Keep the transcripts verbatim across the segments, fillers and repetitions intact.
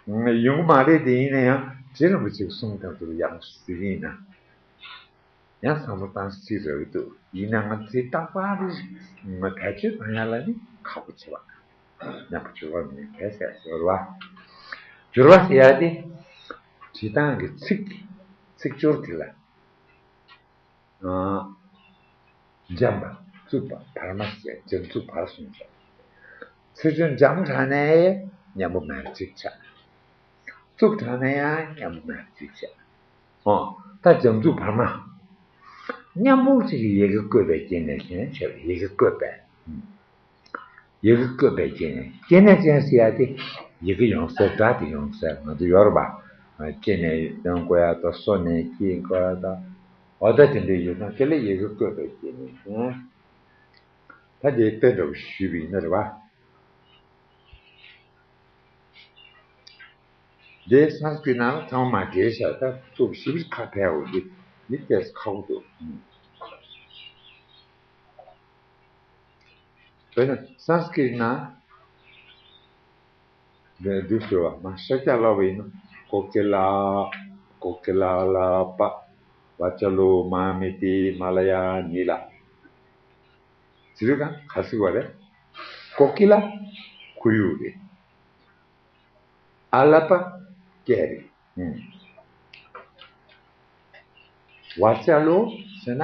ཡོང་གི་མ་རེད་དེ། ཡིན་ན་ཡང་རྗེ་རིན་པོ་ཆེ་གསུང་སྟངས་དེ་ཡག་པོ་ཞིག་ཡིན་ན། ཡང་བསམ་བློ་བཏང་སྲིད་རེད་འདུག་ཡིན་ན་ང་ཚོའི་རྟག་པར་ང་བེད་སྤྱོད་བཏང་ཡ་ལ་ནི་ཁག་པོ་ཆེ་བ། མཉམ་པོ་སྦྱོར་བ་མི་ཉམས་གལ་ཟེར་སྦྱོར་བ། སྦྱོར་བ་ཟེར་ཡ་དེ་བྲིས་སྟངས་ཀྱི་ཚིག་ཚིག་སྦྱོར་དེ་ལ། འཇམ་པ་རྩུབ་པ་བར་མ་ཟེར། འཇམ་རྩུབ་བར་གསུམ་ཆགས། ཚིག་སྦྱོར་འཇམ་དྲགས་ནས་མཉམ་པོ་མེད་པ་ཅིག་ཆགས། རྩུབ་དྲགས་ན་ཡང་མཉམ་པོ་མེད་པ་ཅིག་ཆགས། ཨོ། ད་འཇམ་རྩུབ་བར་མ། མཉམ་པོ་ཅིག་ཡི་གེ་བཀོད་པའི་སྐྱེ་གནས་ཅན་བྱས་པ། ཡི་གེ་བཀོད་པའི། ཡི་གེ་བཀོད་པའི་སྐྱེ་གནས། སྐྱེ་གནས་ཅན་ཟེར་ཡ་དེ་ཡི་གེ་ཡོང་སའི་སྒྲ་དེ་ཡོང་སའི་ང་ཚོ་ཡོད་རེད་པ། སྐྱེ་ནས་ཡོང་དགོས་ཡ་དང་གསོ་ནས་སྐྱེ་དགོས་ཡ་དང་། འོ་ད་དེ་འདྲ་ཡོད་ན་དེ་ལ་ཡི་གེ་བཀོད་པའི་སྐྱེ་གནས་ཅན། ད་དེའི་དཔེ་འདྲ་བོ་ཞུས་པ་ཡིན་ན་རེད་པ། འདི་སཾ་སྐྲྀཏ་ནང་ལ་ཚང་མ་འགྲེལ་བཞག་ད་ཚུགས་ཞིབ་ཁ་ཕལ་བ་འདི་འདི་ཏོག་ཙམ་ཁག་པོ་འདུག་དཔེར་ན་སཾ་སྐྲྀཏ་ནང་འདི་འདི་ཞུ་བ་མ་ཤཱཀྱ་ལ་བ་ཡིན་ན་ཀོ་ཀི་ལ། ཀོ་ཀི་ལ་ལ་པ། བ་ཙ་ལོ། མ་མེ་ཏི། མ་ལ་ཡ། ནི་ལ། ཟེར་དུས་ག་ག་ཟེར་བ་རེད། ཀོ་ཀི་ལ་ཁོར་ཡུག་རེད། ཨ་ལ་པ་སྐད་རེད། ཨུམ། བ་ཙ་ལོ་ཟེར་ན་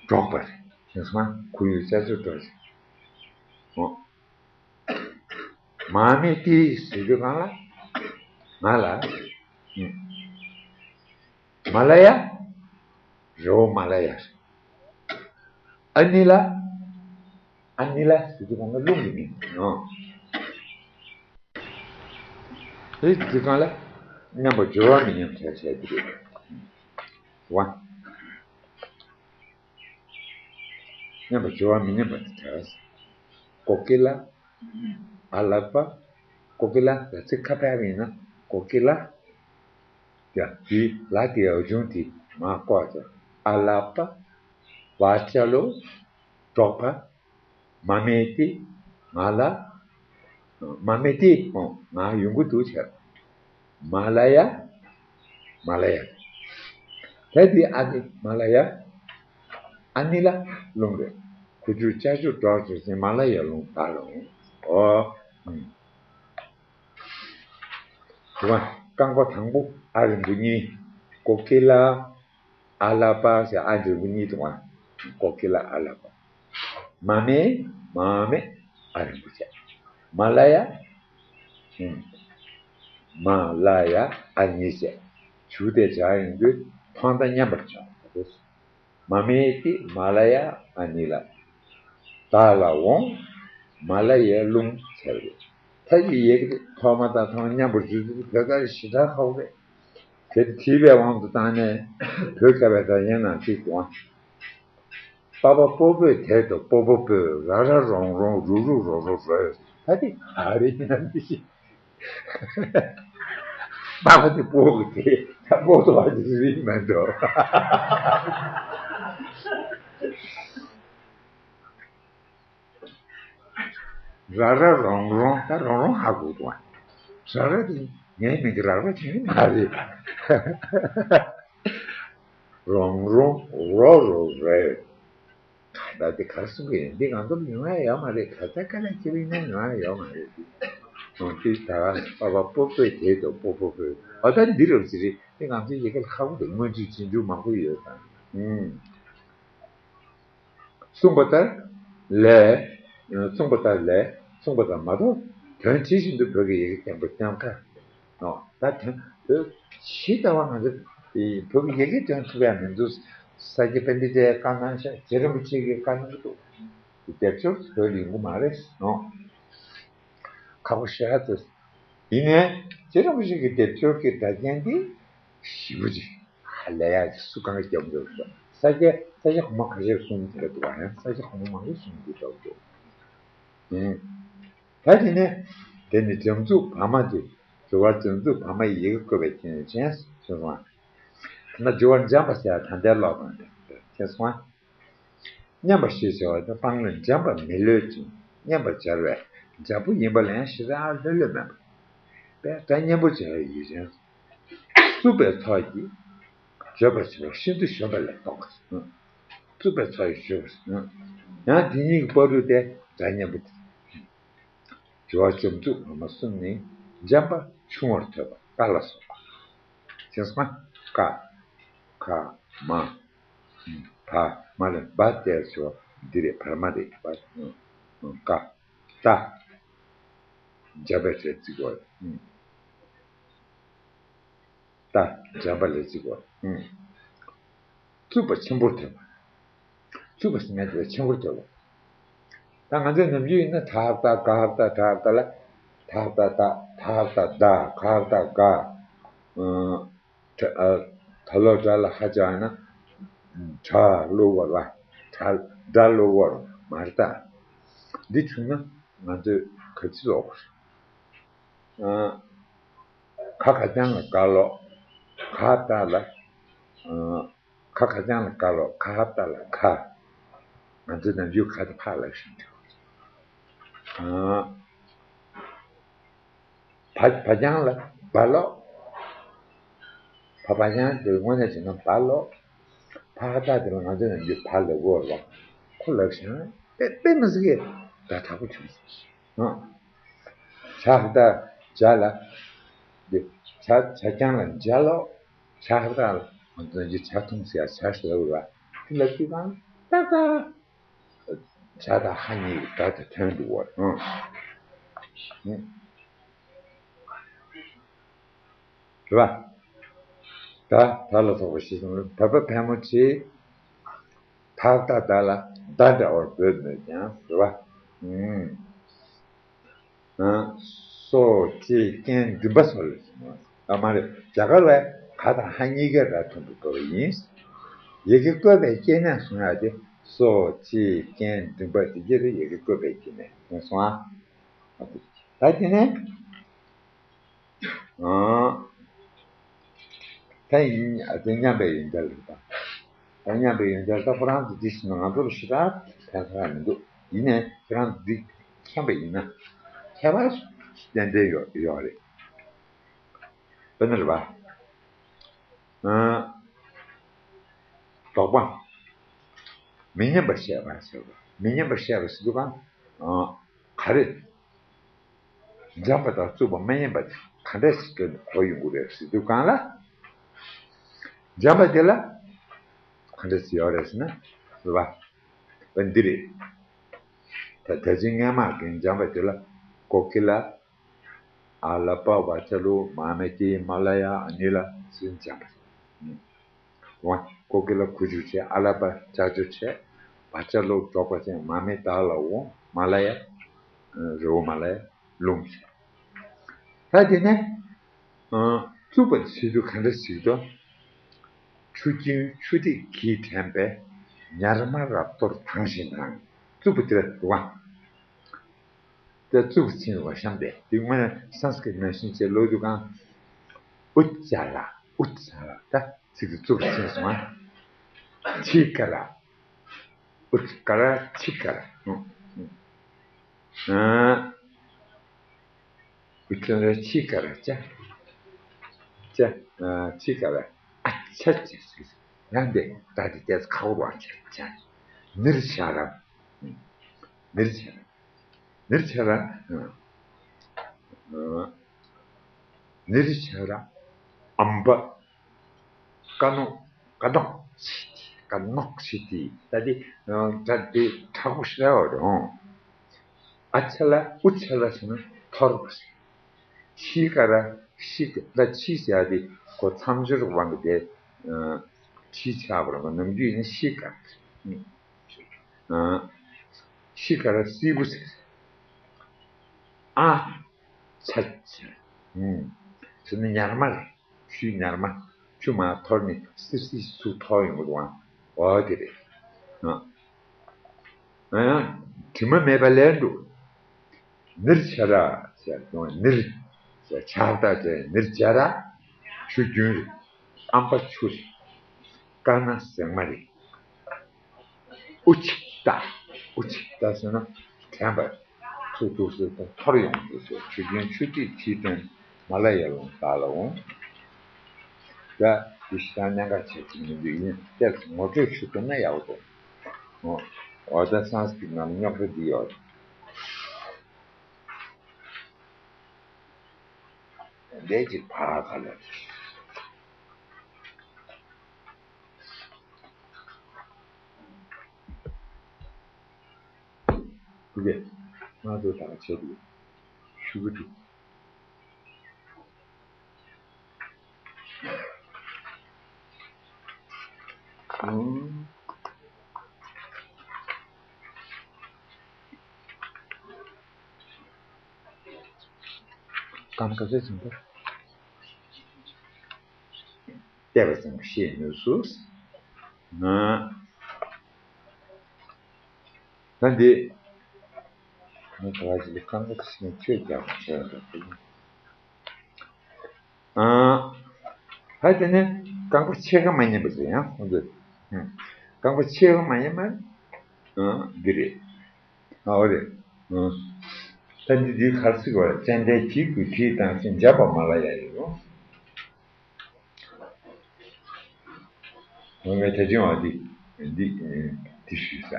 འབྲོག་པ་རེད། ཁྱེད་ཚོ་ཁོར་ཡུག་ཅ་ཆུ་འབྲོག་ཅིག་འོ། མ་མེ་ཏི་ཟེར་དུས་གང་ལ་ང་ལ། ཨུམ། མ་ལ་ཡ། རི་བོ་མ་ལ་ཡ། ཨ་ནི་ལ། ཨ་ནི་ལ་ཟེར་དུས་གང་ལ་རླུང་གི་མིང་། ཨོ། དེ་དུས་གང་ལ་མཉམ་པོ་སྦྱོར་བ་མི་ཉམས་ཟེར་བཤད་ཀྱི་རེད། བ། མཉམ་པོ་སྦྱོར་བ་མི་ཉམས་པ་དེ་ག་རེད། ཀོ་ཀི་ལ། ཨ་ལ་པ། ཀོ་ཀི་ལ་ལ་ཚིག་ཁ་ཕལ་བ་ཡིན་ན་ཀོ་ཀི་ལ། ཡ་དེའི་ལ་དེའི་འོག་ཆུང་དེ་མར་བཀོག་ཅིག་ཨ་ལ་པ། བ་ཙ་ལོ། འབྲོག་པ། མ་མེ་ཏི། ང་ལ། མ་མེ་ཏི། ཨོ། ང་ཡོང་གི་འདུག་ཟེར། མ་ལ་ཡ། མ་ལ་ཡ། ད་དེ་ཨ་ནི་མ་ལ་ཡ། ཨ་ནི་ལ་རླུང་རེད། ཁུ་ཆུ་ཅ་ཆུ་འབྲོག་ཅིག་ཟེར་མ་ལ་ཡ་རླུང་ད་རུང་། ཨོ། ཨུམ། དུ་བ་རྐང་པ་དང་པོ་ཨ་རིང་པོ་གཉིས། ཀོ་ཀི་ལ། ཨ་ལ་པ་ཟེར་ཨ་རིང་པོ་གཉིས་འདུག་ག་ཀོ་ཀི་ལ་ཨ་ལ་པ། མ་མེ། མ་མེ། ཨ་རིང་པོ་བྱས། མ་ལ་ཡ། ཨུམ། མ་ལ་ཡ་ཨ་གཉིས་བྱས། ཞུ་དེ་བྱ་ཡོང་དུས་ཐོག་མཐའ་མཉམ་པར་བྱ། མ་མེ་ཏི། མ་ལ་ཡ། ཨ་ནི་ལ། བདག་ལ་འོང་། མ་ལ་ཡའི་རླུང་ཟེར་བ་རེད། ད་ཅི་ཡི་གེ་ཐོག་མ་དང་ཐོག་མ་མཉམ་པར་བརྗོད་དུས་བོད་སྐད་ཞེ་དྲག་ཁག་པོ་རེད། གལ་ཏེ་བྲིས་པའི་དབང་དུ་བཏང་ནས་བོད་སྐད་པ་དང་ཡིན་ན་ཅིག་འདུག་ཨ། པ་པ་པོ་པོས་དེ་དང་པོ་པོ་པོས། ར་ར་རོང་རོང་། རུ་རུ་རོ་རོ་རོས། ད་དེ་ག་རེ་ཡིན་ན་འདི་ཞིག་པ་པ་དེ་པོ་གི་དེ་ད་པོ་ཏོ་བ་དེ་རིག་མི་འདུག་ར་ར་རོང་རོང་། ད་རོང་རོང་ཧ་གོ་འདུག་ཨ། ར་ར་དེ་ངའི་མིང་གི་ར་ར་དེ་མ་རེད། རོང་རོང་། རོ་རོ་རེད། ད་དེ་ག་རེ་གསུང་གི་ཡིན། འདི་ང་ཚོ་ཡོང་ཡ་ཡོད་མ་རེད། ག་ས་ག་ནས་ཁྱེར་ཡིན་ན་ཡོང་ཡ་ཡོད་མ་རེད། འདི་ད་པ་པ་པོ་པོས་དེ་དང་པོ་པོ་པོས། འོ་ད་འདི་རབ་ཅིག་རེད། དེ་ང་ཚོའི་ཡི་གེ་ལ་ཁག་པོ་འདུག་སྔོན་འཇུག་རྗེས་འཇུག་མང་པོ་ཡོད་ད། ཨུམ། གསུངས་པ་ལྟར་ལས། གསུངས་པ་ལྟར་ལས། གསུངས་པ་ལྟར་མ་གཏོགས་དོན་ཇི་བཞིན་དུ་བོད་ཀྱི་ཡི་གེ་རྐྱང་པ་རྐྱང་ཁ། ཨོ། ད་དོན་བོད་ཇི་ལྟ་བ་ང་ཚོ་བོད་ཀྱི་ཡི་གེ་དོན་ཐུབ་ཡ་མི་འདུག་ས་སྐྱ་པཎྜི་ཏའི་བཀའ་གནང་ཤག་རྗེ་རིན་པོ་ཆེ་གིས་བཀའ་གནང་གི་འདུག་སྡེབ་སྦྱོར་བོད་ལ་ཡོང་གི་མ་རེད་ཟེར་ནོ། ཁག་པོ་ཞེ་དྲག་འདུག་ཡིན་ནའི་རྗེ་རིན་པོ་ཆེ་གི་སྡེབ་སྦྱོར་གྱི་སྒྲ་རྒྱན་འདི་ཞེ་པོ་ཅིག་ཧ་ལས་ཡག་ཅིག་སུ་གང་གིས་རྒྱབ་མི་འདུག་ས་སྐྱ་ས་སྐྱ་གོང་མ་ཁ་ཤས་གསུང་གི་འདུག་ག་ཡང་ས་སྐྱ་གོང་མ་མང་པོ་གསུང་གི་འདུག་ཨུ། ད་དེ་ནས་དེ་ནི་འཇམ་རྩུབ་བར་མ་དེ། སྦྱོར་བ་འཇམ་རྩུབ་བར་མ་ཡི་གེ་བཀོད་པའི་རྐྱེན་ཅན་ཞེས་གསུངས་པ། ད་སྦྱོར་བ་འཇམ་པ་ཟེར་ཡ་ད་ལྟའི་ཀློག་སྟངས་དེ་ཞེས་གསུངས་པ། མཉམ་པ་ཞེས་བྱ་བ་དེ་སྤང་ལོས་འཇམ་པར་མི་ལྷོད་ཅིང་མཉམ་པར་སྦྱར་བས་འཇམ་པོ་ཡིན་པ་ལ་ཡང་ཞེ་དྲག་ལྷོད་ལྷོད་མེད་པ། པས་སྒྲ་སྙན་པོ་བྱ་བའི་ཡུལ་ཅན། རྩུབ་པའི་ཚོགས་ཀྱིས་བརྗོད་པར་བྱ་བ་ཤིན་ཏུ་གཞོམ་པ་ལས་ལྡོག་ག་རྩུབ་པའི་ཚོགས་ཀྱིས་བརྗོད་པར། ཡང་དེ་གཉིས་ཀྱི་བར་དུ་སྟེ་སྒྲ་སྙན་པོ་དེ། སྦྱོར་བ་འཇོམས་འཇུག་ངོ་མ་གསུམ་ནི། འཇམ་པ་ཆུང་བར་ཐོས་པ་ཀ་ལ་སོགས་པ། ཅེས་སོ། ཀ། ཁ། མ། བ། མ་ལས་བ་སྟེར་ཞོ། འདི་རེད། བར་མ་རེད། བ། ཀ། ཏ། འཇམ་པའི་སྒྲ་བརྩི་དགོས། ཏ། འཇམ་པ་ལས་བརྩི་དགོས། རྩུབ་པ་ཆེན་པོར་ཐོས་པ། རྩུབ་པ་ཟེར་མཁན་དེ་ཆེན་པོར་ཐོས་པ། ད་ང་ཚོའི་ནམ་རྒྱུན་ཡིན་ན་ད་ཧབ་ཏ་ག་ཧབ་ཏ་ད་ཧབ་ཏ་ལ། ད་ཧབ་ཏ་ད་ད་ཧབ་ཏ་ད་ག་ཧབ་ཏ་ག་ད་ལོ་ད་ལ་ཧ་ཅང་ན་ད་ལོ་བ་ལ་ད་ད་ལོ་བ་མར་ད། འདི་བྱུང་ན་ང་ཚོས་ག་ཚོད་ལོག་ཨ། ཁ་ཁ་རྐྱང་ལ་ཁ་ལོ། ཁ་ཏ་ལ། ཨ། ཁ་ཁ་རྐྱང་ལ་ཁ་ལོ། ཁ་ཧབ་ཏ་ལ་ཁ། ང་ཚོའི་ནམ་རྒྱུན་ཁ་དེ་ཕར་ལབ་བཞིན་འདུག་ཨ། བ་བ་རྐྱང་ལ་བ་ལོ། བ་བ་རྐྱང་དེ་དངོས་གནས་བྱས་ན་བ་ལོ། ཕ་ཧ་ཏ་དེ་ལ་ང་ཚོའི་ནམ་རྒྱུན་བ་ལབ་དགོས་རེད་པ། ཁོ་ལབ་བཞིན་དཔེ་དཔེ་མི་སྲིད་ཀྱི་སྒྲ་དྲག་པོ་བྱུང་སོང་། ཨ། ཇ་ཧ་ཏ་ཇ་ལ། འདི་ཇ་ཇ་རྐྱང་ལ་ཇ་ལོ། ཇ་ཧ་ཏ་ལ་ང་ཚོ་འདི་ཇ་འཐུང་ཟེར་ཡ་ཇ་ཟེར་བ་དེ་ལ་དུས་གང་ཏག་ཏག་ཇ་དང་ཧ་གཉིས་ཀྱི་སྒྲ་དེ་ཐོན་འདུག་བ། ཨང་། ཨང་། རེད་པ། ད་ད་ལ་སོགས་པ་ཞེས་གསུངས་ལ་བོད་པ་ཕལ་མོ་ཆེས་ད་ད་ད་ལ་ད་འདྲ་བར་འབོད་མོད་ཀྱང་རེད་པ། ཨང་། སོ་ཅི་རྐྱེན་འདུན་པ་སོགས་ལས་བྱུང་བ། ཨ་མ་རེད། རྒྱ་གར་ལ་ག་དང་ཧ་གཉིས་ཀའི་སྒྲ་ཐོན་པའི་སྐབས་ཡིན། ཡི་གེ་བཀོད་པའི་སྐྱེ་གནས་གསུང་ཡག་དེ་སོ་ཅི་རྐྱེན་འདུན་པ་དེ་གྱད་ཡི་གེ་བཀོད་པའི་སྐྱེ་གནས་ཡིན་སོང་ཨ། ད་དེ་ནས། ཨ། ད་ཡིན་ཨ་དེ་མཉམ་པའི་ཡོན་ཏན་ལ་ད། ད་མཉམ་པའི་ཡོན་ཏན་ལ་ད་ཁོ་རང་ཚོ་འདི་ཞིག་ན་ང་ཚོ་ལ་ཞེ་དྲག་ཕན་ཐོགས་མི་འདུག་ཡིན་ནའི་ཁྱེད་རང་ཚོ་འདི་མཁྱེན་པ་ཡིན་ན་ཁྱད་པར་ཏན་ཏན་ཡོད་ཡོད་རེད། དཔེར་ན་རེད་པ། ཨ། དོགས་པ། མི་མཉམ་པར་བཤད་པ་ཟེར་བ། མི་མཉམ་པར་བཤད་པ་ཟེར་དུས་གང་། ཨ། ག་རེ། འཇམ་པ་དང་རྩུབ་པ་མ་ཡིན་པ་ག་འདྲ་ཞིག་གོ་ཡོང་གི་རེད་ཟེར་དུས་གང་ལ། འཇམ་པ་དེ་ལ་ག་འདྲ་ཞིག་ཡོད་རེད་ཟེར་ན། རེད་པ། འདི་རེད། ད་ད་ཅི་སྔས་མ་གི་འཇམ་པ་དེ་ལ་ཀོ་ཀི་ལ། ཨ་ལ་པ་བ་ཅ་ལུ་མ་མེ་ཏི་མ་ལ་ཡ་ཨ་ནི་ལ་སུན་ཅང་པ། ཝ་ཀོ་ཀི་ལ་ཁུ་ཆུ་ཆེ། ཨ་ལ་པ་ཅ་ཆུ་ཆེ། བ་ཅ་ལུ་འབྲོག་པ་ཆེ། མ་མེ་ད་ལ་འོ་མ་ལ་ཡ། རི་བོ་མ་ལ་ཡ་ལུང་ཆེ། ད་དེ་ནས་རྩུབ་པ་ཟེར་དུས་ག་འདྲ་ཞིག་ཏུ། ཆུ་རྒྱུན་ཆུ་ཐིགས་ཀྱིས་དྲན་པའི་ཉར་མ་རབ་གཏོར་དང་བཞིན་དང་། རྩུབ་པ་དེ་ལ་འདུག་ག་ད་རྩུབ་ཅིང་བ་ཤམ་སྟེ་དེ་སྔོན་སཾ་སྐྲྀ་ན་གཞོན་ཆེ་ལོ་དུ་གང་། ཨུ་ཅ་ར་ཨུ་ཅ་ར་ད་ཚིག་དེ་རྩུབ་ཅིང་སོང་ཨ། ཆི་ཀ་ར་ཨུ་ཅ་ཀ་ར་ཆི་ཀ་ར། ཨུ་ཅ་ར་ཆི་ཀ་ར་ཅ་ཅ་ཆི་ཀ་ར་ཨ་ཆ་ཅ་ཟེར། ཡང་འདི་ད་དེ་ཏེས་ཁ་བོར་བ་ཆ་ཅ་ནིར་ཆ་ར། ནིར་ཆ་ར། ནིར་ཆ་ར། ནིར་ཆ་ར། ཨམ་བ། ཀ་ནོག་ཀ་ནོག་ཆི་ཏི། ཀ་ནོག་ཆི་ཏི། ད་དེ་ད་དེ་དྲག་པོ་ཞེ་དྲག་རེད་ཧོ། ཨ་ཆ་ལ་ཨུ་ཆ་ལ་ཟེར་ན་འཐོར་བ་ཟེར། ཆི་ཀ་ར་ཤི་ཀ་ད་ཆི་ཟེར་ཡ་དེ་ཁོ་མཚམས་སྦྱོར་དབང་གི་དེ། ཆི་ཆགས་པ་རེད་པ། ནམ་རྒྱུན་ཡིན་ན་ཤི་ཀ་ར། ཤི་ཀ་ར་སིལ་བུ་ཟེར། ཨ་ཆ་ཆ། ཟེར་ན་ཉར་མ་རེད། ཆུའི་ཉར་མ། ཆུ་མར་འཐོར་ནས་སིར་སིར་ཚུར་འཐོར་ཡོང་གི་འདུག་ཨ། འོ་དེ་རེད། ཨ། ཨ་ཡང་དྲི་མ་མེད་པ་ལས་འགྲོ། ནིར་ཆ་ར་ཟེར་ཡང་ནིར་ཟེར་ཆགས་སྡང་ཟེར་ནིར་ཆ་ར། ཆུ་རྒྱུན་རེད། ཨམ་པ་ཆུ་རེད། ཀ་ན་ཟེགས་མ་རེད། ཨུ་ཆི་ཏ། ཨུ་ཆི་ཏ་ཟེར་ན་དྲན་པ་ཚུགས་ཐུབ་ཟེར་དང་འཐོར་ཡོང་དུས་ཟེར། ཆུ་རྒྱུན་ཆུ་ཐིགས་ཀྱིས་དྲན། མ་ལ་ཡ་ལུང་བདག་ལ་འོང་། ད་འདི་ཞེ་དྲག་གནད་འགག་ཆེ་ཤོས་མི་འདུག་ཡིན་གཏེར་ངོ་སྤྲོད་ཞུ་ཐུབ་ན་ཡག་པོ་འདུག་འོ་ད་སཾ་སྐྲྀཏ་ནང་རྙོག་དྲ་འདི་ཡོད། ལས་ཀྱི་ཕར་ཁ་ལ། དེ་ང་ཚོ་ད་བྱེད་དུ་ཞུ་གི་འདུག་ཨང་། གང་ག་ཚོད་ཙམ་པ། བལྟས་པ་ཙམ་ཤེས་ནུས་སོ། ང་། ད་འདི། ང་ག་བ་ཞིག་ལ་རྐང་པ་ཕྱེད་ཀ་ཆོས་རྒྱག་པ་བྱས་པ་དང་། ཨ། ཧ་དེ་ནས་རྐང་པ་ཕྱེད་ཀ་མ་ཉན་པ་ཟེར་ཡང་ཁོང་ཚོས། ཧུམ། རྐང་པ་ཕྱེད་ཀ་མ་ཉན་པ། ཨ། འདི་རེད། ཨ། འོ་རེད། ཨ། ད་འདི་འདི་གར་སི་གོ་ཙན་དན་གྱི་གོས་དྲིས་བཏང་ཞིང་འཇམ་པ་མ་ལ་ཡ་ཡི་ལུང་། འོ་ངས་ད་ཅི་བ་འདི་འདི་འདི་ཞུས་ས།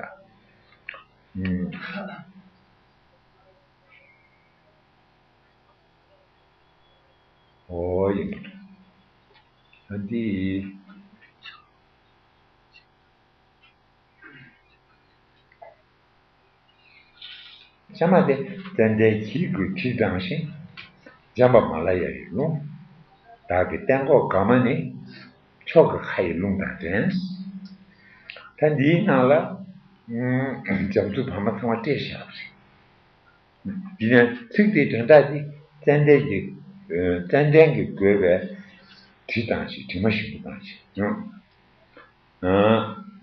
ཨུམ། ཨོ་ཡིན། ཨ་འདི། ཤ་མ་དེ་ཙན་དན་གྱི་གོས་དྲིས་བཏང་ཞིང་། འཇམ་པ་མ་ལ་ཡ་ཡི་ལུང་། བདག་གི་སྟེང་ཁོག་དགའ་མ་ནི། མཆོག་གི་ཁ་ཡི་རླུང་དང་འགྲན། ད་འདིའི་ནང་ལ། འཇམ་རྩུབ་བར་མ་ཚང་མ་སྤྲད་བཞག་པ་རེད། ཡིན་ནའི་ཚིག་དེའི་དོན་དག་དེ་ཙན་དན་གྱི། ཙན་དན་གྱིས་བགོས་པའི་དྲི་བཏང་ཞིང་དྲི་མ་ཞིམ་པོ་བཏང་ཞིང་།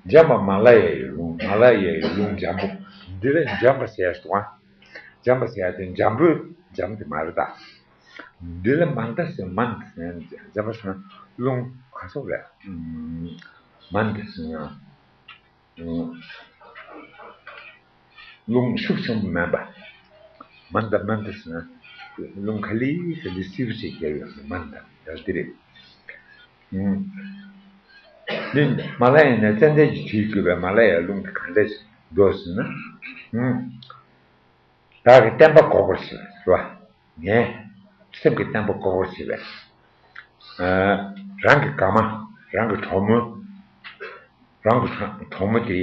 འཇམ་པ་མ་ལ་ཡ་ཡི་ལུང་། མ་ལ་ཡ་ཡི་ལུང་འཇམ་པོ། འདི་ལ་འཇམ་པ་ཟེར་ཡ་འདུག་ཨ། འཇམ་པ་ཟེར་ཡ་དེ་འཇམ་པོའི་འཇམ་དེ་མ་རེད་ད། འདི་ལ་མན་ད་ཟེར། མན་ད་ཟེར་ཡ་འཇམ་པ་ཟེར་ན་རླུང་ག་སོགས་རེད། མན་ད་ཟེར་ན། རླུང་ཤུགས་ཆེན་པོ་མེད་པ། མན་ད་མན་ད་ཟེར་ན། རླུང་ག་ལེ་ག་ལེ་སིལ་བུ་ཞིག་རྒྱབ་ཡོང་ན་མན་ད་ཡར་འདི་རེད། འདི་མ་ལ་ཡ་ནས་ཙན་དན་གྱི་དྲིས་བསྐུས་པའི་མ་ལ་ཡའི་རླུང་དེ་གང་འདྲ་ཞིག་འདུག་ཟེར་ན། བདག་གི་བརྟན་པ་འགོག་པར་བྱེད་པ་རེད་བ། ངས་སེམས་ཀྱི་བརྟན་པ་འགོག་པར་བྱེད་པས། རང་གི་དགའ་མ། རང་གི་གྲོགས་མོ། རང་གི་གྲོགས་མོ་དེ་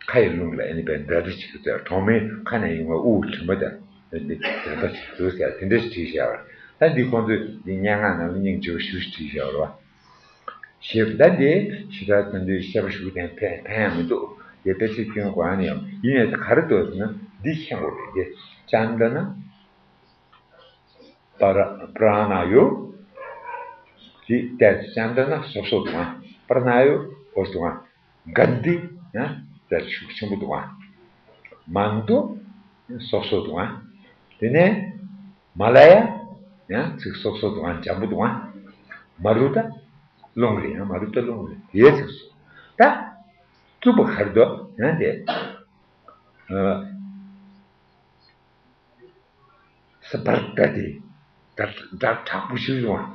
ཁ་ཡི་རླུང་ལ་ཨ་ནི་པའི་འདྲ་འདྲ་བྱེད་ཀྱི་འདུག་གྲོགས་མོའི་ཁ་ནས་ཡོང་བའི་དབུགས་དྲི་མ་དང་འདི་འདྲ་འདྲ་བྱེད་ཀྱི་འདུག་ཟེར་དེ་འདྲ་ཞིག་བྲིས་བཞག་པ། ད་འདི་ཁོང་ཚོས་འདི་སྙན་ངག་ནང་ལ་སྙིང་རྗེ་པོ་ཞེ་པོ་ཞིག་བྲིས་བཞག་པ་རེད་བ། ཞེས་པ་ད་འདི་ཞེ་དྲག་ད་འདི་བཤད་པ་ཞུ་དན་ཕན་ཕན་ཡང་མི་འདུག་དེ་དཔེ་ཆ་སྐྱོན་དགོས་ཡང་ཡང་ཡིན་ནའི་ད་ག་རེ་འདུག་ཟེར་ན་འདི་ཤེས་དགོས་རེད། འདི་ཅན་ད་ན་པ་ར་པྲ་ན་ཡོ། འདི་ཏེ་ཅན་ད་ན་སོ་སོ་དང་པྲ་ན་ཡོ་འོ་དང་གན་དི་ཡང་ཏེ་ཤུགས་ཆེན་པོ་དང་མན་དོ་སོ་སོ་དང་དེ་ནས་མ་ལ་ཡ་ཡང་ཚིག་སོ་སོ་དང་འཇམ་པོ་དང་མ་རུ་ད། རླུང་རེད། ཡང་མ་རུ་ཏ་རླུང་རེད། དེའི་ཚིགས་སུ་ད་རྩུབ་པ་ག་རེ་འདུག་ཡང་དེ་ཨ་ས་པར་ཏ་དེ་ད་སྒྲ་དྲག་པོ་ཞིག་ཡོང་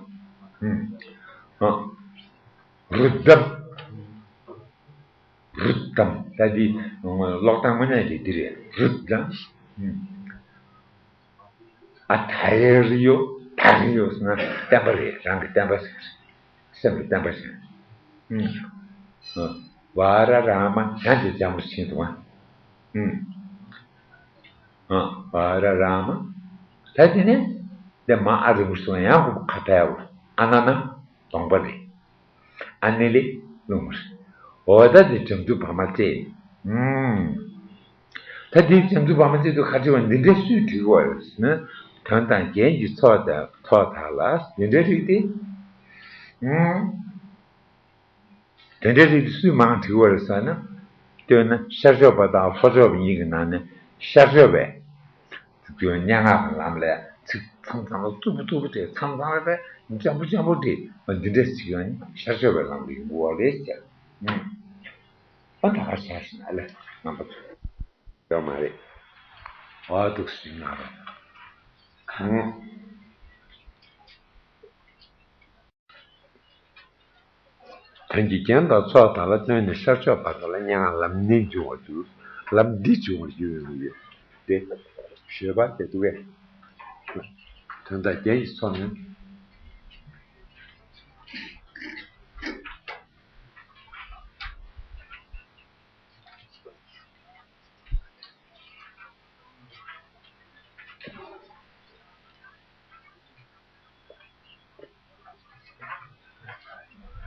བ། ཨ་རུ་དམ། རུ་དམ་ད་དེ་ཀློག་སྟངས་དངོས་གནས་དེ་འདི་རེད། རུ་དམ། ཨ་ད་ཡེ་རི་ཡོ། ད་རི་ཡོ་ཟེར་ན་བརྟན་པ་རེད། རང་གི་བརྟན་པ་ཟེར། སེམས་ཀྱི་བརྟན་པ་ཟེར། ཨུམ། ཨ། ཝ་ར་ར་མ་ཡང་དེ་འཇམ་པོ་ཕྱིན་འདུག་ཨ། ཨུམ། ཨ། ཝ་ར་ར་མ། ད་དེ་ནས་དེ་མ་ཨ་རི་མུ་སོང་ཡང་ཁོ་ཁ་ཐལ་བ་ཨ་ན་ན་གདོང་པ་རེད། ཨ་ནི་ལེ་རླུང་རེད། འོ་ད་དེ་འཇམ་རྩུབ་བར་མ་རྩེ། ཨུམ། ད་དེ་འཇམ་རྩུབ་བར་མ་རྩེ་དུ་ཁ་ཆེ་བ་འདི་འདྲའི་སུས་བྲིས་གོ་ཟེར་ན། དོན་དང་རྒྱན་གྱི་ཚོགས་དང་ཚོགས་དག་ལ་འདི་འདྲའི་རིགས་དེ། ཨུམ། དེ་འདྲའི་རིགས་དེ་སུས་མང་བྲིས་གོ་ཟེར་ན། སྟོན་ན་ཤར་ཕྱོགས་པ་དང་ལྷོ་ཕྱོགས་པ་གཉིས་ཀྱི་ནང་ནས་ཤར་ཕྱོགས་པས། སྙན་ངག་གི་ལམ་ལས་ཚིག་མཚམས་མཚམས་ལ་རྩུབ་པོ་རྩུབ་པོ་བྲིས། མཚམས་མཚམས་ལ་དཔེ་འཇམ་པོ་འཇམ་པོ་བྲིས། འདི་འདྲ་ཞིག་ཡོད་ན་ཤར་ཕྱོགས་པའི་ལམ་གྱི་ཡོང་གི་རེད་ཟེར། ཨ་ད་ག་ཆ་ཞིག་ན་ལས་རྣམ་པ་ཚོ་ཡོད་མ་རེད། ཨ་འདུག་སེ་ན་རོ། རང་གི་རྒྱན་དང་ཚོགས་དག་ལ་བརྟེན་ནས་ཤར་ཕྱོགས་བར་དུ་ལ་སྙན་ངག་ལམ་འདི་འབྱུང་བར་འགྱུར། ལམ་འདི་འབྱུང་བར་འགྱུར་ཡོང་གི་ཡོད་དེ། བཞོད་པ་དེ་འདུག་གས། དོན་དག་རྒྱན་གྱི་ཚོགས་ནི།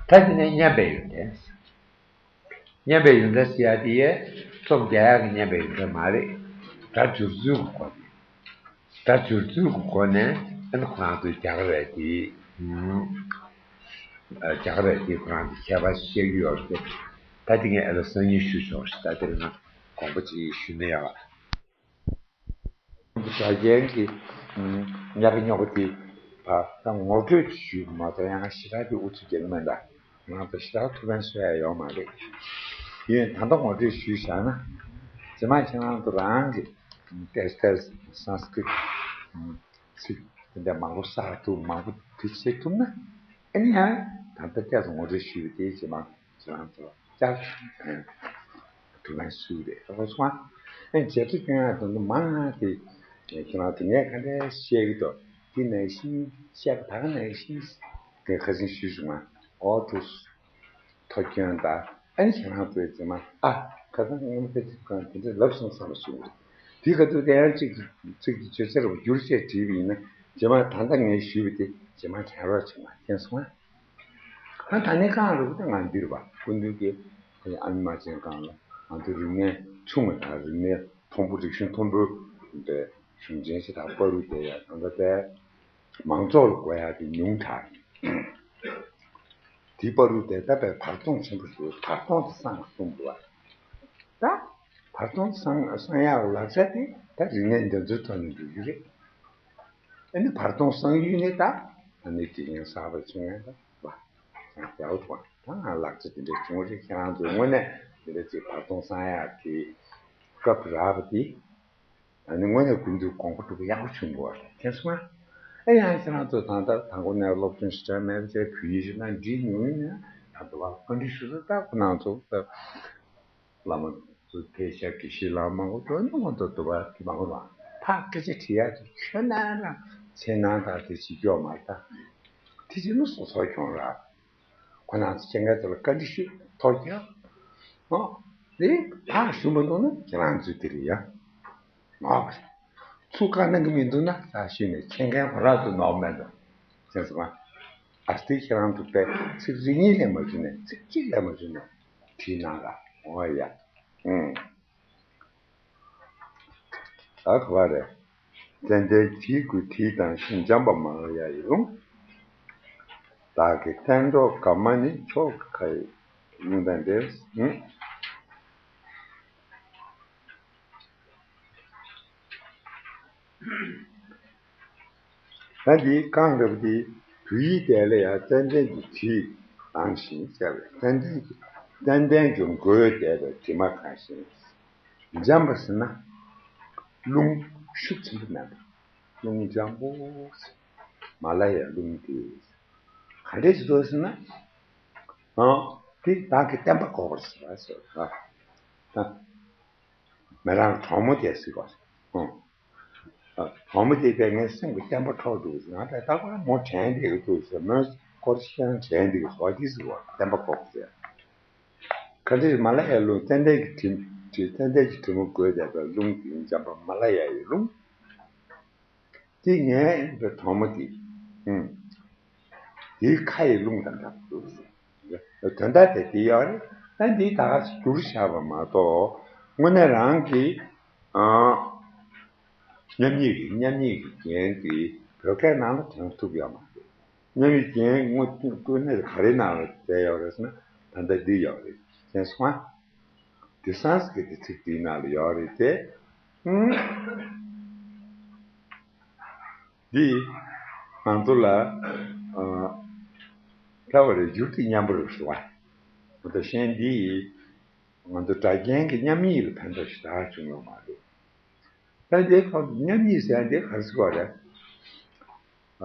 ད་དེ་ནས་སྙན་པའི་ཡོན་ཏན། སྙན་པའི་ཡོན་ཏན་ཟེར་ཡ་དེ་ཡས་རྩོམ་རྒྱག་ཡག་གི་སྙན་པའི་ཡོན་ཏན་མ་རེད། སྒྲ་སྦྱོར་ཚུལ་གྱི་སྒོ་ནས། སྒྲ་སྦྱོར་ཚུལ་གྱི་སྒོ་ནས་ཨ་ནི་ཁོ་རང་ཚོས་རྒྱག་རེད་དེ། ཨ། རྒྱག་རེད་དེ་ཁོ་རང་ཚོས་ཁྱད་པར་བཤད་ཀྱི་ཡོད་རེད་དེ། ད་དེ་ངས་ཨ་ལ་སང་ཉིན་ཞུ་ཆོག་ཞེས་ད་དེ་རིང་ང་དགོངས་པ་ཅིག་ཞུ་ན་ཡག་ག་སྒྲ་རྒྱན་གྱི་ཉག་ག་ཉོག་ག་དེ་བ་ད་ངོ་སྤྲོད་ཅིག་ཞུས་མ་གཏོགས་ཡང་ཞེ་དྲག་དེ་ཨུ་ཚུགས་རྒྱག་གི་མེད་ད། ང་ཚོ་ཞེ་དྲག་ཐུགས་ཕན་གསོས་ཡ་ཡོད་མ་རེད། ཡིན་ད་ལྟ་ངོ་སྤྲོད་ཞུས་བཞག་ན། རྗེས་མ་ཁྱེད་རང་ཚོ་རང་གི་ཏོག་ཙམ་སཾ་སྐྲྀཏ་ཚིག་དེ་འདྲ་མང་པོ་བསགས་ཐུབ་མང་པོ་དེ་བྱེད་ཐུབ་ན། ཨ་ནི་ཡང་ད་ལྟ་ཏོག་ཙམ་ངོ་སྤྲོད་ཞུས་པ་དེ་རྗེས་མ་ཁྱེད་རང་ཚོ་བསྐྱར་ཐུགས་ཕན་གསོས་རེད་ཨོ་སོང་ཨ། ཨ་ནི་བྱེད་ཐུབ་ཀྱང་ཡང་དོན་དུ་མང་ང་དེ་ཁྱེད་རང་ཚོ་ངས་ག་འདྲ་བཤད་ཀྱི་འདུག་དེ་ནང་བཞིན་བཤད་པ་ད་ག་ནང་བཞིན་དེ་ཁ་སང་ཞུས་བྱུང་ང་ཨོ་ཐུགས། ཐོ་སྐྱོན་དང་ཨ་ནི་ཁྱེད་རང་ཚོའི་རྗེས་མ་ཨ་ཁ་སང་སྔོན་མ་ཕལ་ཆེར་གང་དེ་འདྲ་ལབ་སོང་བསམ་པ་བྱུང་རེད། དེའི་ཁ་ཐུག་དེ་ཡང་གཅིག་གིས་གཅིག་གིས་བརྗོད་བྱ་རུ་བསྒྱུར་བྱས་བྲིས་པ་ཡིན་ན་རྗེས་མ་ད་ལྟ་ངས་ཞུས་པ་དེ་རྗེས་མ་དྲན་རོགས་བྱེད་མ་མཁྱེན་སོང་ཨ། ད་ད་ནི་གང་རུ་དེ་ང་འདིར་བ་སྐུ་མདུན་གྱི་ཨ་ནི་མ་བྱན་གང་ལ་ང་ཚོ་རིག་གནས་ཆུང་ངུ་དང་རིག་གནས་མཐོན་པོ་རིག་གཞུང་མཐོན་པོའི་གཞུང་ཆེན་ཞིག་དང་བར་དུ་དེ་ཡང་ད་ལྟ་དེ། མང་ཚོགས་ལ་དགོས་ཡག་དེ་ཉུང་དྲགས། དེའི་བར་དུ་དེ་ལྟ་བུའི་བར་སྟོང་ཆེན་པོ་ཞིག་བར་སྟོང་དེ་སངས་ལ་གསུངས་འདུག་བ། ད་བར་སྟོང་སངས་སངས་ཡག་ལག་ཆ་དེ་ད་རིག་གནས་འདི་ཚོའི་ཐོག་ནས་འགྲོ་རྒྱུ་རེད། ཨ་ནི་བར་སྟོང་སངས་ཡུལ་ནི་ད་ཨ་ནི་དགེ་རྒན་གསར་པ་བྱུང་ཡང་ད་བ། ཡག་པོ་ཐོག་ད་ང་ལག་ཆ་དེ་འདྲ་བྱུང་རེད་ཁྱེད་རང་ཚོའི་དངོས་གནས་དེ་འདྲ་ཅིག་བར་སྟོང་སངས་ཡག་གི་སྐབས་རག་པ་དེ། ཨ་ནི་དངོས་གནས་ཀུན་འདུས་དགོངས་པ་སྒྲུབ་པ་ཡག་པོ་བྱུང་དགོས་པ་རེད་མཁྱེན་སོང་ང་། ཨེ་ཡང་ཁྱེད་རང་ཚོ་ད་ལྟ་དང་པོ་ནས་སློབ་སྦྱོང་ཞིག་བྱས་མེད་པ་བྱས་བོད་ཡིག་ཞིག་ན་འབྲི་མྱོང་ཡིན་ན་ད་དུ་བ་བཀའ་འདྲི་ཞུ་ས་ད་ཁོ་རང་ཚོ་ད་བླ་མ་ཚོ་ཕལ་ཆེར་དགེ་བཤེས་ལགས་མང་པོ་འགྲོ་ནི་མ་གཏོགས་དུ་བ་དེ་མང་པོ་རང་ཕ་སྐད་ཆ་དྲི་ཡག་དེ་ཁྱོད་ན་རང་ཚེ་ནང་ད་དེ་བྱེད་རྒྱུ་མ་རེད་ད། དེ་བྱས་ན་སོ་སོ་གྱོང་རག་ཁོ་རང་ཚོ་སྤྱན་སྔ་ཚོ་ལ་བཀའ་འདྲི་ཞུ་ཐོག་ཀྱང་། ཨོ། རེད། ཕར་ཞུ་མ་འདུག་ན་ཁྱེད་རང་ཚོའི་དེ་རེད་ཡ། ཨོ། ཚུར་བཀའ་གནང་གི་མི་འདུག་ན་ས་ཞུས་ནས་མཁྱེན་མཁན་ཁོ་རང་ཚོ་ནོར་མེད་འདུག་མཁྱེན་སོང་ང་། ཨ་སྟེ་ཁྱེད་རང་ཚོ་པས་ཚིག་རེ་གཉིས་ལས་མ་ཞུས་ནས་ཚིག་གཅིག་ལས་མ་ཞུས་ནས་བྲིས་གནང་ར་འོ་ཡ། ཨུང་། ཨ་ག་བ་རེད། ཙན་དན་དྲི་དགོས་དྲི་དང་ཤིང་འཇམ་པ་མ་ལ་ཡ་ཡི་ལུང་། བདག་གི་གཏན་གྲོགས་དགའ་མ་ནི་མཆོག་གི་ཁ་ཡི་ལུང་དང་འདྲེས། ད་འདི་རྐང་རབ་འདི་བོད་ཡིག་དེ་ལ་ཡང་ཙན་དན་གྱི་དྲི་དང་ཞིང་ཟེར་བས་ཙན་དན་གྱི་ཙན་དན་གྱི་འགོས་བསྡད་པའི་དྲི་མ་གང་ཞིང་། འཇམ་པ་ཟེར་ན་རླུང་ཤུགས་ཆེན་པོ་མེད་པ། རླུང་འཇམ་པོ་ཟེར། མ་ལ་ཡ་རླུང་དེ་ག་འདྲས་ཞིག་འདུག་ཟེར་ན། ཨང་། དེ་བདག་གི་བརྟན་པ་འགོག་པར་བྱེད་པ་ཟེར་བ། ད་མི་རང་གྲོགས་མོ་དེ་ཟེར་བ། ཨང་། གྲོགས་མོ་དེ་བས་ངའི་སེམས་ཀྱི་བརྟན་པ་འཕྲོག་འདུག་ཟེར་ང་བས་ད་ཁོ་རང་མོ་དྲན་བསྡད་ཀྱི་འདུག་ཟེར་མོས་སྐོར་ཤན་དྲན་བསྡད་ཀྱི་འདུག་དེ་ཟེར་བ་བརྟན་པ་འགོག་ཟེར། ག་འདྲས་མ་ལ་ཡ་རླུང་ཙན་དན་གྱི་དྲི་དྲི་ཙན་དན་གྱི་དྲི་མ་འགོས་བསྡད་པའི་རླུང་དེ་འཇམ་པ་མ་ལ་ཡ་ཡི་རླུང་། དེ་ངའི་གྲོགས་མོ་དེ། ཨུམ། དེའི་ཁ་ཡི་རླུང་དང་འདྲ་པོ་འདུག་དོན་དག་དེ་དེ་ཡོད་རེད། ད་འདི་ད་ག་ཞིག་བསྒྱུར་བཞག་པ་མ་གཏོགས་དངོས་གནས་རང་གི་ཨ། མཉམ་ཉིད་ཀྱི་མཉམ་ཉིད་ཀྱི་རྒྱན་དེ་བོད་སྐད་ནང་ལ་དྲངས་ཐུབ་ཡོད་མ་རེད། མཉམ་ཉིད་རྒྱན་དངོས་དངོས་གནས་ག་རེ་ནང་ལ་བསྡད་ཡོད་རེད་ཟེར་ན་ད་ལྟ་འདི་ཡོད་རེད་མཁྱེན་སོང་ང་། དེ་སང་སྐད་དེ་ཚིག་དེའི་ནང་ལ་ཡོད་རེད་དེ། ཨུམ། འདི་ང་ཚོ་ལ་ཨ་ཐལ་བ་རེ་བསྒྱུར་དེ་མཉམ་པོ་རེད་ཟེར་བ། ད་གཞན་འདི་ང་ཚོ་སྒྲ་རྒྱན་གྱི་མཉམ་ཉིད་ལ་ཕན་ཐོགས་ཞེ་དྲག་བྱུང་ཡོད་མ་རེད། ད་འདི་ཁོ་མཉམ་ཉིད་ཟེར་འདི་ག་རེ་ཟེར་བ་རེད།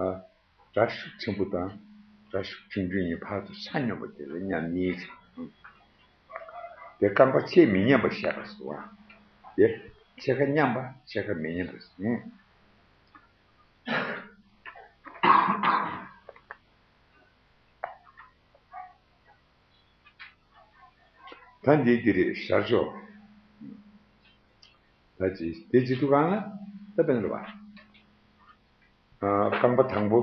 ཨ། སྒྲ་ཤུགས་ཆེན་པོ་དང་ ད་ཤུགས་ཆུང་ཆུང་ཡིན། ཕར་དུ་ཆ་སྙོམས་པ་དེ་ལ་མཉམ་ཉིད་ཟེར། དེ་རྐང་པ་ཕྱེད་མི་སྙོམས་པ་བཤད་པ་ཟེར་བ། དེ་ཕྱེད་ཀ་མཉམ་པ་ཕྱེད་ཀ་མི་སྙོམས་པ་ཟེར། ད་འདི་འདི་རེད། ཤར་ཕྱོགས། ད་ཅི་དེ་ཅི་འདུག་གང་ལ་ད་དཔེར་ན་རེད་བ། ཨ། རྐང་པ་དང་པོ།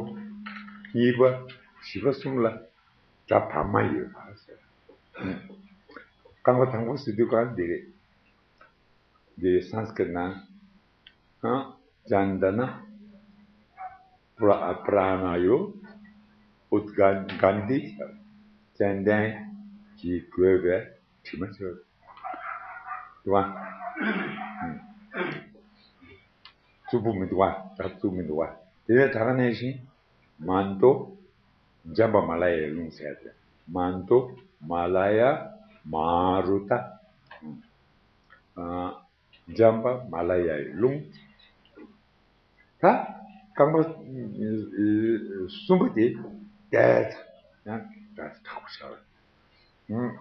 གཉིས་པ། བཞི་པ་གསུམ་ལ་སྒྲ་བར་མ་ཡོད་པ་ཟེར། རྐང་པ་དང་པོ་ཟེར་དུས་གང་འདི་རེད། འདི་སཾ་སྐྲྀཏ་ནང་། ཨ། ཙནྡ་ན་པྲ་པྲ་ཎ་ཡོ་ཨུད་ག་ག་ནྡྷི། ཙནྡན་གྱིས་བསྒོས་པའི་དྲི་མ་ཆོད། འདུག་བ། རྩུབ་པོ་མི་འདུག་བ། ད་རྩུབ་མི་འདུག་བ། དེ་ནས་ད་ག་ནང་བཞིན་མ་འདོ། འཇམ་པ་མ་ལ་ཡའི་རླུང་ཟེར་ཏེ། མ་འདོ། མ་ལ་ཡ། མ་རུ་ཏ། ཨ། འཇམ་པ་མ་ལ་ཡའི་རླུང་། ད་རྐང་པ་གསུམ་པ་དེ་བསྡད་ཡང་ད་དྲག་པོ་ཆགས། ཨུམ།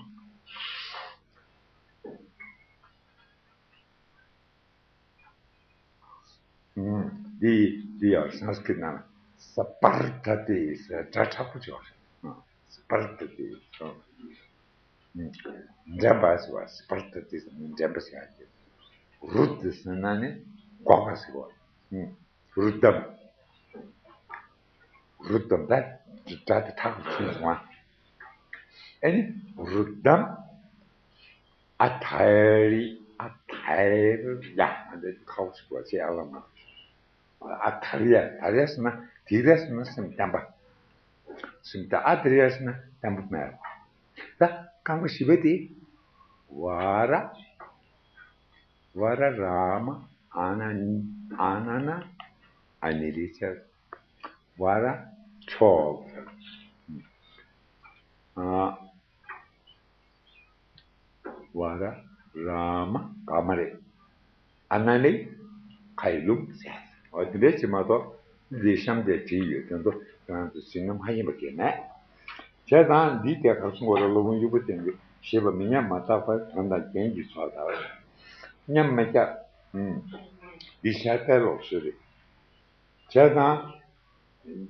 ཨུམ། འདི་འདི་ཡང་སཾ་སྐྲྀཏ་ནང་སྤར་ཏ་ཏེ་ཟེར་སྒྲ་དྲག་པོ་ཅིག་ཡོད་རེད། སྤར་ཏ་ཏེ། འདྲེན་པ་ཟེར་བ། སྤར་ཏ་ཏེ་ཟེར་ན་འདྲེན་པ་ཟེར་ཡ་ཡོད། རུ་ཏ་ཟེར་ན་ནི་འགོག་པ་ཟེར་བ། རུ་དམ། རུ་དམ་ད་སྒྲ་དེ་ཐག་ཏུ་ཆུད་སོང་ཨ། ཨེ་ནི་རུ་དམ། ཨ་ཐ་རི། ཨ་ཐ་རི་ཡ། ཨ་འདི་ཁ་བོ་ཞིག་བ་ཅེ་ཨ་ལ་མ། ཨ་ཐ་རི་ཡ། ཐ་རི་ཡ་ཟེར་ན་དེ་རེད་ཟེར་ན་སེམས་བརྟན་པ། སེམས་བརྟན། ཨ་ཐ་རི་ཡ་ཟེར་ན་བརྟན་པོ་མེད། ད་རྐང་པ་བཞི་པ་དེ། ཝ་ར། ཝ་ར་ར་མ། ཨ་ན་ནི། ཨ་ན་ན། ཨ་ནི་རི་ཆ། ཝ་ར་ཕྱོགས། ཨ། ཝ་ར་ར་མ་ག་མ་རེད། ཨ་ན་ལེ་ཁའི་ལུགས་ཟེར། འོ་དེ་འདྲ་ཅིག་མ་གཏོགས་འདི་གཤམ་དེ་བྲིས་ཡོད། དོན་དུ་ཁྱེད་རང་ཚོ་ཟིན་ན་མ་ཡིན་པ་གལ་མེད། བྱས་ཙང་འདི་དེ་གར་སོང་བ་ར་སློབ་དཔོན་དབྱུག་པ་ཅན་གྱིས་ཞེས་པ་མི་མཉམ་མ་བརྟགས་པར་དོན་དང་རྐྱེན་གྱི་ཚོགས་དང་། མཉམ་མི་རྒྱག་ཨུམ། འདི་ཤར་པའི་ལོགས་སུ་རེད། བྱས་ཙང་།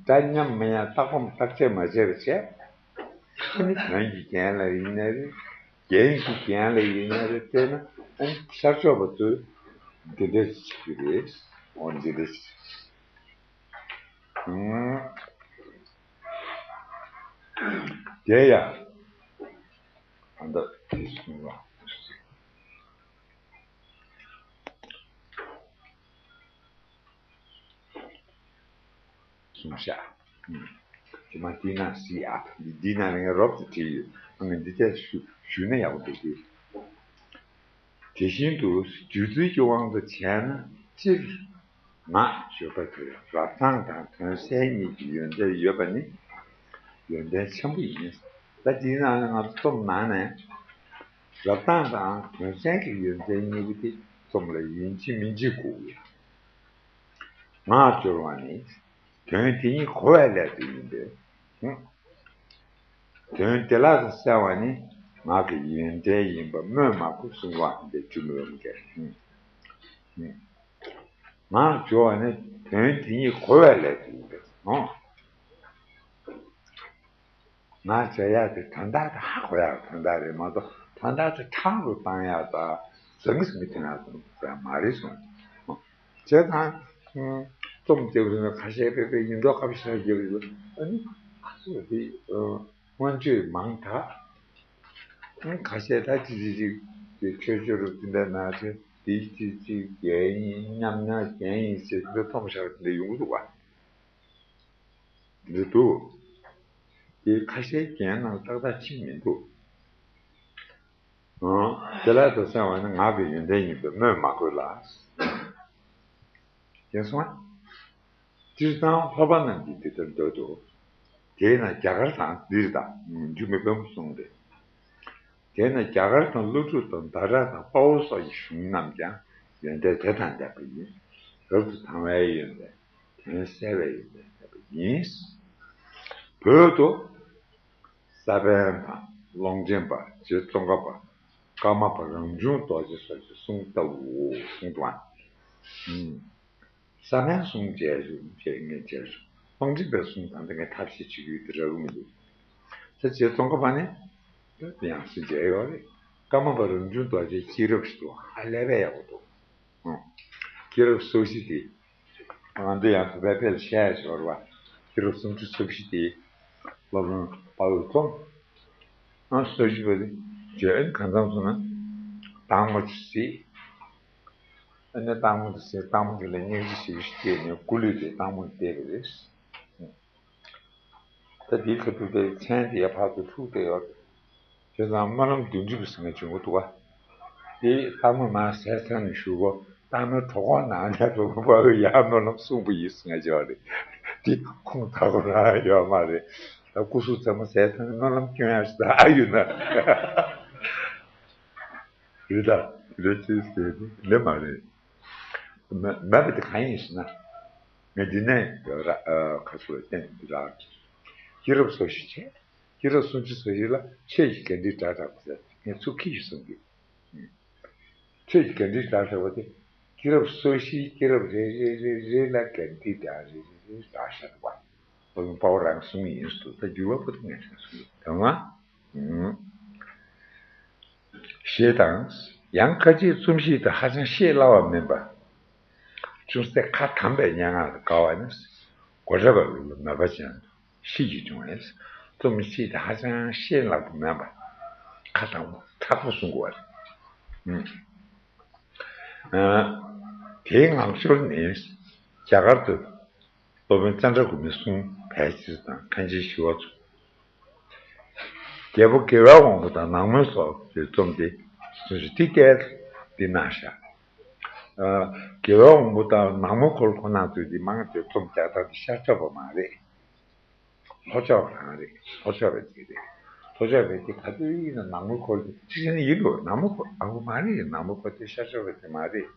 ད་མཉམ་མི་མཉམ་བརྟག་པ་བརྟག་དཔྱད་མ་བྱས་པ་བྱས། ཨ་ནི་དོན་གྱི་རྒྱན་ལ་ཡིན་ན་རེད། རྒྱན་གྱི་རྒྱན་ལ་ཡིན་ན་རེད། བལྟས་ན་ཨ་ནི་ཤར་ཕྱོགས་པ་ཚོས་འདི་འདྲ་ཞིག་གི་རེད། འོ་འདི་འདྲ་ཞིག་ཨང་། དེ་ཡང་ད་ལྟ་དེ་གསུངས་པ། གསུངས་ཤག་དེ་མ་དེའི་ནང་སྲིད་ཨ། འདི་འདིའི་ནང་ལ་ངས་རོབ་ཙམ་བྲིས་ཡོད། ཨ་ངས་འདི་ཚོ་ཞུ་ཞུས་ན་ཡག་པོ་འདུག་གི། དེ་བཞིན་དུ་སྒྱུ་རྩལ་གྱི་དབང་དུ་བྱས་ན། སྤྱིར་ངག་བརྗོད་པ་དེར་རབ་དྭངས་དང་དོན་གསལ་གཉིས་ཀྱི་ཡོན་ཏན་ཡོད་པ་ནི་ཡོན་ཏན་ཆེན་པོ་ཡིན། ད་འདིའི་ནང་ལ་ང་ཚོ་རྩོམ་ནང་ནས་རབ་དྭངས་དང་དོན་གསལ་གྱི་ཡོན་ཏན་གཉིས་པོ་དེ་རྩོམ་ལ་ཡིན་གཅིག་མིན་གཅིག་དགོས་ཀྱི། ངག་སྦྱོར་བ་ནི་དོན་དེ་ཉིད་གོ་བའི་སླད་དུ་ཡིན་པས། དོན་དེ་ལ་གསལ་བ་ནི་ངག་གི་ཡོན་ཏན་ཡིན་པ་སྨོས་མ་དགོས་གསུངས་པ་འདི་ཇུ་མི་རུང་གེ། ངག་སྦྱོར་བ་ནི་དོན་དེ་ཉིད་གོ་བའི་སླད་དུ་ཡིན་པས་སོ། ང་བྱ་ཡག་དེ་དོན་དག་དེ་ཧ་གོ་ཡག་དོན་དག་རེད་མ་གཏོགས། དོན་དག་དེ་ཐང་དུ་བཏང་ཡག་དང་ཟང་ངེ་ཟིང་ངེ་དེ་ན་ཙམ་ཙམ་མ་རེད་གསུངས། བྱས་ཙང་རྩོམ་རྒྱབ་རེད་ན་ཁ་ཤས་དཔེ་དཔེ་ཡིན་མདོག་ཁ་པོ་ཞིག་རྒྱབ་རེད། ཨ་ནི་ཨ་ཚོ་དེ་སྔོན་ཆད་མང་དྲགས། ཁ་ཤས་ད་ཅི་ཅི་ཅིག་དེ་ཆོས་ཆོས་རུ་དེ་འདྲ་ན་ཆོས་དེ་ཅི་ཅིག་རྒྱན་ཡིན་སྙམ་ན་རྒྱན་ཡིན་ཟེར་དེ་འདྲ་མཐོང་ཤར་དེ་འདྲ་ཡོང་གི་འདུག་བ། འདི་འདུག་དེ་ཁ་ཤས་རྒྱན་ནང་ཏག་ཏག་ཕྱིན་མི་འདུག་ཨང་། དེ་ལ་དོ་སེམས་བ་ནི་ངག་གི་ཡོན་ཏན་ཡིན་པས་སྨོས་མ་དགོས་ལ། མཁྱེན་སོང་ང་། སྤྱིར་བཏང་ལྷོ་པ་རྣམས་ཀྱིས་འདི་ལྟར་འདོད་དོ། དེས་ན་རྒྱ་གར་དང་འདིར་དང་འཇུ་མི་དཔོན་པོ་གསུངས་ཏེ། དེས་ན་རྒྱ་གར་དང་ཀླུ་སྒྲུབ་དང་ཟླ་གྲགས་དང་དཔའ་བོ་སོགས་ཀྱི་གཞུང་རྣམས་ཀྱང་ཡོན་ཏན་དེ་དང་ལྡན་པ་ཡིན། རབ་ཏུ་དང་བའི་ཡོན་ཏན། དོན་གསལ་བའི་ཡོན་ཏན་ལྡན་པ་ཡིན། བོད་དུ་ ས་པཎ་དང་ཀློང་ཆེན་པ། རྗེ་ཙོང་ཁ་པ། ཀརྨ་པ་རང་བྱུང་རྡོ་རྗེ་སོགས་ཀྱི་གསུང་ལྟ་བུའོ་གསུངས་འདུག་ཨང་། ས་པཎ་གསུང་མཇལ་རྒྱུ་མཇལ་ངས་མཇལ་བྱུང་། ཀློང་ཆེན་པའི་གསུང་དང་དེ་ངས་ཐབས་ཤེས་བྱེད་རྒྱུ་དེ་རག་གི་མི་འདུག་ད་རྗེ་ཙོང་ཁ་པ་ནི་ཡང་སྲིད་མཇལ་ཡོད་རེད། ཀརྨ་པ་རང་བྱུང་རྡོ་རྗེ་སྐྱེས་རབས་ཤིག་འདུག་ཧ་ལས་པའི་ཡག་པོ་འདུག་ཨང་། སྐྱེས་རབས་སོ་བཞི་དེ། ང་ཚོ་ཡང་བོད་པའི་ཕལ་བཤད་ཡ་ཞོར་བ། སྐྱེས་རབས་སུམ་ཅུ་སོ་བཞི་དེ། སློབ་དཔོན་དཔའ་བོས་རྩོམ། ཨ་སོ་བཞི་པ་དེ། བརྗོད་ཨན་གང་འཚམ་སོང་ན། སྟག་མོ་ཅིག་གཟིགས། ཨ་ནི་སྟག་མོ་དེ་གཟིགས། སྟག་མོ་དེ་ལ་སྙིང་རྗེ་ཞེ་པོ་ཞིག་སྐྱེས་ནས་སྐུ་ལུས་དེ་སྟག་མོ་ལ་གཏད་པ་རེད། ད་དེའི་ཁ་ཐུག་དེ་མཚན་དེ་ཡར་ཕར་ཚུར་འཁྲུག་བསྡད་ཡོད་རེད། བྱས་ཙང་སྨོན་ལམ་བདུན་ཅུ་པ་ཟེར་མཁན་བྱུང་གི་འདུག་ག་དེ་སྟག་མོ་མར་ཟས་ཚང་ནས་བཞུགས་གོ། སྟག་མོའི་གྲོད་ཁོག་ནང་ནས་གྲོད་ཁོག་ཕར་ཡར་སྨོན་ལམ་གསུངས་པ་ཡིན་ཟེར་མཁན་ཅིག་ཡོད་རེད། དེ་ཁུངས་དག་པོ་རང་ཡོད་མ་རེད། ད་སྐུ་གཟུགས་ཚང་མ་ཟས་ཚང་ནས་སྨོན་ལམ་སྐྱོན་ཡ་ཞིག་ད་ཨ་ཡོད་ན། རེད་ད། རེད་ཅེས་ཟེར་དེ་ལེ་མ་རེད། མ་མ་པ་དེ་གང་ཡིན་ཟེར་ན། ངས་འདི་ནས་ཡོད་ར། ཨ་ཁ་ཚུར་བསྟན་འདི་ར། སྐྱེས་རབས་སོ་བཞི་བྱས། སྐྱེས་རབས་སུམ་ཅུ་སོ་བཞི་ལ་ཆོས་ཀྱི་འགན་འཁྲི་སྒྲ་གྲགས་པ་ཟེར་ངས་ཚུར་ཁྱེར་ཞིག་གསུང་གི། ཆོས་ཀྱི་འགན་འཁྲི་སྒྲ་གྲགས་པ་དེ། སྐྱེས་རབས་སོ་བཞིའི་སྐྱེས་རབས་རེ་རེ་རེ་རེ་ལ་འགན་འཁྲི་སྒྲ་རེ་རེ་རེ་སྒྲ་བཤད་པ། སློབ་དཔོན་དཔའ་བོ་རང་གསུང་གི་ཡིན་ཟེར་འདུག་ད་འགྱུར་བ་པོ་དེ་ངས་དྲན་སོང་གི་དོན་ལ། ཞེས་དང་། ཡང་ཁ་ཅིག་རྩོམ་གཤིས་དེ་ཧ་ཅང་ཤེས་སླ་བ་མིན་པ། ཅུང་ཟད་ཁ་དམ་པའི་སྙན་ངག་ལ་དགའ་བ་ནི། དགོད་བྲ་བ་ལུགས་ལ་མོས་པ་ཅན་དུ་ཤེས་ཀྱི་འབྱུང་བས། རྩོམ་གཤིས་དེ་ཧ་ཅང་ཤེས་སླ་པོ་མིན་པ། ཁ་དམ་པོ་མཁྲེགས་པོ་གསུང་དགོས་པ་རེད། ཨ། དེའི་ངག་སྦྱོར་ནི། རྒྱ་གར་དུ། སློབ་དཔོན་ཙནྡྲ་གོ་མིའི་གསུང་ཕལ་ཆེར་དང་མཁན་ཆེན་ཞི་བ་འཚོ། རྒྱལ་པོ་དགེ་བའི་དབང་པོ་དང་ནག་མོ་སོགས་ཀྱི་རྩོམ་དེ་གསུང་ཞིང་ཏིག་ཏའི་འདི་གནང་བཞག་ཨ། དགེ་བའི་དབང་པོ་དང་ནག་མོ་འཁོར་ཁོ་ན་ཚོས་འདི་མང་ཆེ་རྩོམ་རྒྱག་སྟངས་དེ་ཤར་ཕྱོགས་པ་མ་རེད། ལྷོ་ཕྱོགས་རང་རེད། ལྷོ་ཕྱོགས་པའི་ཚིག་རེད། ལྷོ་ཕྱོགས་པའི་དེ་ག་དུས་ཡིན་ན་ནག་མོ་འཁོར་དེ་ཅི་ཟེར་ན་ཡིན་འགྲོ། ནག་མོ་འཁོར་ཨ་བོ་མ་རེད། ནག་མོ་འཁོར་དེ་ཤར་ཕྱོགས་པའི་དེ་མ་རེད།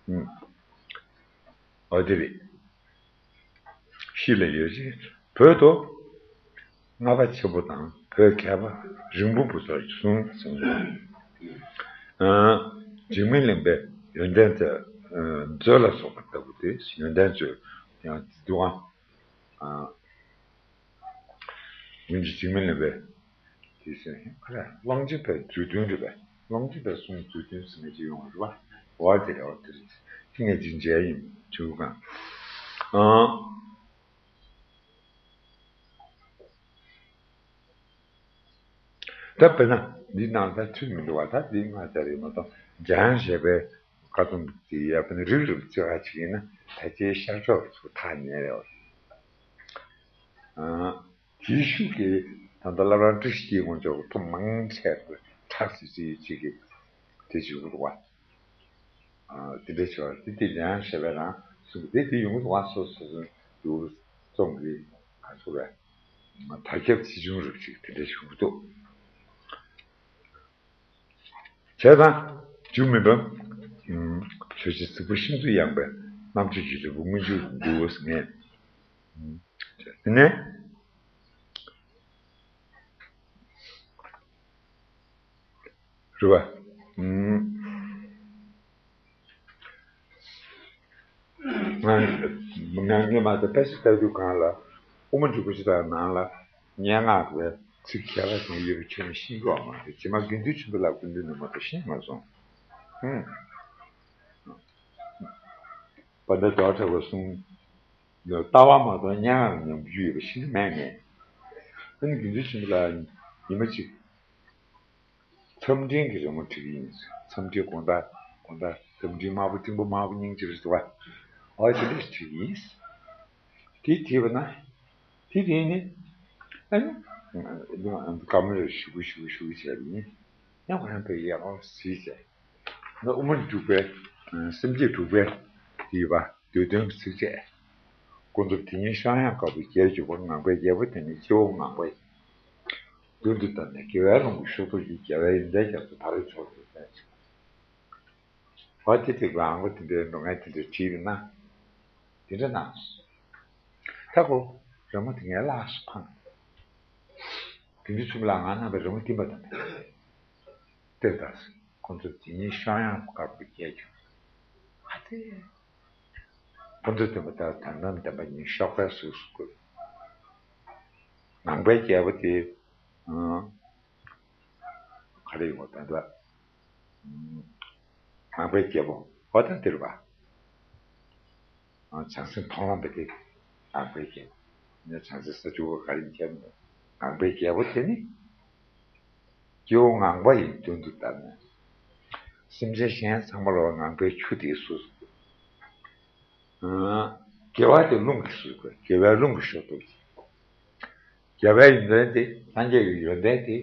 ཨུམ། འོ་དེ་རེད། ཤི་ལ་ཡོད་ཅིང་བོད་དུ་སྔགས་པ་ཆེན་པོ་དང་བོད་མཁས་པ་རིང་པོ་པོ་ཚོར་གསུངས་ཟིན། འཇིགས་མེད་གླིང་པའི་ཡོན་ཏན་མཛོད། མཛོད་ལ་སོགས་པ་ལྟ་བུ་དེ་ཡོན་ཏན་མཛོད་ཡང་འདུག་ཨང་། འོན་ཀྱང་འཇིགས་མེད་གླིང་པའི་དེ་ཟེར་ཁ་ལ་ཀློང་ཆེན་པའི་མཛོད་བདུན་རེད་པས། ཀློང་ཆེན་པའི་གསུང་མཛོད་བདུན་ཟེར་ནས་ཅིག་ཡོང་བ་རེད་པ། འོ་དེ་རེད། འོ་དེ་རེད། དེ་ངས་ཅིག་མཇལ་ཡིན་བྱུང་གང་། ཨང་། ད་དཔེར་ན་འདི་ནང་ད་ཚུད་མི་འདུག་བ། ད་འདི་ང་ཚ་རེད་མ་གཏོགས་འཇང་ཞེས་པའི་བཀའ་གདམས་དེ་ཡ་དཔེར་ན་རིགས་རུས་ཚིག་ཁ་ཅིག་ཡིན་ན་ད་ཅིའི་ཤར་ཕྱོགས་ཚུར་ཐག་ཉེ་ཡོད། དེའི་ཤུགས་ཀྱིས་ད་ལྟ་བླ་བྲང་བཀྲ་ཤིས་འཁྱིལ་དགོན་ཆོག་གི་ཐུམ་མང་ཆེ་བ་ཁྲག་ཙི་ཙི་ཅིག་གི་དེ་བྱེད་དགོས་འདུག་བ། དེ་འདྲ་བྱས་པ་དེ་དེ་ལན་བྱས་པའི་རང་གསུང་གི་དེ་དེ་ཡོང་གི་འདུག་བ། སོ་སོ་སོ་ཡུལ་རྩོམ་གྱི་ང་ཚོ་བས་དར་ཁྱབ་ཆེ་ཆུང་རབ་ཅིག་དེ་འདྲ་བྱུང་གི་འདུག་བྱས་ཙང་རྒྱུ་མིན་པ། ཆོས་རྗེ་ཚིག་པ་ཤིན་ཏུ་ཡངས་པའི་རྣམ་དཔྱོད་ཀྱི་རི་བོ་མངོན་གྱུར་འདུག་ངས། དེ་ནས། རེད་བ། ང་ང་ངས་མ་ད་ཕལ་ཆེར་ལྟ་དུས་གང་ལ་དབུ་མ་འཇུག་པ་ཅི་ལྟར་ནང་ལ་སྙན་ངག་པའི་ཚིག་ག་ལ་ཞིག་ཡོད་པ་ཁྱོན་ནས་ཤེས་ཀྱི་ཡོད་མ་རེད། རྗེས་མ་དགེ་འདུན་ཆོས་འཕེལ་ལགས་སྐུ་མདུན་ནས་མ་གཏོགས་ཤེས་མ་སོང་། ཧུམ། དཔལ་ལྡན་རྡོ་རྗེ་གྲགས་པས་གསུངས། ལྟ་བ་མ་གཏོགས་སྙན་ངག་ལ་ཉམས་རྒྱུ་ཡོད་པ་ཤེས་ཀྱི་མེད་ངས། ཨ་ནི་དགེ་འདུན་ཆོས་འཕེལ་ལགས་ཉི་མ་གཅིག་མཚམས་སྤྲིན་གྱི་རི་མོ་བྲིས་ཀྱི་ཡིན། མཚམས་སྤྲིན་དགོང་དག་དགོང་དག་མཚམས་སྤྲིན་དམར་པོ་སྤྲིན་པ་དམར་པོ་སྙིང་རྗེ་རེད་བ། ཨོ་དེ་འདྲ་བྲིས་ཀྱི་ཡིན། དེ་བྲིས་པ་ན། དེ་དེ་ནི། ཨ་ནི། ཀ་མེ་ར་ཞུ་གུ་ཞུ་གུ་ཞུ་གུ་བྱས་པ་ཡིན། ཡང་ཁོ་རང་པའི་ཡག་པོ་གཟིགས་བྱས། ན་དབུ་མ་འཇུག་པའི་སེམས་བསྐྱེད་དྲུག་པའི་དེ་ཡོད་པ་འདོད་དོན་གྱི་ཚིགས་བཅད། ཀུན་རྫོབ་དེ་ཉིད་བཤད་ཡང་དཀའ་བའི་རྒྱལ་འཇུག་པ་ངང་པའི་རྒྱལ་པོ་དེ་ནི་སྤྱི་བོ་ངང་པའི་མདུན་དུ་བཏབ་ནས་དགེ་བའི་ལོངས་སྐུ་ཤུགས་རྫོགས་ཀྱི་རྒྱལ་བའི་ཡོན་ཏན་རྒྱ་མཚོ་ཕ་རོལ་ཕྱོགས་སུ་ཕེབས་ཤིང་། བ་དེ་དེ་གང་གོ་དེ་འདྲའི་འགྲོ་ངན་དེ་འདྲ་བྲིས་པ་ན་དེ་འདྲ་གནང་སོང་། ད་གོ་རི་མོ་དེ་ངའི་ལག་སུ་འཕངས། དེ་འདྲའི་ཚུལ་ལ་ང་རྣམ་པའི་རི་མོ་བསྟན་པ་དང་། ལྟོས་དང་། ཁོ་ཚོ་དེ་ཉིད་ཤོག་ཡང་དཀར་པོ་རྒྱས་བྱུང་། ཨ་ཏེ། ཁོ་ཚོ་བསྟན་པ་ལྟར་དོན་དམ་བདེན་པ་ཉིད་ཤོག་པའི་གཟུགས་སུ་བཀོད། ངང་པའི་རྒྱལ་པོ་དེ། ཨང་། ག་རེ་ཡོང་བ་ད་ལྟ། ངང་པའི་རྒྱལ་པོ་ཨོ་ད་དེ་རེད་པ། བྱང་སེམས་མཐོང་ལམ་པ་དེ་ངང་པའི་རྒྱལ་པོ། ནས་བྱང་སེམས་ས་བཅུ་པ་ག་རེ་ཡིན་ཁྱེད་མོ། ངང་པའི་རྒྱལ་པོ་དེ་ནི་སྐྱེ་བོ་ངང་པ་ཡི་མདུན་དུ་བཏབ་ནས། སེམས་ཅན་གཞན་ཚང་མ་ལ་ངང་པའི་ཆུ་དེའི་གཟུགས་སུ། དགེ་བ་དེ་རླུང་གིས་གསོད་དགོས། དགེ་བའི་རླུང་གིས་གསོད་དགོས། རྒྱལ་བའི་ཡོན་ཏན་དེ་སངས་རྒྱས་ཀྱི་ཡོན་ཏན་དེ་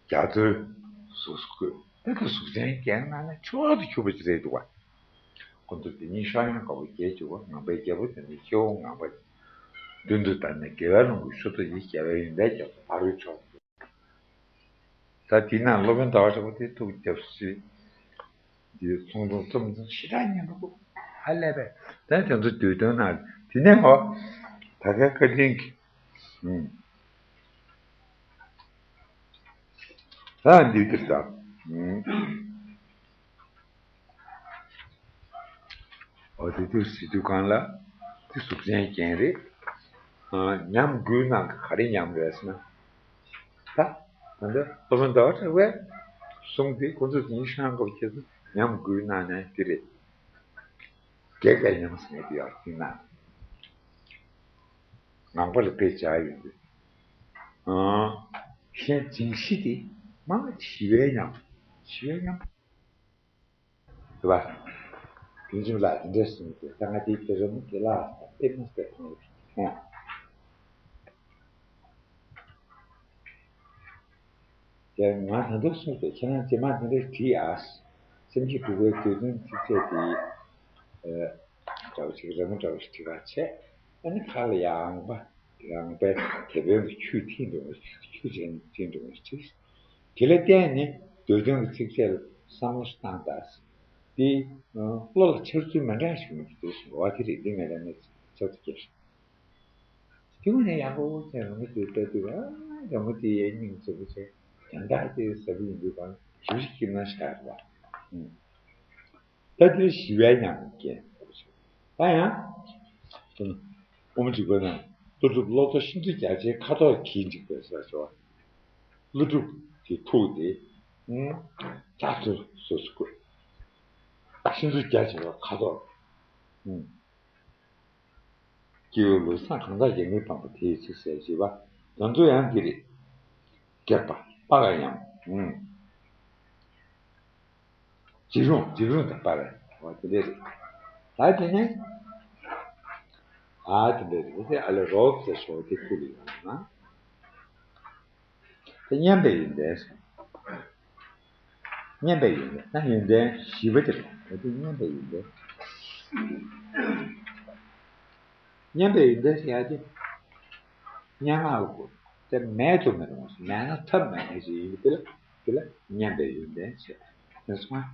རྒྱ་མཚོའི་གཟུགས་སུ་བཀོད། དེ་ལྟར་གཟུགས་ཅན་རྒྱན་གནང་ན་མཆོག་ཏུ་གྱུར་པ་ཅིག་རེད་འདུག་པ། ཁོ་ཚོ་དེ་ཉིད་ཤོག་ཡང་དཀར་པོ་རྒྱས་བྱུང་བ། ངང་པའི་རྒྱལ་པོ་དེ་ནི་སྐྱེ་བོ་ངང་པ་མདུན་དུ་བཏབ་ནས་དགེ་བའི་རླུང་གིས་གསོད་དོ་ཡི། རྒྱལ་བའི་ཡོན་ཏན་རྒྱ་མཚོ་ཕ་རོལ་ཕྱོགས་སུ། ད་དེའི་ནང་སློབ་དཔོན་ཟླ་བ་གྲགས་པ་དེ་ཐུགས་རྒྱབ་སུ་འདི་ཚོང་དུང་རྩོམ་ཚོང་ཞེ་དྲག་ཉན་པ་ཁོ་ཧ་ལས་པས། ད་དེ་ཚོ་དུས་སྟོན་ན་དེ་ནས་ཧོ་ད་ག་བཀའ་དྲིན་གྱིས། ཨུམ། ད་འདི་དེར་ད། ཨུམ། འོ་དེ་དུས་སི་དུས་གང་ལ་དེ་གཟུགས་ཅན་རྒྱན་རེད། ཨ། ཉམས་དགུའི་ནང་གི་ག་རེ་ཉམས་རེད་ཟེར་ན། ད་ད་འདི་སློབ་དཔོན་ཟླ་བ་གྲགས་པས་གསུངས་ཏེ་ཁོ་ཚོ་དེ་ཉིད་ཤང་སྐབས་ཁྱེད་ཚོ་ཉམས་དགུའི་ནང་ནས་དེ་རེད། བགེགས་ཀྱི་ཉམས་ཟེར་ནས་དེ་ཡང་དེ་ན། ངང་པ་ལ་དཔེ་བྱ་ཡོད་དེ། ཨ། གཞན་འཛིན་ཤེས་དེ་མ་ཞི་བའི་ཉམས། ཞི་བའི་ཉམས། རེད་པ། དེ་འཛིན་ལ་དེ་འདྲས་སོང་སྟེ་ད་ང་དེའི་དེ་རི་མོ་དེ་ལ་དཔེ་མ་སྟེ་མཐོང་རེད། དེ་ང་ད་དུང་གསུངས་ཏེ་ཁྱེད་རང་རྗེས་མ་དེ་འདྲས་བྲིས་ཨ། སེམས་བསྐྱེད་དྲུག་པའི་དགེ་འདུན་ཚིགས་བཅད་དེ། ཨ། འདྲ་བོ་ཞིག་རི་མོ་འདྲ་བོ་ཞིག་བྲིས་པ་བྱས། ཨ་ནི་ཁ་ལ་ཡང་པ། ཡང་པའི་དེད་དཔོན་གྱི་ཆུ་ཐིང་འགྲོ་བ་ཆུ་ཆེན་ཐིང་འགྲོ་བ་ཅིག་དེ་ལ་བརྟེན་ནས་འདོད་དོན་གྱི་ཚིགས་བཅད་ལ་བསམ་བློ་བཏང་དང་། དེ་བློ་ལ་འཆར་ཚུལ་མི་འདྲ་ཞིག་མི་འདུག་འོ་དེ་རེད། འདི་ངས་རང་ནས་ཚོད་ཀྱི། དེ་ངས་ཡག་པོ་བྱས་རང་གི་དེ་ལྟ་དུས་ཨ་རང་གི་དེ་ཡའི་སྙིང་རྗེ་པོ་བྱས་ཀྱང་དག་དེ་ཟབ་ཡིན་དུས་གང་ཞིབ་ཞིབ་ཀྱིས་མ་ཤར་བ། ད་འདིར་ཞི་བའི་ཉམས་ཀྱི་རྐྱེན། ད་ཡང་། དབུ་མ་འཇུག་པ་ན་ཀླུ་སྒྲུབ་བློ་རྟོག་ཤིན་ཏུ་རྒྱ་ཆེའི་ཁ་དོག་གིས་འཇིག་པའི་ཟེར་བ། ཀླུ་སྒྲུབ་ཀྱི་ཐུགས་དེ་རྒྱ་མཚོའི་གཟུགས་སུ་བཀོད། ཤིན་ཏུ་རྒྱ་ཆེ་བའི་ཁ་དོག་སྐྱེ་བོའི་ལུས་བཟང་གང་དག་རྒྱལ་བའི་དཔང་པོ་དེའི་ཚིག་གསལ་བྱེད་པ། དོན་དུ་ཡང་འདི་རེད། སྒེག་པ་སྤར་བའི་ཉམས། ཨུམ། འཇིགས་རུང་འཇིགས་རུང་དང་སྤར་བའི་ཉམས་དེ་འདྲ་རེད། ད་དེ་ནས། ཨ་དེ་འདྲ་རེད་དེ་ཨ་ལས་རོགས་ཟེར་ཞོག་དེ་ཁུ་ལི་ཡོང་ན། དེ་མཉམ་པའི་ཡོན་ཏན་ཟེར། མཉམ་པའི་ཡོན་ཏན་ན་ཡོན་ཏན་བཞི་པ་དེ་རེད། ད་དེ་མཉམ་པའི་ཡོན་ཏན། མཉམ་པའི་ཡོན་ཏན་ཟེར་ཡ་དེ། སྙན་ངག་ལ་གོ། དེ་མེད་དུ་མི་རུང་བ། མེད་ན་ཐབས་མེད་མཁན་ཞིག་ཡིན་པ་དེ་ལ། དེ་ལ་མཉམ་པའི་ཡོན་ཏན་ཟེར། དེ་སོང་ང་།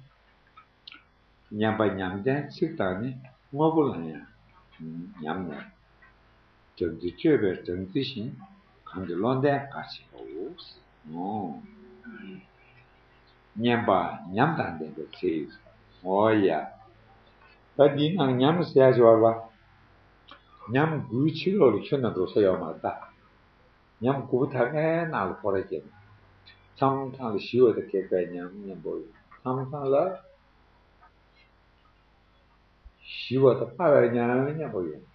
མཉམ་པ་ཉམས་ལྡན་ཚིག་དང་ནི། དངོས་པོ་ལ་ཡང་ཉམས་ནས། སྦྲང་རྩི་སྤྱོད་པའི་སྦྲང་རྩི་བཞིན། གང་གི་བློ་ལྡན་གར་བྱེད་པའོ། ཨོ། སྙན་པ་ཉམས་དང་ལྡན་པའི་ཚིག། ཨོ་ཡ། ད་འདིའི་ནང་ཉམས་ཟེར་ཡ་ཞིག་བར་བ། ཉམས་དགུའི་ཕྱི་ལོགས་ལ་ཁྱོན་ནས་འགྲོ་ས་ཡོད་མ་རེད་ད། ཉམས་དགུ་པོ་ད་ངའི་ནང་ལ་ཁོ་ར་སྐྱེས། མཚམས་མཚམས་ལ་ཞི་བ་དང་སྒེག་པའི་ཉམས་མཉམ་པོ་ཡོད། མཚམས་མཚམས་ལ་ཞི་བ་དང་སྤར་བའི་ཉམས་མཉམ་པོ་ཡོད།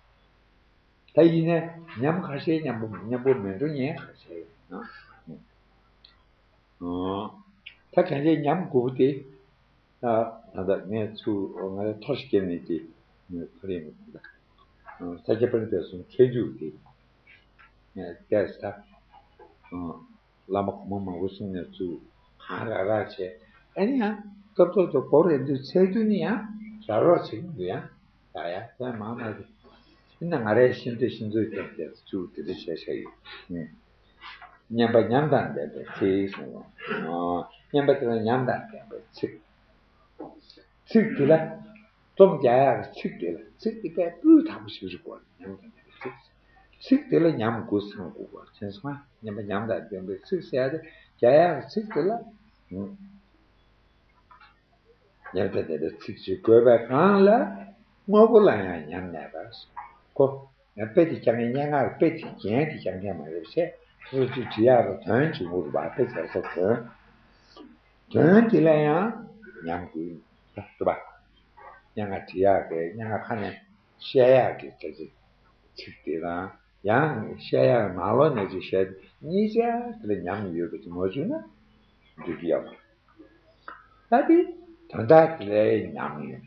ད་ཡིན་ནའི་ཉམས་ཁ་ཤས་མཉམ་པོ་མཉམ་པོ་མེད་འགྲོ་ཉན་ཁ་ཤས་ཡོད་ན། ད་གང་ཅི་ཉམས་དགུ་པོ་དེ། ད་ད་ལྟ་ངས་ཚུར་ང་ལ་ཐོར་ཞིག་སྐྱེལ་ནས་དེ་ངས་ཕ་རེད་མི་ཐུབ་ད། ས་སྐྱ་པཎྜི་ཏའི་གསུང་ཁྱད་འཇུག་དེ་ངས་བལྟས་ས། བླ་མ་གོང་མ་མང་པོ་གསུང་ནས་ཚུར་གང་རག་རག་བྱས། ཨ་ནི་ཡང་སྐབས་ཐོག་ཏུ་གོ་རེ་འདུག་ཚད་རྒྱུ་ནི་ཡང་རག་རོགས་བྱེད་ཀྱི་འདུག་ཡང་། ད་ཡ་ད་མང་མང་དེ། ཡིན་ན་ང་རའི་ཤེས་འདོད་ཤེས་ཚོད་ཀྱང་བལྟས་ཚུར་དེ་འདྲ་བྱས་བྱས་ཡོད། སྙན་པ་ཉམས་དང་ལྡན་པའི་ཚིག་གསུངས་པ། སྙན་པ་དེ་ལ་ཉམས་དང་ལྡན་པའི་ཚིག། ཚིག་དེ་ལ། རྩོམ་རྒྱག་ཡག་གི་ཚིག་དེ་ལ་ཚིག་དེ་དཔེ་སྤུས་དག་པོ་ཞིག་རེད་གོ། ཉམས་དང་ལྡན་པའི་ཚིག། ཚིག་དེ་ལ་ཉམས་དགུ་ཚང་དགོས་པ་མཁྱེན་སོང་ང་། མཉམ་པ་ཉམས་དང་ལྡན་པའི་ཚིག་ཟེར་ཡ་དེ་རྒྱག་ཡག་གི་ཚིག་དེ་ལ། ཨུ། ཉམས་དང་ལྡན་པའི་ཚིག་ཅིག་དགོས་པའི་སྒང་ལ་དངོས་པོ་ལ་ཡང་ཉམས་མེད་པ། ཁོ་ཡང་དཔེ་དེ་རྐྱང་ངེ་སྙན་ངག་དཔེ་དེ་རྒྱན་དེ་རྐྱང་རྐྱང་མ་རེད་པ། བཤད་སོ་སོ་བྲིས་ཡག་ལ་དོན་གཅིག་པུ་རེད་པ། དཔེ་བྱས་ས་དོན། དོན་དེ་ལ་ཡང་ཉམས་དགོས་རེད་པ། སྙན་ངག་བྲིས་ཡག་གི་སྙན་ངག་ཁ་ནས་བཤད་ཡག་གི་སྐད་ཆ་ཚིག་དེ་དང་། ཡང་བཤད་ཡག་ནང་ལོགས་ནས་ཅིག་བཤད་དེ་གཉིས་ཆ་དེ་ལ་ཉམས་ཡོད་པ་ཅིག་མ་བྱུང་ན་འགྲིག་གི་ཡོད་མ་རེད། ད་དེ་དོན་དག་དེ་ལ་ཉམས་ཡོད།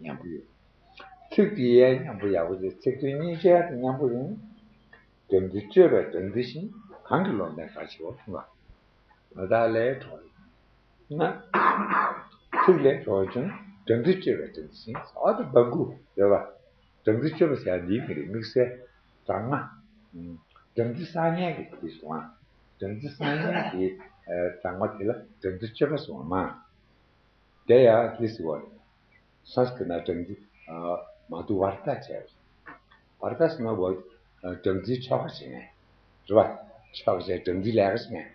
ཉམས་པོ་ཡོད། ཚིག་དེ་ཡང་མཉམ་པོ་ཡག་པོ་ཡོད། ཚིག་དོན་གཉིས་ཆ་དེ་མཉམ་པོ་ཡིན། དོན་འདི་དཔྱོད་པས་དོན་འདི་བཞིན། གང་གིས་བློ་ལྡན་དགའ་བྱེད་པ། གསུངས་པ། དོན་དག་ལས་གྲོལ་ན། ཚིག་ལས་གྲོལ་བྱུང་། དོན་འདི་དཔྱོད་པས་དོན་འདི་བཞིན། ཨ་ད་སྦྲ་གུར་ཡོད་པ། དོན་འདི་དཔྱོད་པ་ཟེར་ཡ་འདི་མི་རེད། དམིགས་བསལ་གྲངས་མ། དོན་འདི་སང་ཉིན་གྱི་དེ་སོང་ང་། དོན་འདི་སང་ཉིན་གྱི་གྲངས་མ་དེ་ལ་དོན་འདི་དཔྱོད་པ་སོང་ང་མ། དེ་ཡང་དེ་ཟེར་བ་རེད། སཾ་སྐྲྀ་ཏ་ནང་སྦྲང་རྩི་མ་དུ་ཝར་ཏ་བྱས། ཝར་ཏ་ཟེར་ན་བ་སྦྲང་རྩིའི་ཆོ་ག་བྱེད་མཁན་རེད་པ། ཆོ་ག་བྱས་སྦྲང་རྩི་ལས་ཀ་བྱེད་མཁན།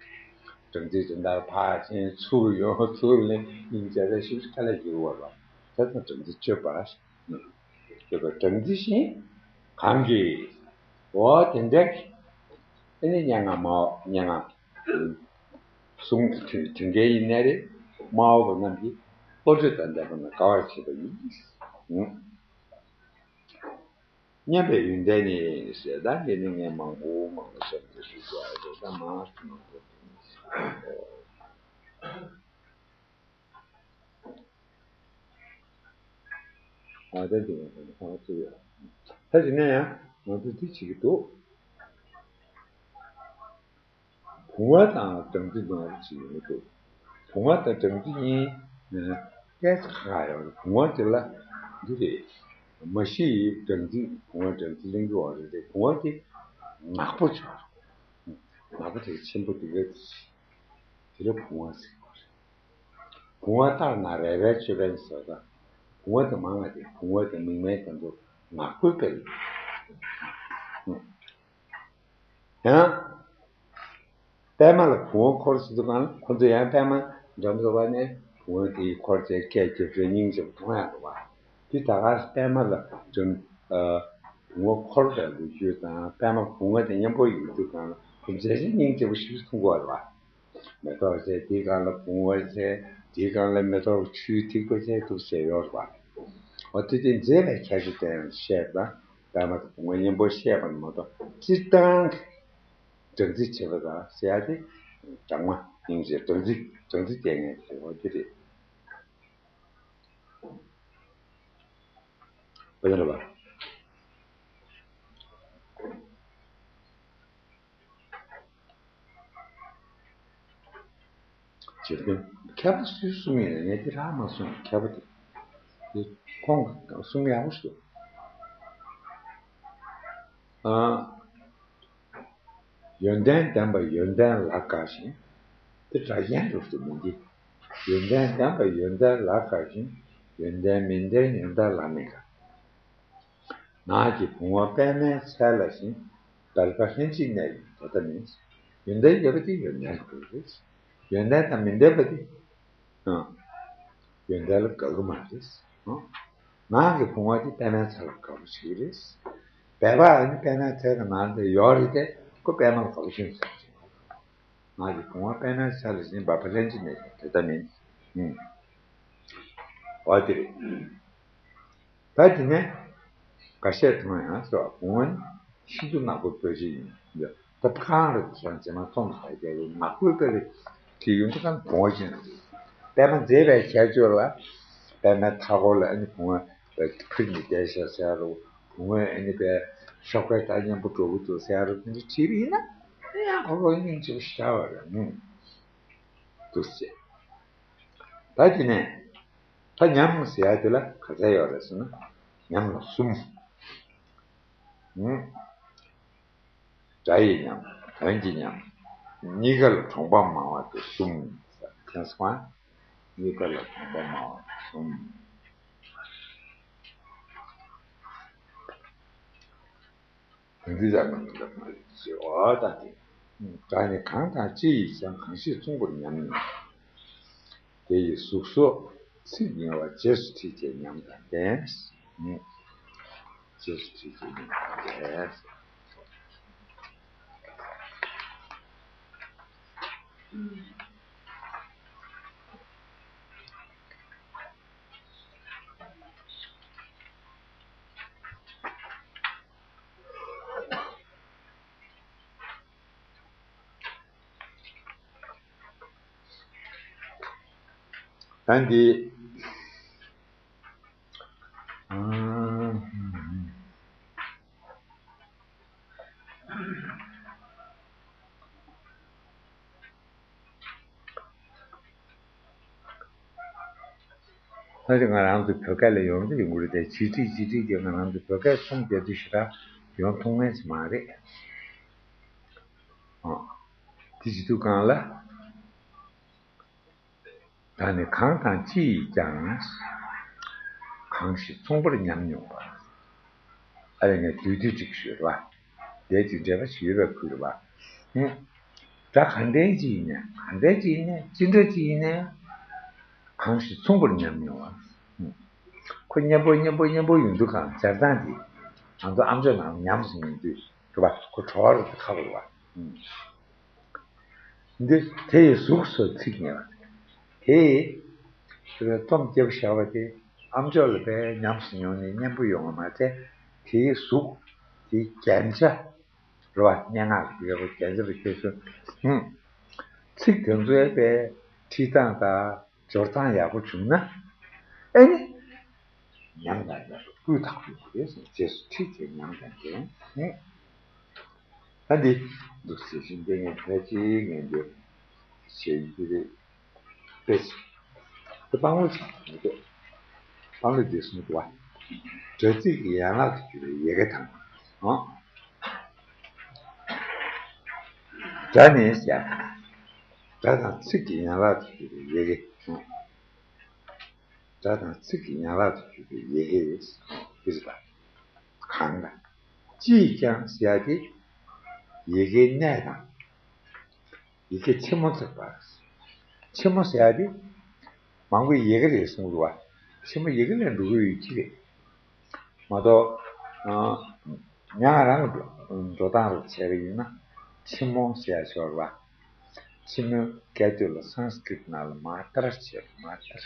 སྦྲང་རྩི་དེ་འདྲ་ཕར་ཕྱིན་ཚུར་ཡོང་ཚུར་ལེན་སྙིང་རྗེ་རེ་ཞིག་དཀའ་ལས་ཡོད་པ་རེད་པ། དེ་ཚོ་སྦྲང་རྩི་དཔྱོད་པ། དཔྱོད་པ་སྦྲང་རྩི་བཞིན། གང་གིས། འོ་དེ་འདྲ་གི། ཨ་ནི་སྙན་ངག་སྨྲ་བ། སྙན་ངག་གསུང་དེ་དེ་འདྲ་ཡིན་ནའི་རེད། སྨྲ་བ་རྣམས་ཀྱིས་བློ་གྲོས་དང་ལྡན་པ་རྣམས་དགའ་བར་བྱེད་པ་ཡིན། སྙན་པའི་ཡོན་ཏན་ནི་ཟེར། ད་འདི་ནི་ངས་མང་པོ་མང་པོ་བཤད་མི་ཤེས་ཀྱང་རེད། ད་མང་པོ་མང་པོ། ཨ་ད་འདི་ནས་ཁ་ཚུགས་ཡོད། ད་དེ་ནས་ཡང་ང་ཚོ་འདི་བྱེད་ཀྱི་འདུག་བུང་བ་དང་སྦྲང་རྩི་འདྲ་བོ་ཅིག་ཡོང་གི་འདུག་བུང་བ་དང་སྦྲང་རྩི་གཉིས་སྐད་ཆ་ཁ་ཁ་ཡོད་རེད། བུང་བ་དེ་ལ་འདི་རེད། མ་གཞི་སྦྲང་རྩི་བུང་བ་སྦྲང་རྩི་ལེན་གྱི་ཡོད་རེད་དེ། བུང་བ་དེ་ནག་པོ་ཆགས། ནག་པོ་དེ་ཆེན་པོ་དེ་ག་དེ་ལ་བུང་བ་ཟེར་གྱི་ཡོད་རེད། བུང་བ་ལྟར་ན་རལ་པའི་ཅོད་པན་ཟེར་བ། བུང་བ་དེ་མང་བ་དེ། བུང་བ་དེ་མིང་མེད་དེ་ཚོ་ནག་པོའི་དཔེ་ལ། ཡང་། པད་མ་ལ་བུང་བ་འཁོར་ཟེར་དུས་སྒང་ལ་ཁོ་ཚོ་ཡང་པད་མ་འགྲམ་རུ་བ་ནས་བུང་བ་དེའི་འཁོར་བྱས་སྐད་རྒྱབ་བྱས་སྙིང་རྗེ་པོ་མཐོང་ཡག་འདུག་བ། དེ་ད་ག་པད་མ་ལ་འགྲམ། ཨ། བུང་བ་འཁོར་བའི་ལོ་རྒྱུས་དང་། པད་མ་བུང་བ་དེ་མཉམ་པོ་ཡོད་དུས་སྒང་ལ་ཁོ་མཛེས་བྱས་སྙིང་རྗེ་པོ་ཞིག་མཐོང་གི་ཡོད་རེད་བ། མེ་ཏོག་བྱས། དེའི་སྒང་ལ་བུང་བ་བྱས། དེའི་སྒང་ལ་མེ་ཏོག་ཆུའི་ཐིགས་པ་བྱས་འདུག་བྱས་ཡོད་རེད་བ། འོ་དེ་དེ་མཛེས་པའི་ཁྱད་ཆོས་དེ་ཡང་བཤད་པ། པད་མ་དང་བུང་བ་མཉམ་པོ་བཤད་པ་མ་གཏོགས་སྤྱིར་བཏང་གི་སྦྲང་རྩི་བྱེད་པ་དང་ཟེར་ཡ་དེ་སྦྲང་མ་སྙིང་རྗེ། སྦྲང་རྩི་སྦྲང་རྩི་སྟེར་མཁན་དེ་འོ་དེ་རེད། དཔེ་ལ་བ། བྱེད་དོན་མཁས་པ་སུས་གསུངས་ཡིན་ན། ངས་འདི་རག་མ་སོང་། མཁས་པ་དེ་དེ་ཁོང་གིས་གསུང་ཡག་པོ་ཞིག་འདུག་ཨ། ཡོན་ཏན་ལྡན་པ་ཡོན་ཏན་ལ་དགའ་ཞིང་། དེ་སྒྲ་གཞན་དུ་སུ་མི་འདི། ཡོན་ཏན་ལྡན་པ་ཡོན་ཏན་ལ་དགའ་ཞིང་། ཡོན་ཏན་མིན་ལྡན་ཡོན་ཏན་ལ་མི་དགའ། ནགས་ཀྱི་བུང་བ་པད་མའི་ཚལ་ལ་ཞིང་། སྦལ་པ་ལྷན་ཅིག་གནས་པའི་དེ་ལྟ་མིན། ཡོན་ཏན་ཡོད་པ་དེ་ཡོན་ཏན་དགའ་རེད། ཡོན་ཏན་དང་མི་ལྡན་པ་དེ། ཨ། ཡོན་ཏན་ལ་དགའ་གི་མ་རེད། ཨ། ནགས་ཀྱི་བུང་བ་དེ་པད་མའི་ཚལ་ལ་དགའ་པོ་ཞིག་རེད། སྦལ་པ་ཨ་ནི་པད་མའི་ཚལ་གྱི་ནང་དུ་ཡོད་རེད་དེ། ཁོ་པད་མ་ལ་དགའ་པོ་ཞིག་རེད། ནགས་ཀྱི་བུང་བ་པད་མའི་ཚལ་ལ་ཞིང་། སྦལ་པ་ལྷན་ཅིག་གནས་པའི་དེ་ལྟ་མིན། ཨུམ། འོ་དེ་རེད། ད་དེ་ནས་འགའ་ཤས་མཐོང་ཡང་ཟེར་བ། བུང་བ་ནི་ཤིན་ཏུ་ནག་པོའི་དཔེ་ཅིག་ཡིན། ད་གང་རེད་ཟེར་ན་རྗེས་མ་རྩོམ་ལ་རྒྱག་གི་ནག་པོའི་དཔེ་རེད། དེ་ཡོང་དུས་ཙང་བུང་བ་ཅན་རེད། པད་མ་མཛེས་པའི་ཁྱད་ཆོས་ལ་པད་མའི་མཐའ་འཁོར་ལ་ཨ་ནི་བུང་བ་ཕུལ་ནས་བསྡད་ཤག་ཟེར་རོ། བུང་བས་ཨ་ནི་པའི་ཤོག་ཁའི་མཐའ་མཉམ་པོ་འགྲོ་གི་འདུག་ཟེར་རོ། དེ་འདྲ་བྲིས་པ་ཡིན་ན་ཡང་ཁོ་ཁོ་སྙིང་རྗེ་པོ་ཞེ་དྲག་པ་རེད། ཨུམ། འདུག་ཟེར། ད་དེ་ནས། ད་ཉམས་ཟེར་ཡ་དེ་ལ་ག་ཚད་ཡོད་རེད་ཟེར་ན། ཉམས་ལ་གསུམ། ཨུམ། སྒྲ་ཡི་ཉམས། དོན་གྱི་ཉམས། གཉིས་ཀ་ལ་གྲོང་པ་མང་བ་དེ་གསུམ། མཁྱེན་སོང་ང་། གཉིས་ཀ་ལ་གྲོང་པ་མང་བ་དེ་གསུམ། དེ་འདི་ལྟར་མ་ཡིན་པར་མ་རེད་ཟེར་བ་དང་དེ། སྒྲ་ནི་གང་དང་ཅི་ཡིས་ཀྱང་གང་ཞིག་མཚུངས་པར་ཉམས་མྱོང་། དེ་ཡི་གཟུགས་སོགས་ཚིག་ཉེ་བ་རྗེས་སུ་ཁྲིད་ཅེས་ཉམས་དང་ལྡན། རྗེས་སུ་ཁྲིད་ཅེས་ཉམས་དང་ལྡན། ད་འདི། ད་ཆ་ང་རང་ཚོ་བོད་སྐད་ལ་ཡོང་གི་ཡོང་གི་རེད་དེ། བྱེད་ཁྲིད་བྱེད་ཁྲིད་ཀྱི་ང་རང་ཚོ་བོད་སྐད་གསུམ་རྒྱག་དུས་ཞེ་དྲག་ཡོང་ཐུབ་མཁན་ཞིག་མ་རེད། ཨ། དེ་བྱེད་དུས་སྒང་ལ། ད་ནི་གང་དང་ཅི་ཡིས་ཀྱང་གང་ཞིག་མཚུངས་པར་ཉམས་མྱོང་བ། ཨ་རེ་ངས་བསྡུས་བསྡུས་ཅིག་ཞུས་པ། དེ་ཅིག་འབྲེལ་བ་ཞིག་ཡོད་པའི་ཁུལ་བ། ཧུམ། སྒྲ་གང་དྲན་ཅི་ཡིན་ནའང་གང་དྲན་ཅི་ཡིན་ནའང་ཅི་འདྲ་ཅི་ཡིན་ནའང་། གང་ཞིག་མཚུངས་པར་ཉམས་མྱོང་བ། ཧུམ། ཁོ་སྙན་པོ་སྙན་པོ་སྙན་པོ་ཡོང་དུས་གང་སྦྱར་སྟངས་དེ། ང་ཚོ་ཨམ་ཅོག་ནང་ཉམས་སུ་ཡོང་དུས་རེད་བ། ཁོ་བྲོ་བ་རུ་དེ་ཁག་པོ་རེད་བ། ཧུམ། འདི་དེ་ཡི་གཟུགས་སུ་ཚིག་ཉེ་བ། དེ་ཡི་རྩོམ་རྒྱབ་བཞག་པ་དེ་ཨམ་ཅོག་ལ་དཔེ་ཉམས་སུ་མྱོང་ནས་སྙན་པོ་ཡོང་བ་མ་ཚད། དེའི་གཟུགས་དེའི་རྒྱན་ཆ་རེད་བ། སྙན་ངག་གི་རྒྱན་ཆ་རེད། དེ་ཚོ་ཧུམ། ཚིག་དེ་ཚོའི་དཔེ་ཁྲིད་སྟངས་དང་སྦྱོར་སྟངས་ཡག་པོ་བྱུང་ན། ཨེ་ནི། ཉམས་དང་ཉམས་སུ་སྤུས་དག་པོ་ཡོད་རེད་ཟེར། རྗེས་སུ་ཁྲིད་ཅེས་ཉམས་དང་ལྡན། ད་འདི་འདུག་ཟེར་བཞིན་དེ་ངས་ཕལ་ཆེར་ངས་འདིར་བྱེད་ཀྱི་རེད། དཔེ་ཆ་དེ་སྤང་བླང་བྱེད་མི་འདུག་སྤང་བླང་འདི་གསུངས་འདུག་བ། སྒྲ་ཚིག་གི་ཡན་ལག་ཏུ་གྱུར་པའི་ཡི་གེ་དང་། ཨང་། སྒྲ་ནི་ཟེར། སྒྲ་དང་ཚིག་གི་ཡན་ལག་ཏུ་གྱུར་པའི་ཡི་གེ། ཨང་། སྒྲ་དང་ཚིག་གི་ཡན་ལག་ཏུ་གྱུར་པའི་ཡི་གེ་ཟེར་བ། གང་ལ། ཅིས་ཀྱང་ཟེར་ཡ་དེ་ཡི་གེའི་གནས་དང་། ཡི་གེ་ཆེན་མོ་ཚིག་པ། ཆེན་མོ་ཟེར་ཡ་དེ་མང་པོའི་ཡི་གེ་རེད་གསུངས་འདུག་བ། ཆེན་མོ་ཡི་གེ་ལས་འགྲོ་གི་ཡོད་ཀྱི་རེད། མ་གཏོགས། ཨ། ང་རང་གི་འགྲོ་སྟངས་རུ་བྱས་པ་ཡིན་ན། ཆེན་མོ་ཟེར་ཡ་ཤོར་བ། ཆེན་མོའི་སྐད་དོད་ལ་སཾ་སྐྲྀཏ་ནང་ལ་མ་ཏར་བྱས་པ། མ་ཏར།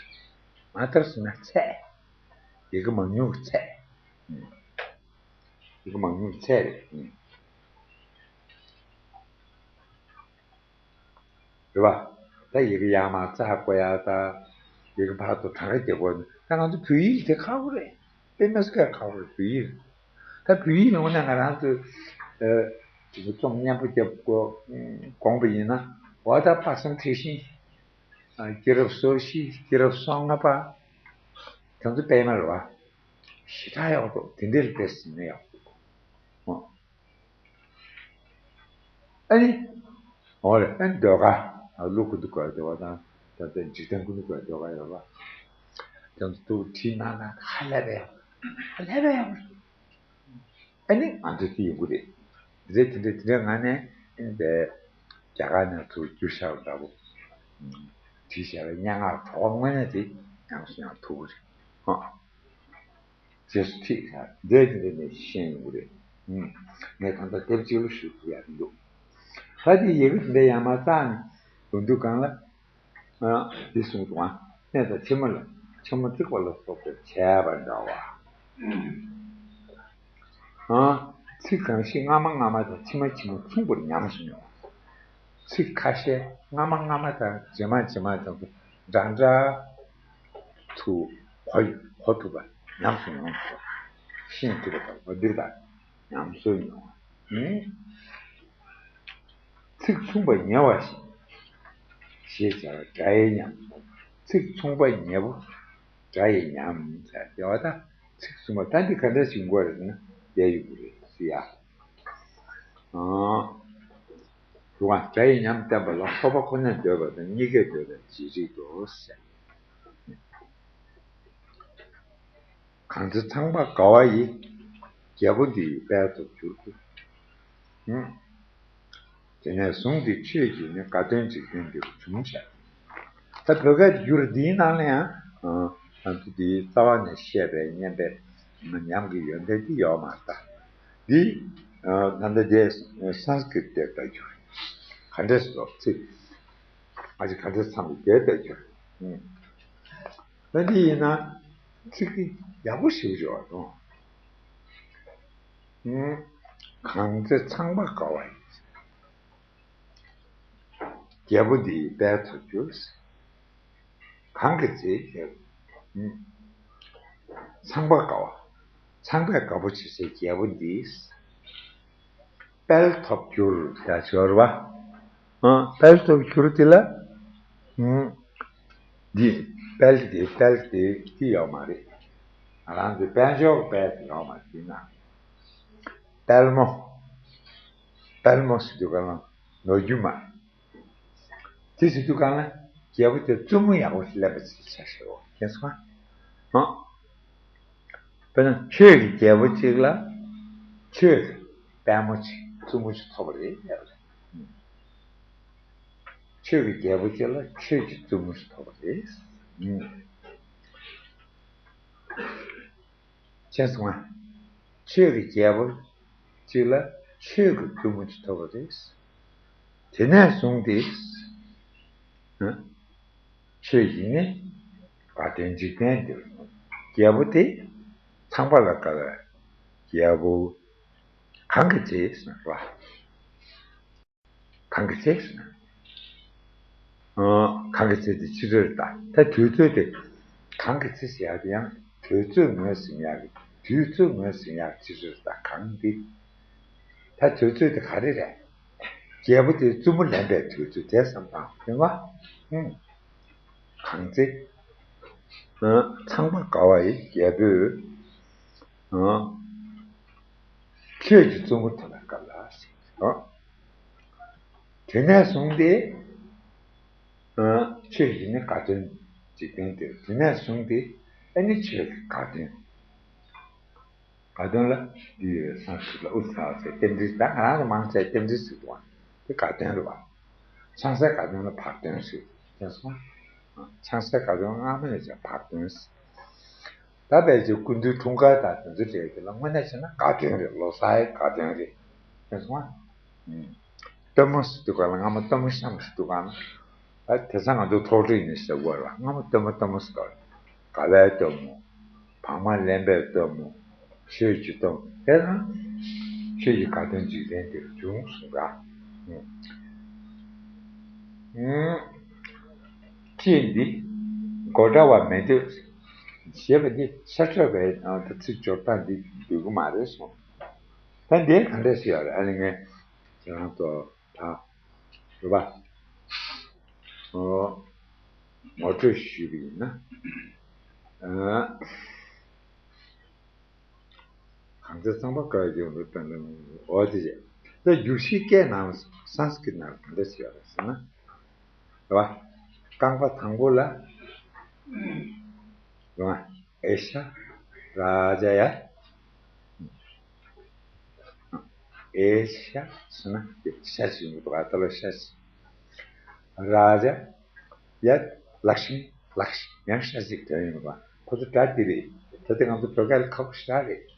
མ་ཏར་ཟེར་ན་ཚད། ཡི་གེ་མང་ཉུང་གི་ཚད། ཡི་གེ་མང་ཉུང་གི་ཚད་རེད། རེད་བ། ད་ཡི་གེ་ཡར་མར་བཙག་དགོས་ཡ་ད། ཡི་གེ་ཕར་ཚུར་གྲངས་ཀ་རྒྱག་དགོས། ད་ང་ཚོ་བོད་ཡིག་དེ་ཁག་པོ་རེད། དཔེ་མི་སྲིད་ཁག་པོ་རེད་བོད་ཡིག། ད་བོད་ཡིག་ནང་ནས་ང་རང་ཚོས། ཨ། དེ་ཚོ་རྩོམ་སྙན་པོ་རྒྱབ་དགོས་དགོངས་པ་ཡིན་ན། འོ་ད་པ་སངས་ཁྲེ་ཤིང་། ཨ། སྐྱེས་རབས་སོ་བཞི། སྐྱེས་རབས་སོ་ལྔ་པ། དེ་ཚོ་དཔེ་མ་རེད་བ། ཞེ་དྲག་ཡག་པོ་འདུག་དེ་འདྲའི་དཔེ་ཟིན་ན་ཡག་པོ་འདུག་ཨོ། ཨ་ནི། འོ་རེད། ཨ་ནི་ཟློས་གར། ཨ། གླུ་གོ་དུ་དགོས་ཟློས་གར་དང་། ད་ལྟ་འབྲི་སྟངས་གོ་དུ་དགོས་ཟློས་གར་ཡོད་པ། དེ་ཚོ་འདུག་བྲིས་གནང་ན་ཧ་ལས་པའི་ཡག་པོ་རེད། ཧ་ལས་པའི་ཡག་པོ་རེད། ཨ་ནི་ང་ཚོ་དེ་ཡོང་གི་རེད། དེ་འདྲ་དེ་འདྲ་དེ་འདྲ་ང་ནས་ཨ་ནི་དེ་རྒྱ་གར་ནས་ཚུར་བསྒྱུར་བཞག་པ་འདྲ་པོ། བྲིས་བཞག་པའི་སྙན་ངག་བྲོ་བ་དངོས་གནས་དེ་ཉམས་སུ་ཡང་ཐུབ་ཀྱི་རེད། ཨ། རྗེས་སུ་ཁྲིད་ཟེར་འདི་འདི་འདི་ནས་ཤེས་ཡོང་གི་རེད། ཨུམ། ངས་ད་ལྟ་དེབ་གཅིག་ལ་ཞུ་ཐུབ་ཡ་མི་འདུག་ད་དེ་ཡི་གེ་འདི་ཡར་མར་བཙགས་ནས་འདོན་དུས་སྒང་ལ། ཨ། འདི་གསུངས་འདུག་ཨ། སྣེ་དང་ཕྱེ་མ་ལ་ཕྱེ་མ་བརྩེགས་པ་ལ་སོགས་པས་བྱས་པ་འདྲ་བ། ཨ། ཚིག་གང་ཞིག་སྔ་མ་སྔ་མ་དང་ཕྱི་མ་ཕྱི་མ་མཚུངས་པར་ཉམས་སུ་མྱོང་། ཚིག་ཁ་ཤས་སྔ་མ་སྔ་མ་དང་རྗེས་མ་རྗེས་མ་དང་འདྲ་འདྲ་དུ་གོ་གོ་ཐུབ་པ་ཉམས་སུ་མྱོང་ཐུབ་པ། ཤེས་ཐུབ་པ་དང་འོ་འདིར་དང་ཉམས་སུ་མྱོང་། ཨུམ། ཚིག་མཚུངས་པ་ཉེ་བ་ཞིག་ཞེས་བྱ་བ་སྒྲ་ཡི་ཉམས། ཚིག་མཚུངས་པ་ཉེ་བོ་སྒྲ་ཡི་ཉམས་ཟེར་དེ་བ་དང་། ཚིག་གསུམ་པ་ད་འདི་ག་འདྲ་ཞིག་དགོས་རེད་ན་བསྡད་ཡོད་དགོས་རེད་ཟེར་ཡ། ཨང་། དུ་བ་སྒྲ་ཡི་ཉམས་བསྟན་པ་ལ་སོགས་པ་ཁོ་ནས་འདོད་པ་དང་གཉིས་ཀས་འདོད་པའི་རྗེས་རིགས་དོ་ཟེར། གང་ཚེ་ཚངས་པ་དགའ་བ་ཡི། རྒྱལ་པོ་འདི་ཡི་དཔལ་དུ་གྱུར་ཏོ། ཨུམ། དེ་ནས་བཟུང་སྟེ་ཆོས་ཀྱི་ནི་དགའ་སྟོན་འཇིག་རྟེན་འདིར་འབྱུང་བྱ། ད་བོད་སྐད་བསྒྱུར་འདིའི་ནང་ལ་ཡང་ཨ་ང་ཚོ་འདིའི་རྩ་བ་ནས་བཤད་པའི་སྙན་པའི་ཉམས་ཀྱི་ཡོན་ཏན་འདི་ཡོད་མ་རེད་ད། འདི་ཨ་ད་ལྟ་དེ་སཾ་སྐྲྀཏ་དེ་ལྟ་རྒྱུ་ག་འདྲས་སོ་ཚིག་ཨ་ཅེ་ག་འདྲས་ཚང་གི་དེ་ལྟ་རྒྱུ། ཨུམ། ད་འདི་ཡིན་ན་ཚིག་འདི་ཡག་པོ་ཞེ་པོ་ཅིག་ཡོད་རེད། ཨུམ། གང་ཚེ་ཚངས་པ་དགའ་བ་ཡིས། རྒྱལ་པོ་འདིའི་དཔལ་ཐོབ་འགྱུར། གང་གི་ཚེ་རྒྱལ་པོ། ཨུམ། ཚངས་པ་དགའ་བ། ཚངས་པས་དགའ་པོ་བྱེད་སའི་རྒྱལ་པོ་འདིས། དཔལ་ཐོབ་འགྱུར་ཡ་ཅིག་ཡོད་རེད་པ། ཨ། དཔལ་ཐོབ་འགྱུར་དེ་ལ། ཨུམ། འདི་དཔལ་དེ་དཔལ་དེ་དེ་ཡོད་མ་རེད། ང་རང་ཚོའི་དཔལ་འབྱོར་གྱི་དཔལ་དེ་ཡོད་མ་རེད་ན། དཔལ་མོ། དཔལ་མོ་ཟེར་དུས་ག་ལ་ནོར་རྒྱུན་མ། དེ་ཟེར་དུས་ག་ལ་རྒྱལ་པོ་དེ་བཙུན་མོ་ཡག་པོ་ཞིག་ལེན་པ་ཞིག་བྱ་ཤེས་པ་མཁྱེན་སོང་ཨ། དཔེར་ན་ཆོས་ཀྱི་རྒྱལ་པོ་གཅིག་ལ་ཆོས་ཀྱི་དཔལ་མོ་གཅིག་བཙུན་མོ་གཅིག་ཐོབ་པ་རེད་ཡ། ཆོས་ཀྱི་རྒྱལ་པོ་གཅིག་ལ་ཆོས་ཀྱི་བཙུན་མོ་གཅིག་ཐོབ་པ་རེད། མཁྱེན་སོང་ང་། ཆོས་ཀྱི་རྒྱལ་པོ་གཅིག་ལ་ཆོས་ཀྱི་བཙུན་མོ་གཅིག་ཐོབ་པ་རེད། དེ་ནས་བཟུང་སྟེ། ཨ། ཆོས་ཀྱི་ནི་དགའ་སྟོན་འཇིག་རྟེན་འདིར། རྒྱལ་པོ་དེ་ཚངས་པ་ལ་དགའ་བའི་རྒྱལ་པོ་གང་གི་ཚེ་ཟེར་ན་ར། གང་གི་ཚེ་ཟེར་ན། ཨ། གང་གི་ཚེ་དེ་ཕྱི་དྲོ་རེད་ད། ད་དུས་ཚོད་དེ་གང་གི་ཚེ་ཟེར་ཡག་དེ་ཡང་དུས་ཚོད་ངོས་ཟིན་ཡག་གི་དུས་ཚོད་ངོས་ཟིན་ཡག་ཕྱི་དྲོ་རེད་ད་གང་འདི། ད་དུས་ཚོད་དེ་ག་རེ་རེད། རྒྱལ་པོ་དེ་བཙུན་མོ་ལེན་པའི་དུས་ཚོད་དེ་བསམ་དང་ཡིན་པ། ཨུམ། གང་ཚེ། ཨ། ཚངས་པ་དགའ་བ་ཡི་རྒྱལ་པོས། ཨ། ཆོས་ཀྱི་བཙུན་མོ་དེ་ལ་དགའ་ལ་ཟེར། ཨ། དེ་ནས་བཟུང་སྟེ། ཨ། ཆོས་ཀྱི་ནི་དགའ་སྟོན་འཇིག་རྟེན་འདིར། དེ་ནས་བཟུང་སྟེ་ཨ་ནི་ཆོས་ཀྱི་དགའ་སྟོན། དགའ་སྟོན་ལ་འདི་ཡོད་སང་ཕྱིར་ལ་ཨུ་ཚ་ཟེར་རྟེན་འབྲེལ་ད་ང་རང་ཚོ་མང་ཆེ་རྟེན་འབྲེལ་ཟེར་འདུག་བ། དེ་དགའ་སྟོན་རེད་བ། ཆང་སའི་དགའ་སྟོན་ལ་བག་སྟོན་ཟེར། མཁྱེན་སོང་། ཆང་སའི་དགའ་སྟོན་སྔ་མ་ནས་ཀྱང་བག་སྟོན་ཟེར། ད་ཕལ་ཆེར་སྐུ་མདུན་འཁྲུངས་སྐར་དང་དེ་ཚོ་རེད་དེ་ལ་དངོས་གནས་བྱས་ན་དགའ་སྟོན་རེད། ལོ་གསར་ཡི་དགའ་སྟོན་རེད། མཁྱེན་སོང་ཨ། སྟོན་མོ་ཟེར་དུས་ག་ལ་སྔ་མ་སྟོན་མོ་བཤམས་ཟེར་དུས་ག་ལ། ད་དེང་སང་ང་ཚོ་འཕྲོག་བསྲེགས་ནས་ཟེར་དགོས་ལ་སྔ་མ་སྟོན་མོ་སྟོན་མོ་ཟེར་དུས་དགའ་བའི་སྟོན་མོ། བག་མ་ལེན་པའི་སྟོན་མོ། ཆོས་ཀྱི་སྟོན་མོ་དེ་ན། ཆོས་ཀྱི་དགའ་སྟོན་འཇིག་རྟེན་འདིར་འབྱུང་གསུངས་པ། ཅེས་འདི་དགོད་བྲ་བ་མི་འདོད་ཞེས་པ་འདི་ཤ་ཁྲག་པའི་ཚིག་སྦྱོར་སྟངས་འདི་འདོད་ཀྱི་མ་རེད་གསུངས། ད་འདི་ག་འདྲ་ཞིག་ཡོད་རེད། ཨ་ནི་ངས་ཁྱེད་རང་ཚོ་ད་རེད་པ། ངོ་སྤྲོད་ཞུས་པ་ཡིན་ན། གང་ཚེ་ཚངས་པ་དགའ་བའི་རྒྱལ་པོ་དཔལ་འོ་དེ་རེད། ད་རྒྱུགས་གཞིའི་སྐད་ནང་སཾ་སྐྲྀཏ་ནང་ག་འདྲ་ཞིག་ཡོད་རེད་ཟེར་ན། རེད་པ། རྐང་པ་དང་པོ་ལ། རེད་པ། ཨེ་ཤ། རཱ་ཛ་ཡ། ཨེ་ཤ་ཟེར་ན་ཤ་ཞིག་ཡོང་གི་འདུག་ག་ད་ལོ་ཤ་ཞིག་རཱ་ཛ། ཡ། ལག་ཤིང་། ལག་ཤིང་། ཡང་ཤ་ཞིག་དོན་ཡོང་གི་འདུག་ག་ཁོ་ཚོ་སྒྲ་དེ་རེད། ད་དེ་ང་ཚོ་བོད་སྐད་ལ་ཁག་པོ་ཞེ་དྲག་རེད།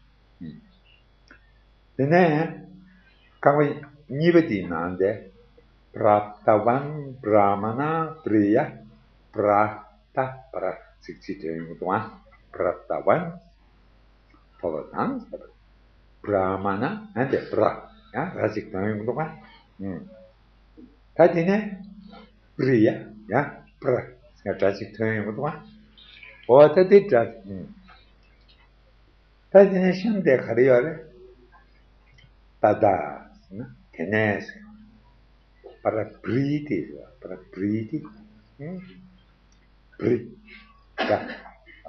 དེ་ནས་རྐང་པ་གཉིས་པ་དེའི་ནང་དེ། པྲ་ཏ་ཝན་བྲ་མ་ན་པྲི་ཡ། པྲ་ཏ་པྲ་ཚིག་གཅིག་དོན་ཡོང་གི་འདུག་ག་པྲ་ཏ་ཝན། ཐོབ་པ་དང་། བྲ་མ་ན་ཨ་འདི་བྲ་ཡང་ར་ཅིག་དོན་ཡོང་གི་འདུག་ག་ད་དེ་ནས་པྲི་ཡ་ཡང་པྲ་ཡང་སྒྲ་ཅིག་དོན་ཡོང་གི་འདུག་ག་འོ་ད་དེ་སྒྲ། ད་དེ་ནས་གཤམ་དེ་ག་རེ་ཡོད་རེད། པ་ད་ཟེར་ན་དེ་ནས་ཟེར། པ་ར་བྲི་ཏི་ཟེར། པ་ར་བྲི་ཏི། བྲི། ད་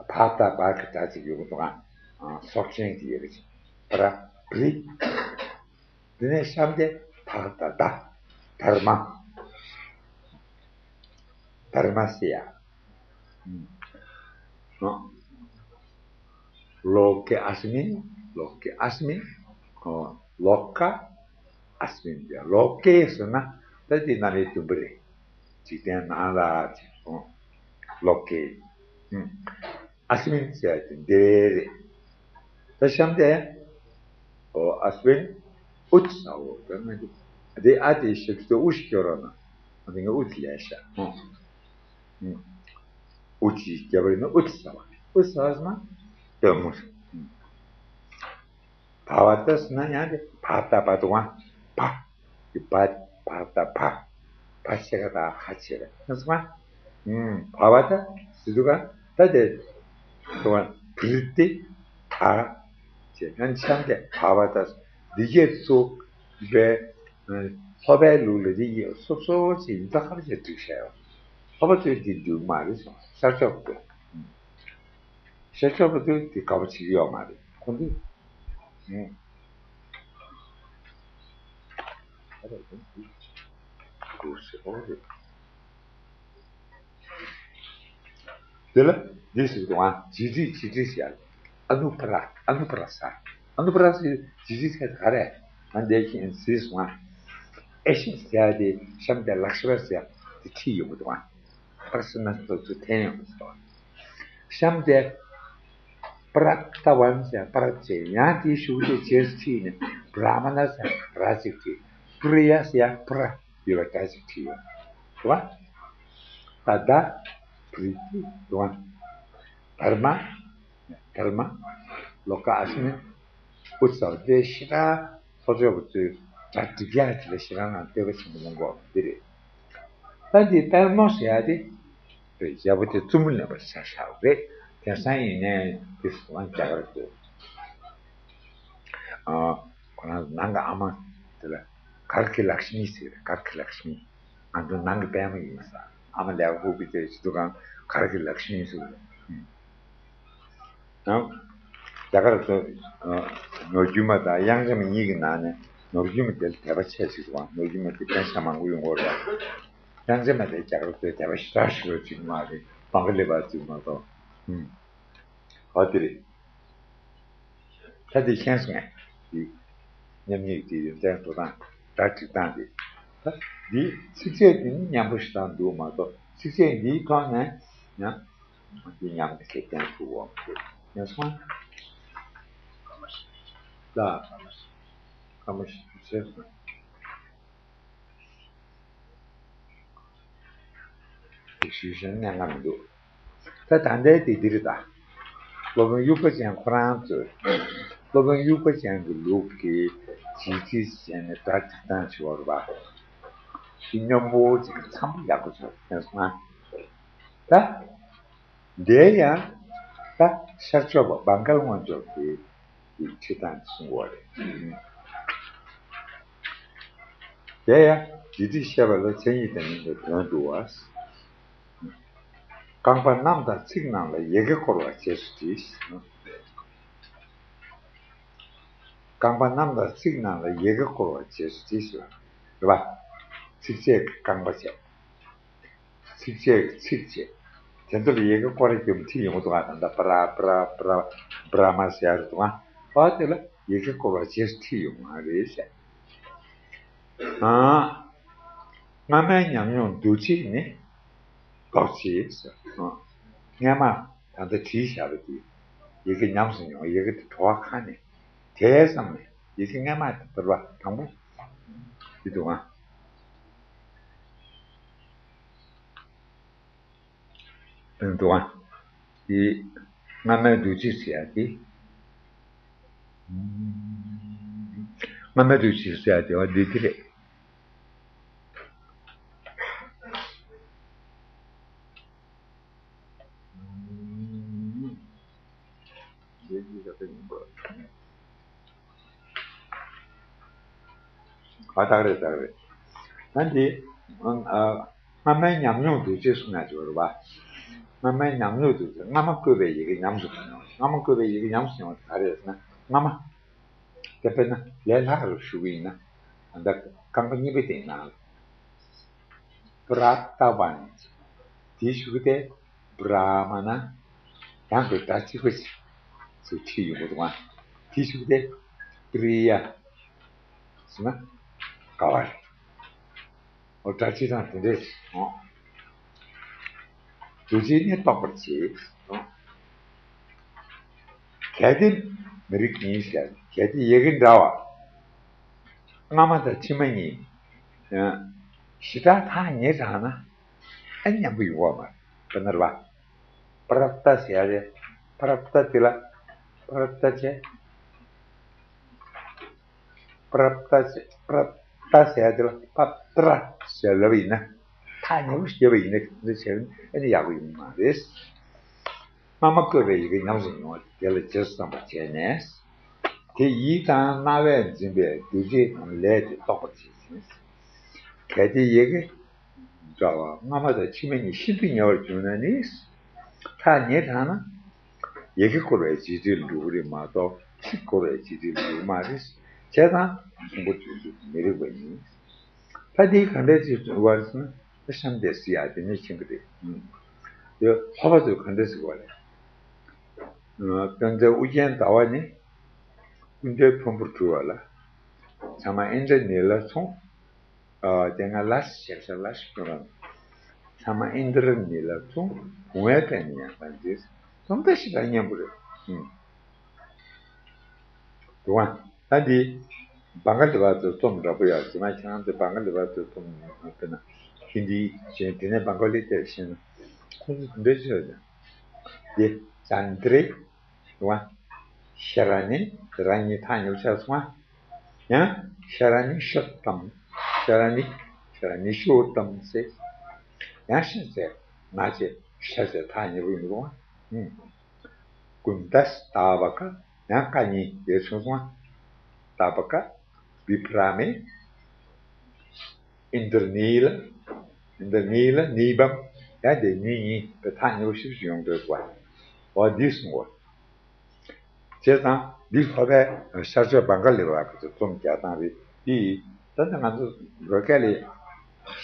བ་ད་བ་གི་སྒྲ་ཅིག་ཡོང་གི་འདུག་ག་སྲོག་ཆེན་གྱི་ཡོད་གི་ཅིག་པ་ར་བྲི། དེ་ནས་གཤམ་དེ་ད་ད་ད། དྷརྨ། དྷརྨ་སི་ཡ། ལོ་ཀེ་ཨསྨིན། ལོ་ཀེ་ཨསྨིན། ལོ་ཀ། ཨསྨིན་ཟེར་ལོ་ཀེ་ཟེར་ན་ད་དེ་རྣམ་དབྱེ་བདུན་པ་རེད། འཇིག་རྟེན་ནང་ལ་ཅེས་སོང་། ལོ་ཀེ། ཨསྨིན་ཟེར་དེ་འདི་རེད། ད་གཤམ་དེ། ཨོ་ཨསྨིན་ཨུཏ་ཟེར་བ་དེ་ན་དེ། དེ་ཨ་དེ་ཞབས་ཀྱུ་ཨུ་ཞིག་སྐྱོར་རོགས་གནང་། ཨ་དེ་ངས་ཨུཏ་ལས་ཤག་ཨུ་ཅི་རྒྱབ་རེ་ནི་ཨུ་ཅི་ཟེར་བ། ཨུ་ཟེར་བ་ཟེར་ན་སྟོན་མོ་ཟེར། བ་བ་ཏ་ཟེར་ན་ཡང་དེ་བ་ཏ་བ་དུ་བ། བ། དེ་བ་བ་ཏ་བ། བ་ཆེ་ག་ད་ཧ་ཆེ་ག་ན་ཟེར་བ། བ་བ་ཏ་ཟེར་དུ་ག་ད་དེ་དུ་བ་བི་ཏི་ད། ཅེས་ཡང་འཆམ་དེ་བ་བ་ཏ་འདི་གས་སུ་བའི། ལྷོ་པའི་ལུགས་ལ་དེ་ཡི་སོ་སོ་ཅིག་ཡིན་ད་ཁ་ཅིག་བསྒྲིགས་བྱས་ཡོད། ལྷོ་པ་ཚོས་འདི་འདུག་མ་རེད་སོང་ཤར་ཕྱོགས་པ་ཚོས། ཤར་ཕྱོགས་པ་ཚོས་འདི་དགའ་པོ་བྱེད་ཀྱི་ཡོད་མ་རེད་ཁོང་ཚོས། དེ་ལ་འདི་ཟེར་གི་འདུག་ཨ། ཇི་ཏི་ཇི་ཏི་ཟེར་ཡ། ཨ་ནུ་པ་ར། ཨ་ནུ་པ་ར་ས། ཨ་ནུ་པ་ར་ཟེར་ཇི་ཏི་ཟེར་ག་རེ། ང་འདས་ཤིང་ཟེར་སོང་ཨ། ཨེ་ཤི་ཟེར་ཡ་དེ་གཤམ་དེ་ལག་ཤི་བ་ཟེར་ཡ་དེ་ཁྲིད་ཡོང་གི་འདུག་ཨ། པ་ར་སི་ན་ཚོ་ཚོ་འཐེན་ཡོང་གི་འདུག་ཨ། གཤམ་དེ་པ་ར་ཏ་ཝན་ཟེར་པ་ར་ཅེ་ཡང་དེའི་གཞུག་དེ་རྗེས་སུ་ཁྲིད་ནས་བྲ་མ་ན་ཟེར་ར་ཅིག་ཁྲིད། པུ་རི་ཡ་ཟེར་པུ་ར་ཡོད་པ་འདྲ་ཞིག་བྲིས་ཡོད། རེད་བ། ད་ད་བྲིས་ཏེ་རེད་བ། དར་མ། དར་མ། ལོ་ཀ་ཨ་སི་ནི། ཨུ་ཚ་དེ་ཤི་ར། ལྷོ་ཕྱོགས་པ་ཚོས་གྲ་སྒྲིག་ཡག་ཅིག་ལ་ཤི་ར་ང་སྟོད་པ་ཆེན་པོ་ཡོང་གོ་འདི་རེད། ད་འདི་དཔལ་མོ་ཟེར་ཡ་དེ། རེད་ཡ་པོ་དེ་བཙུན་མོ་ལེན་པར་ཆ་བཞག་རེད། དེང་སང་ཡིན་ནའི་དེ་སུ་ལ་རྒྱ་གར་དུ། ཨ། ཁོ་རང་ནང་གི་ཨ་མ་དེ་ལ་གར་གྱི་ལག་ཤི་མི་ཟེར་གར་གྱི་ལག་ཤི་མི། ང་ཚོ་ནང་གི་པད་མ་ཡིན་ས། ཨ་མ་ལས་ཧུ་གི་དེ་ཞི་དུ་གང་གར་གྱི་ལག་ཤི་མི་ཟེར། ཡང་རྒྱ་གར་དུ་ནོར་རྒྱུན་མ་དང་དབྱངས་ཅན་མ་གཉིས་ཀྱི་ནང་ནས་ནོར་རྒྱུན་མ་དེ་ལ་དད་པ་ཆེ་ཞིག་དང་ནོར་རྒྱུན་མ་དེ་པན་ཤ་མང་པོ་ཡོང་གི་རེད། དབྱངས་ཅན་མ་དེ་རྒྱ་གར་དུ་དད་པ་ཞེ་དྲག་ཞིག་ཡོད་ཅིག་མ་རེད། བང་ག་ལེ་བ་ཅིག་མ་གཏོགས། ཧ་དེ་རེད། ད་དེ་མཁྱེན་སོང་ངས། དེ་མཉམ་ཉིད་དེ་ཡོན་ཏན་འགྲོ་སྟངས་སྒྲ་སྒྲིག་སྟངས་དེ། ད་འདི་ཚིགས་བཅད་དེ་ནི་མཉམ་པོ་ཞིག་དང་འདུག་མ་གཏོགས་ཚིགས་བཅད་འདིའི་ཐོག་ནས་ཡང་འདི་མཉམ་དུ་ཁེ་ཕན་ཐུག་འོང་དེ་མཁྱེན་སོང་ངས། ད་ཀ་མ་ཤི་ཤི་ཤི་ཤི། ཞུས་ཤིང་གནད་འགག་མི་འདུག་ད་ད་ལྟའི་དེ་འདིར་ད། སློབ་དཔོན་དབྱུག་པ་ཅན་ཁོ་རང་ཚོས། སློབ་དཔོན་དབྱུག་པ་ཅན་གྱི་ལུགས་ཀྱི་ཇི་ཏི་ཟེར་ནས་སྒྲ་སྒྲིག་སྟངས་བྱེད་པ་རེད་པ། དེ་སྙོམས་པོ་ཅིག་གི་འཚམ་པོ་ཡག་པོ་བྱུང་སོང་ང་། ད། འདས་ཡང་། ད་ཤར་ཕྱོགས་པ་བང་གལ་སྔོན་འཇོག་གི་ཡིག་ཁྲིད་སྟངས་གསུང་བ་རེད། དེ་ཡང་ཇི་ཏི་བཤད་པ་ལ་མཚན་ཉིད་དང་ཉིད་ཀྱི་དོན་བསྡུ་བ། རྐང་པ་རྣམས་དང་ཚིགས་རྣམས་ལ་ཡི་གེ་བསྐོར་བ་རྗེས་སུ་བྲིས། རྐང་པ་རྣམས་དང་ཚིགས་རྣམས་ལ་ཡི་གེ་བསྐོར་བ་རྗེས་སུ་བྲིས་ཟེར་བ་རེད་པ། ཚིགས་བཅད་ཀྱི་རྐང་པ་བྱས། ཚིགས་བཅད་ཀྱི་ཚིགས་བཅད། དེ་ཚོ་ལ་ཡི་གེ་བསྐོར་རེ་རྒྱབ་ཁྲིད་ཡོང་གི་འདུག་ག་ད་ལྟ་པ་ར་པ་ར་པ་ར་པ་ར་མ་ཟེར་ཡ་རེད་འདུག་ག་པ་དེ་ལ་ཡི་གེ་བསྐོར་བ་རྗེས་སུ་ཁྲིད་ཡོང་གི་རེད་ཟེར། ཨ། སྔ་མའི་ཉམས་མྱོང་འདུ་བྱེད་ནི། ལྡོག་བྱེད་ཟེར། སྔ་མ་ད་ལྟ་བྲིས་བཞག་པ་དེ་ཡི་གེ་ཉམས་སུ་མྱོང་ཡི་གེ་དེ་བྲོ་བ་ཁ་ནས་དེའི་བསམ་ནས་ཡི་གེ་སྔ་མ་དེ་བྲོ་བ་དང་པོ་དེ་འདུག་ཨ། འདུག་ཨ། དེ་སྔ་མའི་འདུ་བྱེད་ཟེར་ཡ་དེ། སྔ་མའི་འདུ་བྱེད་ཟེར་ཡ་དེ་བ་འདི་དེ་རེད། ཨ་ད་ག་རེད་ད་ག་རེད། ད་འདི་ཨ། སྔ་མའི་ཉམས་མྱོང་འདུ་བྱེད་གསུང་ཡ་ཅིག་ཡོད་རེད་པ། སྔ་མའི་ཉམས་མྱོང་འདུ་བྱེད་སྔ་མ་བཀོད་པའི་ཡི་གེ་ཉམས་སུ་མྱོང་སྔ་མ་བཀོད་པའི་ཡི་གེ་ཉམས་སུ་མྱོང་བ་དེ་ག་རེ་རེད་ཟེར་ན་སྔ་མ། དེ་དཔེར་ན་ལས་སླ་རུ་ཞུ་གི་ཡིན་ན། ད་ལྟ་རྐང་པ་གཉིས་པའི་སྟེང་ན། པྲ་ཏ་བ་ནི། དེའི་གཞུག་གུ་དེ་བྲ་མ་ན། ཡང་དེ་སྒྲ་གཅིག་པ་ཞིག་ཚུར་ཁྲིད་ཡོང་གི་འདུག་ག་དེའི་གཞུག་གུ་དེ་པྲི་ཡ། ཟེར་ན། དཀའ་བ་རེད། འོ་སྒྲ་སྤྱི་དང་དེ་འདྲས་ཨོ། རྡོ་རྗེ་ནི་རྟོགས་པར་བྱེད། ཨོ། གལ་ཏེ་མི་རིགས་གཉིས་ཟེར། གལ་ཏེ་ཡི་གེ་འདྲ་བ། སྔ་མ་དང་ཕྱི་མ་གཉིས། ཨ། ཞེ་དྲག་ཐག་ཉེ་དྲགས་ན། ཨ་མཉམ་པོ་ཡོང་བ་མ་རེད། དཔེར་ན་རེད་པ། པྲ་ཏ་ཟེར་ཡ་རེད། པྲ་ཏ་དེ་ལ། པྲ་ཏ་བྱས། པྲ་ཏ་བྱས། པྲ་ཏ་ཟེར་ཡ་དེ་ལ་པ་ཏྲ་ཟེར་ལབ་པ་ཡིན་ན། ཐག་ཉེ་པོ་བཤད་པ་ཡིན་ན་འདི་བྱས་ན་ཨ་ནི་ཡག་པོ་ཡོང་གི་མ་རེད། སྔ་མ་བཀོད་པའི་ཡི་གེ་ཉམས་སུ་མྱོང་བ་དེ་ལ་རྗེས་སུ་བསམ་པར་བྱས་ནས། དེ་ཡིད་དང་རྣ་བས་འཛིན་པའི་འདུ་བྱེད་དང་ལས་དེ་རྟོགས་པར་བྱེད་ཅིང་། གལ་ཏེ་ཡི་གེ་འདྲ་བ་སྔ་མ་དང་ཕྱི་མ་གཉིས་ཤིན་ཏུ་ཉེ་བར་གྱུར་ན་ནི། ཐག་ཉེ་དྲགས་ན། ཡི་གེ་བསྐོར་བའི་འཇིགས་བྲལ་འགྲུབ་ཀྱི་རེད་མ་གཏོགས་ཚིག་བསྐོར་བའི་འཇིགས་བྲལ་འགྲུབ་ཀྱི་མ་རེད། བྱས་ཙང་གསུང་པོ་དུས་སུ་མི་རིགས་པ་ཡིན། ད་འདི་གང་འདྲ་ཅིག་བར་སོང་ན་གཤམ་དེ་སྲིད་ཡག་དེ་ནས་ཕྱིན་གྱི་རེད། ཡོད་ལྷོ་པ་ཚོས་གང་འདྲ་ཟེར་བ་རེད། སྟོན་མཚན་ཨུ་རྒྱན་ཟླ་བ་ནི། ཀུན་ཏའི་ཕུང་པོར་གྲུབ་པ་ལ། ཚད་མ་ཨིནྡྲ་ནི་ལ་མཚུངས། ཨ། དེ་སྔ་ལ་ཞེས་བྱ་ལ་ཞེས་པ་ལ། ཚད་མ་ཨིནྡྲ་ནི་ལ་མཚུངས། བུང་བའི་དཔལ་ནི་ཡང་དག་མཛེས། རྩོམ་ད་ཞེ་དྲག་སྙན་པོ་རེད། ཨུམ། འདུག་ཨ། ད་འདི། བང་ག་ལི་བ་ཚོ་རྩོམ་འདྲ་པོ་ཡག་རྗེས་མ་ཁྱེད་རང་ཚོས་བང་ག་ལི་བ་ཚོ་རྩོམ་དཔེར་ན་ཧིན་དི་བྱས། དེ་ནས་བང་ག་ལི་དེ་བཤད་ན་ཁོང་ཚོ་དེ་འདྲ་ཞིག་རེད། འདི་ཙནྡྲེ། འདུག་ཨ། ཤ་ར་ནི་དེ་རང་གཉིས་ཐག་ཉེ་པོ་ཆགས་སོང་ཨ། ཡང་ཤ་ར་ནི་ཤོ་ཏམ། ཤ་ར་ནི། ཤ་ར་ནི་ཤོ་ཏམ་ཟེར། ཡང་ཤ་ཟེར་ན་ཅེ་ཤ་ཟེར་ཐག་ཉེ་པོ་ཡིན་འདུག་ཨ། ཧུམ། ཀུན་ཏས་ཏ་བ་ཀ། ཡང་ཀ་གཉིས་ཡོད་བྱུང་སོང་ཨ། ཏ་བ་ཀ། བི་བྷྲ་མེ། ཨིནྡྲ་ནི་ལ། ཨིནྡྲ་ནི་ལ་ནི་བམ། ཡང་དེ་ནི་གཉིས་པའི་ཐག་ཉེ་པོ་ཞིབ་ཞིབ་ཡོང་འདོད་པ། འོ་འདི་གསུང་བ། བྱས་ཙང་འདི་ལྷོ་པའི་ཤར་ཕྱོགས་བང་ག་ལི་བ་གི་རྩོམ་རྒྱག་སྟངས་རེད། འདི་ད་ལྟ་ང་ཚོ་བོད་སྐད་ལ་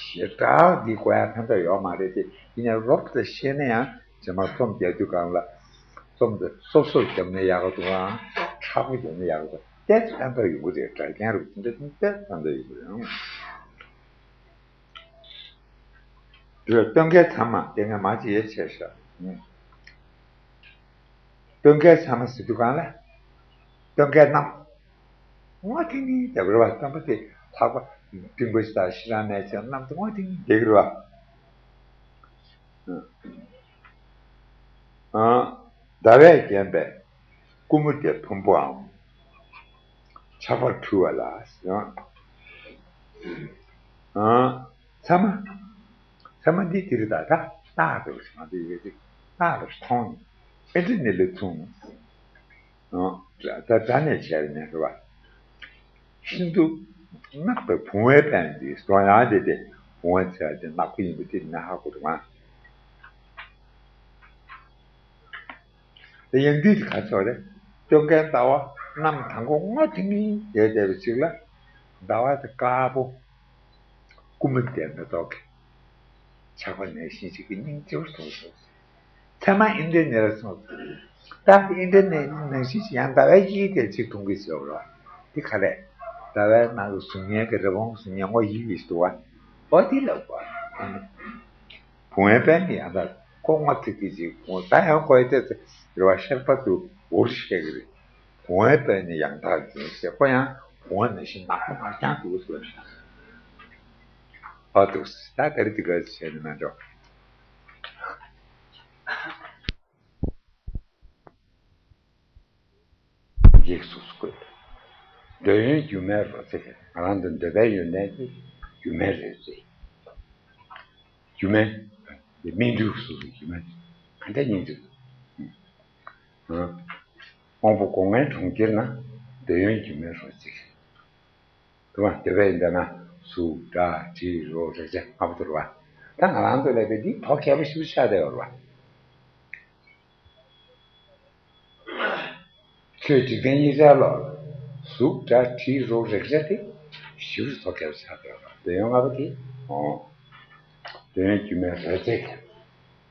ཞེ་དྲག་འདི་གོ་ཡ་ཕན་ཐོགས་ཡོད་མ་རེད་དེ། ཡིན་ནའི་རོབ་ཙམ་ཤེས་ན་ཡང་རྗེས་མ་རྩོམ་རྒྱག་དུས་སྒང་ལ་རྩོམ་དེ་སོབ་སོབ་བརྒྱབ་ན་ཡག་ག་འདུག་གམ། མཁྲེགས་པོ་བརྒྱབ་ན་ཡག་ག་འདུག་དེ་ཕན་ཐོགས་ཡོང་གི་རེད། སྒྲ་རྐྱང་རུ་དེ་འདྲ་དེ་ཕན་ཐོགས་ཡོང་གི་རེད། ཨང་། དེ་སྟོན་ཁའི་མཚན་མ་དེ་ངས་མ་ཅི་ཡེ་ཆེ་ཤག་སྟོན་ཁའི་མཚན་མ་ཟེར་དུས་སྒང་ལ། སྟོན་ཁའི་གནམ། སྔོ་ཐིང་ཐིང་བསྡད་པ་རེད་པ། སྟོན་པ་དེ་ལྷག་པ་སྤྲིན་པ་ཞིག་དང་ཤི་རང་ནས་ཀྱང་གནམ་དེ་སྔོ་ཐིང་ཐིང་བསྡད་ཀྱི་རེད་པ། ཨ། ཟླ་བས་བརྒྱན་པའི་ཀུ་མུ་དའི་ཕུང་པོའམ། ཆགས་པ་འཁྲུལ་བ་ལ་ཟེར། ཨ། མཚན་མ། མཚན་མ་འདི་དེ་རིང་ད་ལྟ་རྟག་ཏུ་ང་ཚོ་ཡོད་ཅིག་རྟག་ཏུ་མཐོང་ཡིན། ཨེ་འདྲ་ནི་ལས་མཚུངས། ཨ། ད་སྒྲ་ནས་བྱས་ནས་རེད་པ། ཤིན་ཏུ་གནག་པའི་བུང་བའི་དཔལ་འདི་གསུང་ཡག་དེ་དེ་བུང་བ་ཚེ་དེ་ནག་པོ་ཡིན་པ་དེ་ནས་ཧ་གོ་འདུག་གམ། དེ་ཡང་འདི་ག་ཚོད་རེད། སྟོན་ཁའི་ཟླ་བ་གནམ་དང་པོ་སྔོ་ཐིང་ཐིང་ཡོད་བསྡད་པའི་ཚིག་ལ། ཟླ་བ་དེ་དཀར་པོ། ཀུ་མུ་དའི་མེ་ཏོག་གི་ཆགས་པ་ནང་བཞིན་ཞིག་གི་སྙིང་རྗེ་པོ་མཐོང་སོང་། ཚད་མ་ཨིནྡྲ་ནི་ལ་མཚུངས། ད་ཨིནྡྲ་ནི་ལ་ནང་བཞིན་ཞིག་ཡང་ཟླ་བའི་ཡིད་དེ་ཅིག་མཐོང་གི་བྱེད་པ་རེད། འདི་ག་རེད། ཟླ་བའི་ནང་གི་གཟུགས་བརྙན་གྱི་རི་བོང་གཟུགས་བརྙན་སྔོ་ཡིད་ཡིད་ཞིག་འདུག་པ། འོ་འདི་ལབ་པ། བུང་བའི་དཔལ་ནི་ཡང་དག་ཁོ་སྔོ་ཐིག་ཐིག་ཅིག་ཁོ་ད་ཡང་ཁོ་ཡི་ལྟས་ཚེ་རེ་བ་ཤར་པ་དུ་འུར་བཤད་ཀྱི་རེད། བུང་བའི་དཔལ་ནི་ཡང་དག་འཛིན་ཟེར། ཁོ་ཡང་བུང་བ་ནང་བཞིན་ནག་པོ་ནག་རྐྱང་འདུག་ཟེར་བ་ཤག་ཨ་འདུག་ད་ག་རེ་འདི་ག་བྱས་ནས་མ་འགྲོ། ཡིག་སོ་སོ་བཀོད། འདོད་ཡོན་སྒྱུ་མའི་རོལ་རྩེད། ང་རང་ཚོ་འདོད་པའི་ཡོན་ཏན་དེ་སྒྱུ་མའི་རོལ་རྩེད། སྒྱུ་མའི་སྨིན་དྲུག་སོ་སོ་སྒྱུ་མའི་ག་འདྲ་སྙིང་རྗེ་པོ། དབང་པོ་སྒོ་ལྔའི་གྲོང་ཁྱེར་ན་འདོད་ཡོན་སྒྱུ་མའི་རོལ་རྩེད། དུ་བ་འདོད་པས་འདོད་ན་གཟུགས་སྒྲ་དྲི་རོ་རེག་བྱ་ལྔ་པོ་དུ་བ། ད་ང་རང་ཚོ་ལས་པའི་འདི་དོ་གལ་པོ་ཞིག་ཆགས་བསྡད་ཡོད་རེད་བ། ཁྱོད་འཇིག་རྟེན་གཉིས་ཆར་ལོ། གཟུགས་སྒྲ་དྲི་རོ་རེག་བྱ་དེ་ཞིབ་ཏུ་ཐོག་ཁྱབ་ཆགས་པའི་འདོད་ཡོན་ལྔ་པོ་དེ། འོ། འདོད་ཡོན་སྒྱུ་མའི་རོལ་རྩེད་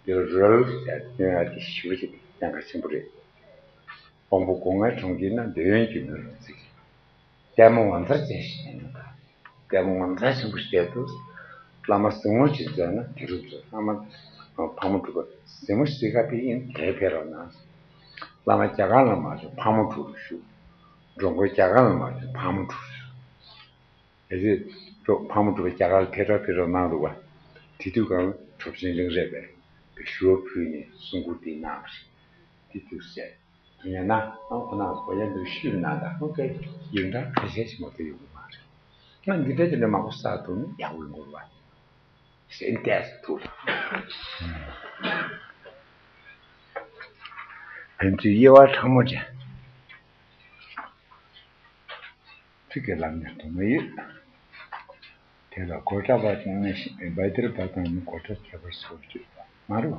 དེ། རོལ་ཟེར་འདོད་ཡོན་དེ་ཞིབ་ཅིག་གནད་འགག་ཆེན་པོ་རེད། དབང་པོ་སྒོ་ལྔའི་གྲོང་ཁྱེར་ན་འདོད་ཡོན་སྒྱུ་མའི་རོལ་རྩེད། ལྟད་མོ་ངོ་མཚར་ཅན་ཞིག་ཡིན་འདུག་ག་ལྟད་མོ་ངོ་མཚར་ཆེན་པོ་ཞིག་བལྟས་འདུག་བླ་མ་གཟིགས་མོ་ཅིག་མཛད་ན་དེ་རུ་མཛོད། བླ་མ་ཕག་མོ་གྲུ་པ་གཟིགས་མོ་གཟིགས་ག་དེ་ཡིན་དེ་ཕེབས་རོགས་གནང་། བླ་མ་རྒྱ་གར་ལ་མ་བྱུང་ཕག་མོ་གྲུ་རུ་བཞུགས། འགྲོ་མགོན་རྒྱ་གར་ལ་མ་བྱུང་ཕག་མོ་གྲུ་རུ་བཞུགས། གལ་སྲིད་ཕག་མོ་གྲུ་པ་རྒྱ་གར་ལ་ཕེབས་རོགས་ཕེབས་རོགས་གནང་རུ་བ། དེ་དུས་གང་གྲུབ་ཆེན་རིང་རེད་པས་པའི་ཞུ་བ་ཕུལ་ནས་གསུང་མགུར་འདི་གནང་བ་རེད། དེ་དུས་ཟེར། དེ་ཡིན་ན་ཨང་ཁོ་ན་གོ་ཡ་འདུག་ཤུལ་ན་ད་ཨང་ཀའི་ཡིག་འབྲང་ཁ་ཤས་ཤིག་མ་གཏོགས་ཡོང་གི་མ་རེད། ང་འདི་འདྲ་དེ་འདྲ་མང་པོ་བསགས་ཐུབ་ན་ཡག་པོ་ཡོང་གི་རེད་བ། ཞེས་བལྟས་སུ་ཐུག་ལ། ཕན་ཚུན་དབྱེ་བ་ཕྲ་མོ་ཅན། ཚིག་གི་ལམ་ནས་དུ་མ་ཡོད། དེ་ལ་གོ་ཁྲ་བ་དང་ནི་བ་དིར་བ་དང་ནི་གོ་ཁྲ་ཁྱད་པར་སོགས་བརྗོད་པ་མ་རུ།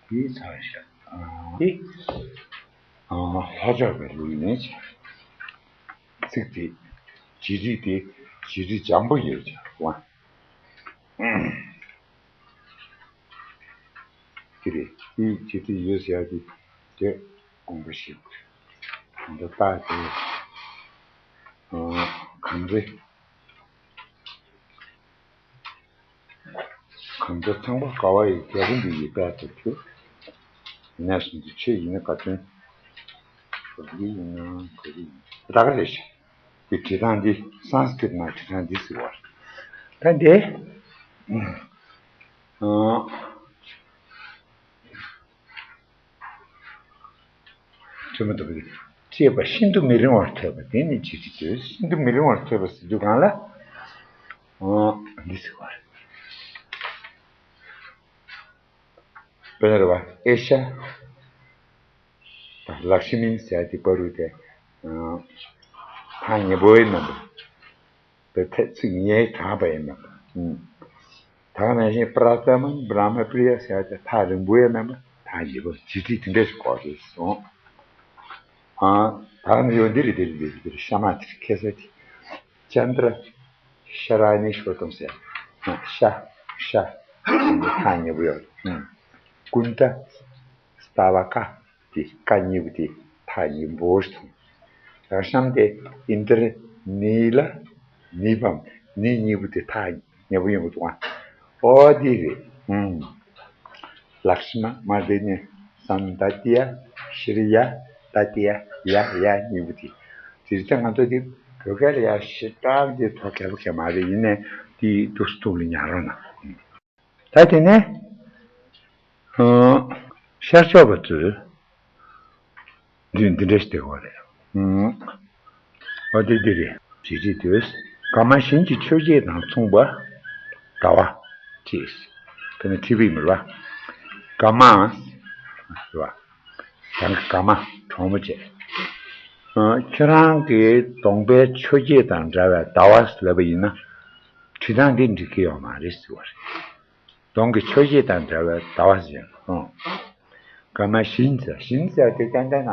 དེའི་ཚར་ཤ་དེ་ལྷོ་ཕྱོགས་པའི་ལུགས་ཡིན་ཅིང་། ཚིག་དེ་བྱེད་རིགས་དེ་བྱེད་རིགས་འཇམ་པོ་ཡོད་ཅིང་བ། དེ་རེད། དེའི་བྱེད་རིགས་ཡོད་ཟེར་ཡ་དེ་དེ་དགོངས་པ་ཞིག་གང་འདྲ་རྟགས་དེ་གང་རེད། གང་ཚེ་ཚངས་པ་དགའ་བ་ཡི་རྒྱལ་པོ་འདི་ཡི་དཔལ་དུ་གྱུར། ཡིན་ན་གསུངས་ཏེ་ཆོས་ཡིན་ན་བཀའ་དྲིན། ག་གི་ཡིན་ན་ག་གི་ཡིན་ད་ག་རེད་ཤག་དེ་བྲིས་སྟངས་འདི་སཾ་སྐྲྀ་ཏ་ནང་བྲིས་སྟངས་འདི་ཟེར་བ་རེད། ད་འདི། ཆོས་མ་ཐོབ་པའི་བཅས་པ་ཤིན་ཏུ་མི་རིང་བར་ཐོས་པ་དེ་ནི་ཇི་སྲིད་དུ་ཤིན་ཏུ་མི་རིང་བར་ཐོས་པ་ཟེར་དུས་གང་ལ། འདི་ཟེར་བ་རེད། དཔེར་ན་རེད་བ་ཨེ་ཤ། ལག་ཤི་མིན་ཟེར་དེ་པ་རུ་དེ། ཐག་ཉེ་པོའི་རྣམ་པ། པའི་ཐད་ཚིག་ངའི་དྲངས་པ་ཡིན་ནམ། ད་ག་ནང་བཞིན་པྲ་ཙ་མ་བྲ་མ་པྲི་ཡ་ཟེར་ཏེ་ཐག་རིང་པོ་ཡ་མེད་པ་ཐག་ཉེ་པོ་ཇི་ཏི་དེ་འདྲ་ཞིག་གོ་རེད་སོང་། ཨ་ད་ག་ནང་ཡོད་འདི་རེད་འདི་རེད་འདི་རེད་ཤ་མ་དེ་ཁེ་ས་དེ། ཅན་དྲ་ཤ་ར་ནི་ཤོ་ཏོམ་ཟེར། ཤ་ཤ་ཐག་ཉེ་པོ་ཡོད། ཀུན་ཏ་སྟ་བ་ཀ་དེ་ཀ་གཉིས་པོ་དེ་ཐག་ཉེ་པོ་ཞིག་མཐོང་། རང་གཤམ་དེ་ཨིན་དར་ནི་ལ་ནི་བམ་ནི་གཉིས་པོ་དེ་ཐག་ཉེ་པོ་ཡོང་གི་འདུག་ཨ། ཨོ་དེ་རེད། ཨུམ། ལག་ཤི་མ་མ་དེ་ནི་སན་ད་ཏི་ཡ་ཤི་རི་ཡ་ད་ཏི་ཡ་ཡ་ཡ་གཉིས་པོ་དེ། དེ་རིང་ང་ཚོ་དེ་བོད་སྐད་ལ་ཡ་ཞེ་དྲག་དེ་ཐོག་ཁེ་པོ་ཁེ་མ་རེད། ཡིན་ནའི་དེ་འདུག་སེ་ཐུགས་ལ་ཉར་རོགས་གནང་། ད་དེ་ནས་ཤར་ཕྱོགས་པ་ཚོས་འདི་འདི་འདྲ་ཞིག་བསྡད་ཡོད་རེད། ཨོ་དེ་འདི་རེད། ཇི་སྲིད་དུ་ག་མ་གཞན་གྱི་ཆོས་བརྒྱད་དང་མཚུངས་པ་ཟླ་བ་ཅེས། དེ་ནི་ཁྲི་བིག་མི་རེད་བ། ག་མ་རེད་བ། གང་གི་ག་མ་གྲོགས་མོ་བྱས། ཁྱེད་རང་གིས་གདོང་པའི་ཆོས་བརྒྱད་དང་འདྲ་བའི་ཟླ་བ་ལབ་པ་ཡིན་ན། བྲིས་སྟངས་འདི་འགྲིག་གི་ཡོད་མ་རེད་ཟེར་བ་རེད། གདོང་གི་ཆོས་བརྒྱད་དང་འདྲ་བའི་ཟླ་བ་ཟེར། ག་མ་བཞིན་ཟེར་བཞིན་ཟེར་དེ་ཏན་ཏན་ན།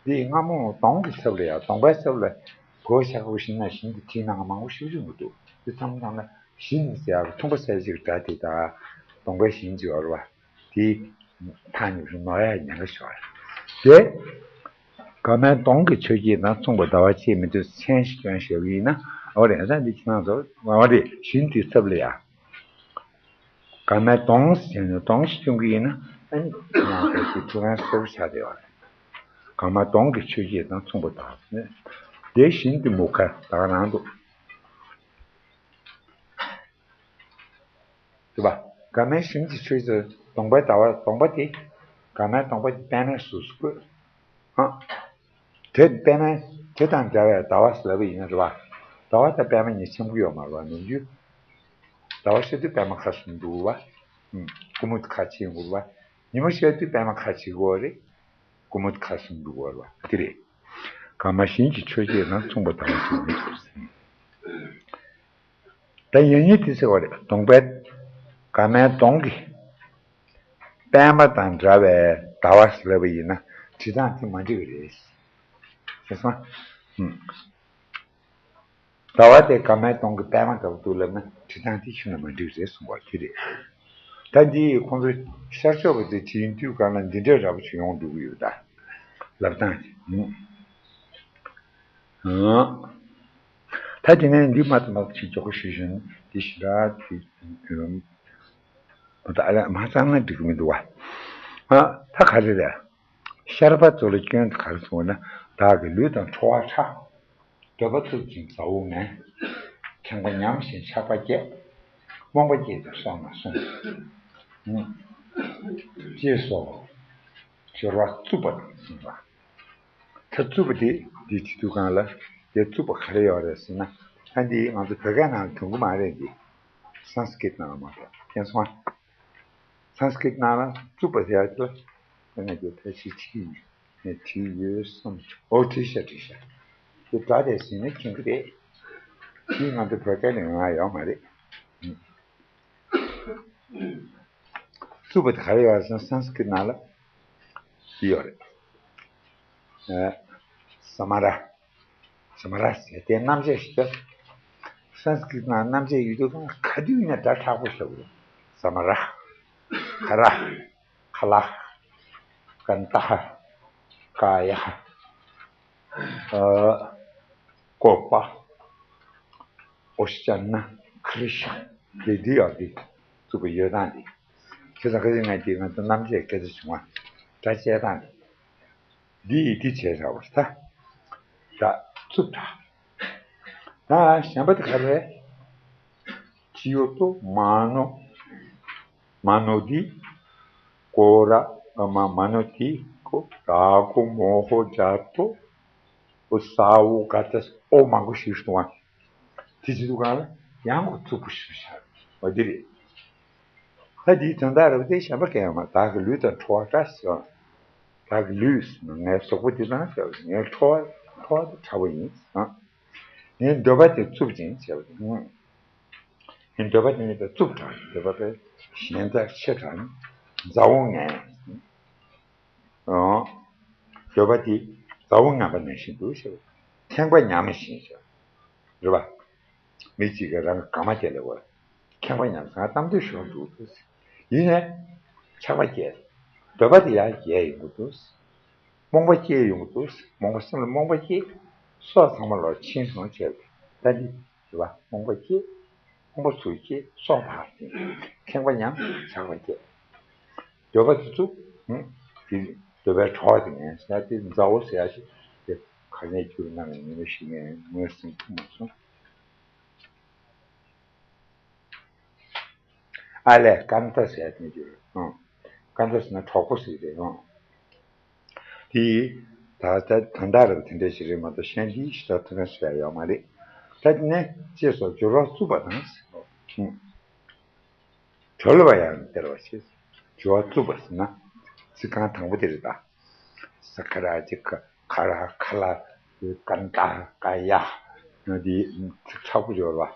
འདི་སྔ་མོ་གདོང་གི་ཚབ་ལ་ཡ་གདོང་པའི་ཚབ་ལ་གོ་ཆག་པོ་བཞིན་ན་བཞིན་དུ་བྲིས་ན་མང་པོ་ཤུགས་ཆུང་གི་འདུག་དེ་ཚང་མ་ཚང་ན་བཞིན་ཟེར་ཡ་ཐུང་པ་ཟེར་ཅིག་སྒྲ་དེ་དང་གདོང་པའི་བཞིན་གྱི་བར་བ། དེ་ཐག་ཉེ་པོ་ནོར་ཡ་ཉེན་ཁ་ཤོར་བ་རེད། དེ་ག་མའི་གདོང་གི་ཆོས་བརྒྱད་དང་མཚུངས་པ་ཟླ་བ་ཅེས་མི་འདོད་མཚན་ཞིག་སྐྱོན་བཞག་གི་ཡིན་ན། འོ་རེད། ད་འདི་ཁྱེད་རང་ཚོ་འོ་རེད་བཞིན་དེའི་ཚབ་ལ་ཡ། ག་མའི་གདོང་ཟེར་ནས་གདོང་ཞིག་སྐྱོན་གི་ཡིན་ན་ཨ་ནི་ཁྱེད་རང་ཚོ་དེ་ཐུགས་ཕན་གསོས་པོ་ཆགས་བསྡད་ཡོད་རེད། ག་མའི་གདོང་གི་ཆོས་བརྒྱད་དང་མཚུངས་པ་ཟླ་བ་ནི། དེ་བཞིན་དུ་མུ་ཁ་ད་ག་རང་འདུག་དེ་བ། ག་མའི་བཞིན་གྱི་ཆོས་ཀྱི་གདོང་པའི་ཟླ་བ་གདོང་པ་དེ། ག་མའི་གདོང་པ་དེ་པད་མའི་གཟུགས་སུ་བཀོད། ཨ། དེ་པད་མ་དེ་དང་འདྲ་བའི་ཟླ་བ་ཟེར་བ་ཡིན་ན་རེད་བ། ཟླ་བ་དང་པད་མ་གཉིས་འཆམ་གྱི་ཡོད་མ་རེད་བ་ནམ་རྒྱུན། ཟླ་བ་ཟེར་དུས་པད་མ་ཁ་གསུམ་འདུག་བ། ཨུམ། ཀུ་མུད་ཁ་གཅིག་འདུག་བ། ཉི་མ་ཟེར་དུས་པད་མ་ཁ་གཅིག་གོ་རེད། ཀུ་མུད་ཁ་གསུམ་འདུག་བ་རེད་བ་དེ་རེད། ག་མ་བཞིན་གྱི་ཆོས་བརྒྱད་དང་མཚུངས་པ་ཟླ་བ་ཟེར་ནས་ཟེར། ད་ཡང་སྙིང་དེ་ཟེར་བ་རེད། གདོང་པའི་ག་མའི་གདོང་གི་པད་མ་དང་འདྲ་བའི་ཟླ་བ་ཟེར་ལབ་པ་ཡིན་ན་བྲིས་སྟངས་དེ་མ་འགྲིག་གི་རེད། ཤེས་སོང་། ཟླ་བ་དེ་ག་མའི་གདོང་གི་པད་མ་འདྲ་པོ་འདུག་ལབ་ན་བྲིས་སྟངས་དེ་ཤིན་ཏུ་མ་འགྲིག་རེད་གསུངས་པ་དེ་རེད། ད་འདི་ཁོང་ཚོ་ཤར་ཕྱོགས་པ་དེ་བྲིས་དུས་གང་ལ་འདི་འདྲའི་འདྲ་པོ་ཞིག་ཡོང་འགྲོ་གི་ཡོད་ད། ལབ་སྟངས་དེ། ད་དེ་ནས་འདི་མ་དང་མ་ཅིག་མགྱོགས་པོ་ཞུས་ཤིང་འདི་ཞེ་དྲག་གི་མ་ད་ཨ་ལ་མ་གཙང་ན་འགྲིག་གི་མི་འདུག་བ། ཨ་ད་ག་རེ་རེད། ཤར་པ་ཚོ་ལ་སྐྱོན་དུ་ག་རེ་སོང་བ་ན། བདག་གི་ལུས་དང་ཁྲོ་བ་ཕྲ། འདོད་པ་རྩུབ་ཅིང་མཛའ་བོ་ངན། ཁེངས་པ་ཉམས་ཤིང་ཆགས་པ་སྐྱེ། རྨོངས་པ་སྐྱེས་ཏེ་སྲོག་ནང་ཟུངས། ཅེས་སོ། སྦྱོར་བ་རྩུབ་པ་དང་ཟུངས་པ། ད་རྩུབ་པ་དེ་འདི་བྱེད་དུས་སྒང་ལ་དེ་རྩུབ་པ་ག་རེ་ཡོད་རེད་ཟེར་ན། ཨ་འདི་ང་ཚོ་བོད་སྐད་ནང་ལ་འདོན་གི་མ་རེད། འདི་སཾ་སྐྲྀཏ་ནང་ལ་མ་གཏོགས་མཁྱེན་སོང་ཨ། སཾ་སྐྲྀཏ་ནང་ལ་རྩུབ་པ་ཟེར་ཡ་དེ་ལ་ང་ཚོ་ད་ཕྱི་ཕྱི་ནས་བྲིས་ཡོད་བསམ། ཨོ་བྲིས་ཤག་བྲིས་ཤག་དེ་སྒྲ་དེ་ཟིན་ན་མཁྱེན་གི་རེད། དེ་ང་ཚོ་བོད་སྐད་ནང་ཡོད་མ་རེད། རྩུབ་པ་དེ་ག་རེ་ཡོད་རེད་ཟེར་ན་སཾ་སྐྲྀཏ་ནང་ལ་འདི་ཡོད་རེད། ཨ་ས་མ་ར། ས་མ་ར་ཟེར་དེ་རྣམ་བཅད་ཞིག་སྟེ། སཾ་སྐྲྀཏ་ནང་རྣམ་བཅད་ཡོད་དུས་གང་ག་དུས་ཡིན་ན་སྒྲ་མཁྲེགས་པོ་ཞིག་ཡོད། ས་མ་ར། ཁ་ར། ཁ་ལ། ཀན་ཏ། ཀ་ཡ། ཨ་ཀོ་པ། ཨོ་ཤ་ན། ཁ་རི་ཤ། དེ་འདི་ཡང་འདི་བཙུགས་པའི་ཡོད་སྟངས་འདི། ཁྱེད་ཚོ་ཁ་ཅིག་ང་འདི་ང་ཚོ་རྣམ་བཅད་སྐད་ཆ་བྱུང་བ། སྒྲ་བཅད་སྟངས་འདི། འདི་ཡིས་འདི་བྱས་བཞག་པ་རེད་ད། སྒྲ་རྩུབ་དྲགས། ད་གཞན་པ་དེ་ག་རེ་རེད། ཇི་ཡོ་ཏོ་མ་ནོ། མ་ནོ་དི། ཀོ་ར། མ་མ་ནོ་དི་ཀོ་ར་གོ་མོ་ཧོ་ཇ་ཏོ། ཨོ་ས་འོ་ག་ཏ་ཨོ་མང་པོ་ཞིག་གསུངས་པ། དེ་ཅི་འདུག་ག་ལ་ཡང་ཁོ་རྩུབ་པོ་ཞིག་བཞག་པ་འདི་རེད། ད་འདིའི་དོན་དག་རེད་པ། དེ་གཞན་པ་གང་ཡང་མ། བདག་གི་ལུས་དང་ཁྲོ་བ་ཕྲ་ཟེར་བ། བདག་གི་ལུས་ཟེར་ན་ངའི་གཟུགས་པོ་འདི་དང་ཟེར་བ། ངའི་ཁྲོ་བ་ཁྲོ་བ་དེ་ཕྲ་བ་ཡིན་ཟེར། ངའི་འདོད་པ་དེ་རྩུབ་ཅིང་བྱས་པ་དེ། ངའི་འདོད་པ་དེ་ནི་རྩུབ་དྲགས། འདོད་པ་དེ་ཞན་ཆ་ཆེ་དྲགས། མཛའ་བོ་ངན། ཨོ། འདོད་པ་དེ་མཛའ་བོ་ངན་པ་ནང་བཞིན་འདུག་ཟེར། ཁེངས་པ་ཉམས་ཤིང་ཟེར། རེད་པ། མི་གཅིག་གིས་རང་གི་དགའ་མ་དེ་ལ་བ། ཁེངས་པ་ཉམས་སང་གཏམ་དུས་ཤོར་འདུག་ཡིན་ནའི་ཆགས་པ་སྐྱེས། འདོད་པ་དེ་ཡང་རྒྱས་ཡོང་གི་འདུག་རྨོངས་པ་སྐྱེས་ཡོང་གི་འདུག་རྨོངས་པ། སེམས་ལ་རྨོངས་པ་སྐྱེས། སྲོག་ཚང་མ་ལོག་ཕྱིན་སོང་བྱས། ད་འདི་རེད་པ། རྨོངས་པ་སྐྱེས། རྨོངས་པ་ཚུར་སྐྱེས། སྲོག་ཕར་ཕྱིན། ཁེངས་པ་ཉམས། ཆགས་པ་སྐྱེས། འདོད་པ་དེ་རྩུབ། ཧུམ། དེ་འདོད་པའི་ཁྲོ་བ་དེ་ངན་ཟེར་ཡ་དེ། མཛའ་བོ་ཟེར་ཡ་ཞིག་དེ་ག་ནས་བསྒྱུར་གནང་ངེས་མེད་ཞིག་ངས་ངོས་ཟིན་ཐུབ་མ་སོང་། ཨ་ལས་ཀན་ཏ་ཟེར་ཡ་དེ་འགྱུར། ཨང་། ཀན་ཏ་ཟེར་ན་གྲོགས་པོ་ཟེར་རེད། ཨང་། དེ་ད་ལྟ་དོན་དག་རེད་པ། དེ་འདྲ་ཞིག་རེད་མ་གཏོགས་གཞན་དེ་ཞེ་དྲག་ཐུགས་ཕན་གསོས་ཡ་ཡོད་མ་རེད། ད་དེ་ནས་ཅེས་སོགས་སྦྱོར་བ་རྩུབ་པ་དང་ཟེར། ཨང་། གྲོལ་བ་ཡང་སྟེར་བ་ཞེས། སྦྱོར་བ་རྩུབ་པ་ཟེར་ན། ཚིག་རྐང་དང་པོ་དེ་རེད་ད། ས་ཁ་ར་ཅི་ཁ་ཁ་ར་ཁ་ལ་ཀན་ཏ་ཀ་ཡ། འདི་ཚིག་མཁྲེགས་པོ་སྦྱོར་བ།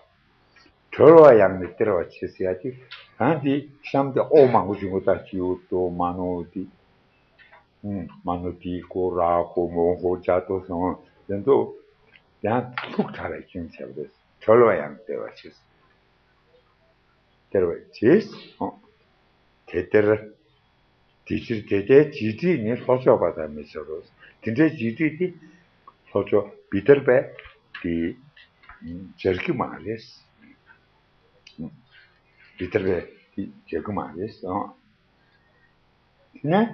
གྲོལ་བ་ཡང་ནི་སྟེར་བ་ཆེ་ཟེར་ཡ་དེ། ཡང་དེ་གཤམ་དེ་ཨོ་མང་པོ་བྱུང་གི། ད་ཅི་ཡོ་ཏོ་མ་ནོ་དི། མ་ནོ་དི་ཀོ་ར་གོ་མོ་ཧོ་ཇ་ཏོ་སོང་། དེ་ཚོ་ཡང་ལྷུག་དྲགས་ལ་སྐྱོན་བྱས་པ་རེད། གྲོལ་བ་ཡང་སྟེར་བ་ཆེ། སྟེར་བ་ཆེ། དེ་ལྟར། དེ་ཕྱིར་དེ་ལྟའི་འཇིགས་བྲལ་ནི། ལྷོ་ཕྱོགས་པ་དག་མི་བྱ་རོ། དེ་འདྲའི་འཇིགས་བྲལ་དེ་ལྷོ་ཕྱོགས་བི་དར་བས་དེ་སྦྱར་གྱི་མ་རེད། བི་དར་བས་དེ་སྦྱར་གྱི་མ་རེད། དེ་ནས་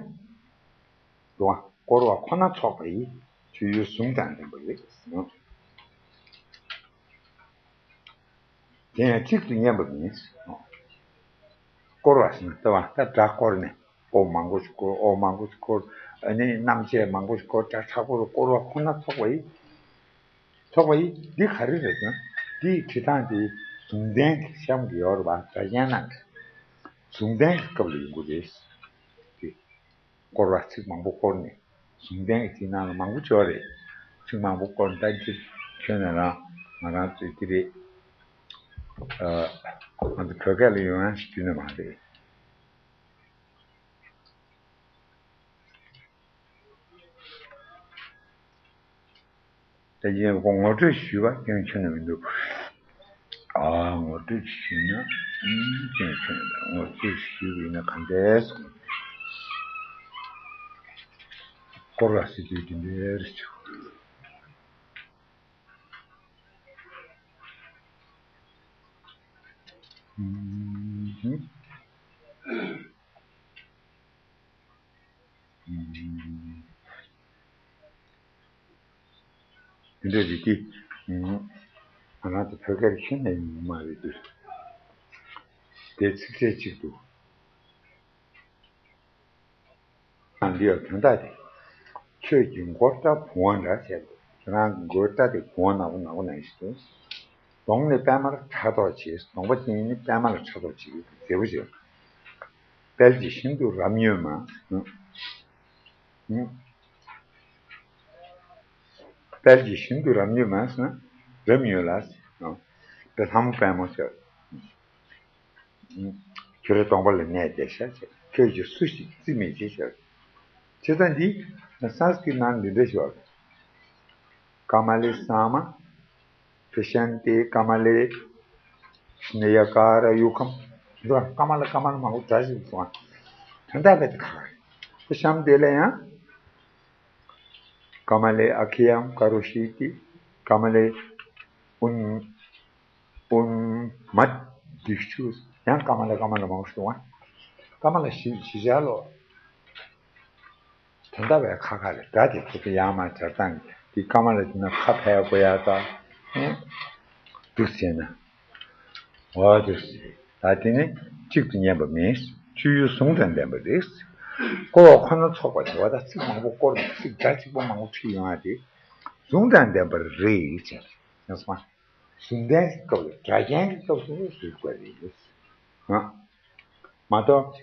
དུ་བ་བསྐོར་བ་ཁོ་ན་ཚོགས་པ་ཡི། སྤྱོད་ཡུལ་ཟུངས་དང་ལྡན་པ་རེད། དེ་ཡང་གཅིག་ཏུ་མཉམ་པ་མིན། བསྐོར་བ་ཟེར་ན་ལྟ་བ། ད་སྒྲ་བསྐོར་ནས་ཨོ་མང་པོ་ཞིག་བསྐོར། ཨོ་མང་པོ་ཞིག་བསྐོར། ཨ་ནི་རྣམ་བཅད་མང་པོ་ཞིག་བསྐོར། སྒྲ་མཁྲེགས་པོ་རུ་བསྐོར་བ་ཁོ་ན་ཚོགས་པ་ཡི། ཚོགས་པ་ཡི་འདི་ག་རེ་རེད་ཟེར་ན། འདིའི་བྲིས་སྟངས་དེ་ཟུང་ལྡན་གྱི་གཤམ་གྱི་ཡོད་རེད་པ། སྒྲ་གཞན་ནང་གི་ཟུང་ལྡན་གྱི་སྐབས་ལ་ཡོང་གི་རེད། དེ། བསྐོར་བ་ཚིག་མང་པོ་བསྐོར་ནས། ཟུང་ལྡན་གྱི་དེ་ནང་ལ་མང་པོ་ཅིག་ཡོད་རེད། ཚིག་མང་པོ་བསྐོར་ནས། ད་འདི་ཁྱོན་ནས་རང་ང་རང་ཚོའི་འདི་རེད། ཨ། ང་ཚོ་བོད་སྐད་ལ་ཡོང་ཡག་ཞིག་རྒྱུན་ནས་མ་རེད། ད་ཡིན་ནའི་ངོ་སྤྲོད་ཞུས་པ་སྐྱོན་ཁྱོན་ནས་མི་འདུག་ཨ། ངོ་སྤྲོད་ཞུས་ན་ཨུམ་སྐྱོན་ཁྱོན་ནས། ངོ་སྤྲོད་ཞུས་པ་ཡིན་ན་ག་འདྲས་སོང་། བསྐོར་བ་ཟེར་དུས་འདི་འདྲས་རེད་ཆོག་དེ་འདྲ་རེད་དེ། ང་རང་ཚོ་བོད་སྐད་ཤེས་ནས་ཡོང་མ་རེད་དེ། དེ་ཚིག་ཕྲད་གཅིག་ཏུ། ཨ། འདི་ཡང་དོན་དག་དེ། ཁྱོད་ཀྱི་མགོ་སྐྲ་བུང་བ་འདྲ་བྱས་འདུག་ཁྱེད་རང་གི་མགོའི་སྐྲ་དེ་བུང་བ་ནག་པོ་ནག་པོ་ནང་བཞིན་འདུག་གདོང་ནི་པད་མར་ཕྲ་མདོག་བྱས། གདོང་པ་ཅན་ནི་པད་མར་ཕྲ་མདོག་བྱས། མཛེས་པོ་བྱས། དཔལ་གྱིས་ཤིན་ཏུ་རབ་མྱོས་མ། དཔལ་གྱིས་ཤིན་ཏུ་རབ་མྱོས་མ་ཟེར་ན། རབ་མྱོས་ལ་ཟེར། དཔལ་ལྷ་མོ་པད་མོ་ཟེར། ཁྱོད་རའི་གདོང་པ་ལ་གནས་བསྡད་ཤག་ཟེར། ཁྱོད་ཀྱིས་སུ་ཞིག་རྩིས་མི་བྱེད་ཟེར། བྱས་ཙང་འདི་སཾ་སྐྲྀཏ་ནང་འདི་འདྲ་ཞིག་ཡོད་རེད། ཀ་མ་ལེ་ས་མ། བི་ཤན་ཏེ་ཀ་མ་ལེ། ཤི་ནི་ཡ་ཀ་ར་ཡུ་ཁམ། འདི་བ་ཀ་མ་ལ་ཀ་མ་ལ་མང་པོ་འདྲ་ཞིག་སོང་བ། དོན་དག་རྦད་དེ་ཁག་རེད། བི་ཤམ་དེ་ལ་ཡང་། ཀ་མ་ལེ་ཨ་ཁི་ཡམ་ཀ་རོ་ཤི་ཏི། ཀ་མ་ལེ་ཨུན། ཨུན་མ་དིག་ཆུ། ཡང་ཀ་མ་ལ་ཀ་མ་ལ་མང་པོ་སོང་བ། ཀ་མ་ལ་ཞི་ཞི་བྱ་ལོ། དོན་དག་བས་ཁ་ཁ་ལ་སྒྲ་དེ་ཁོ་ཚོ་ཡང་མ་སྦྱར་སྟངས་ཀྱི་དེ་ཀ་མ་ལ་དེ་ན་ཁ་ཕལ་དགོས་ཡ་ད། ཨེ། འདུག་ཟེར་ན། འོ་འདུག་ཟེར། ད་དེ་ནི་གཅིག་ཏུ་མཉམ་པ་མིན། སྤྱོད་ཡུལ་ཟུང་དང་ལྡན་པ་རེད། བསྐོར་བ་ཁོ་ན་ཚོགས་པ་བྱ་བ་དང་ཚིག་མང་པོ་བསྐོར་ནས་ཚིག་སྒྲ་གཅིག་པོ་མང་པོ་ཁྲིད་ཡོང་ཡ་དེ། ཟུང་དང་ལྡན་པ་རེད་ཟེར། ཡང་སོང་། ཟུང་ལྡན་གྱི་སྐབས་ལ་སྒྲ་རྐྱེན་གྱི་སྐབས་སུ་ནི་ཟུར་དགོས་རེད། ཨ། མ་གཏོགས།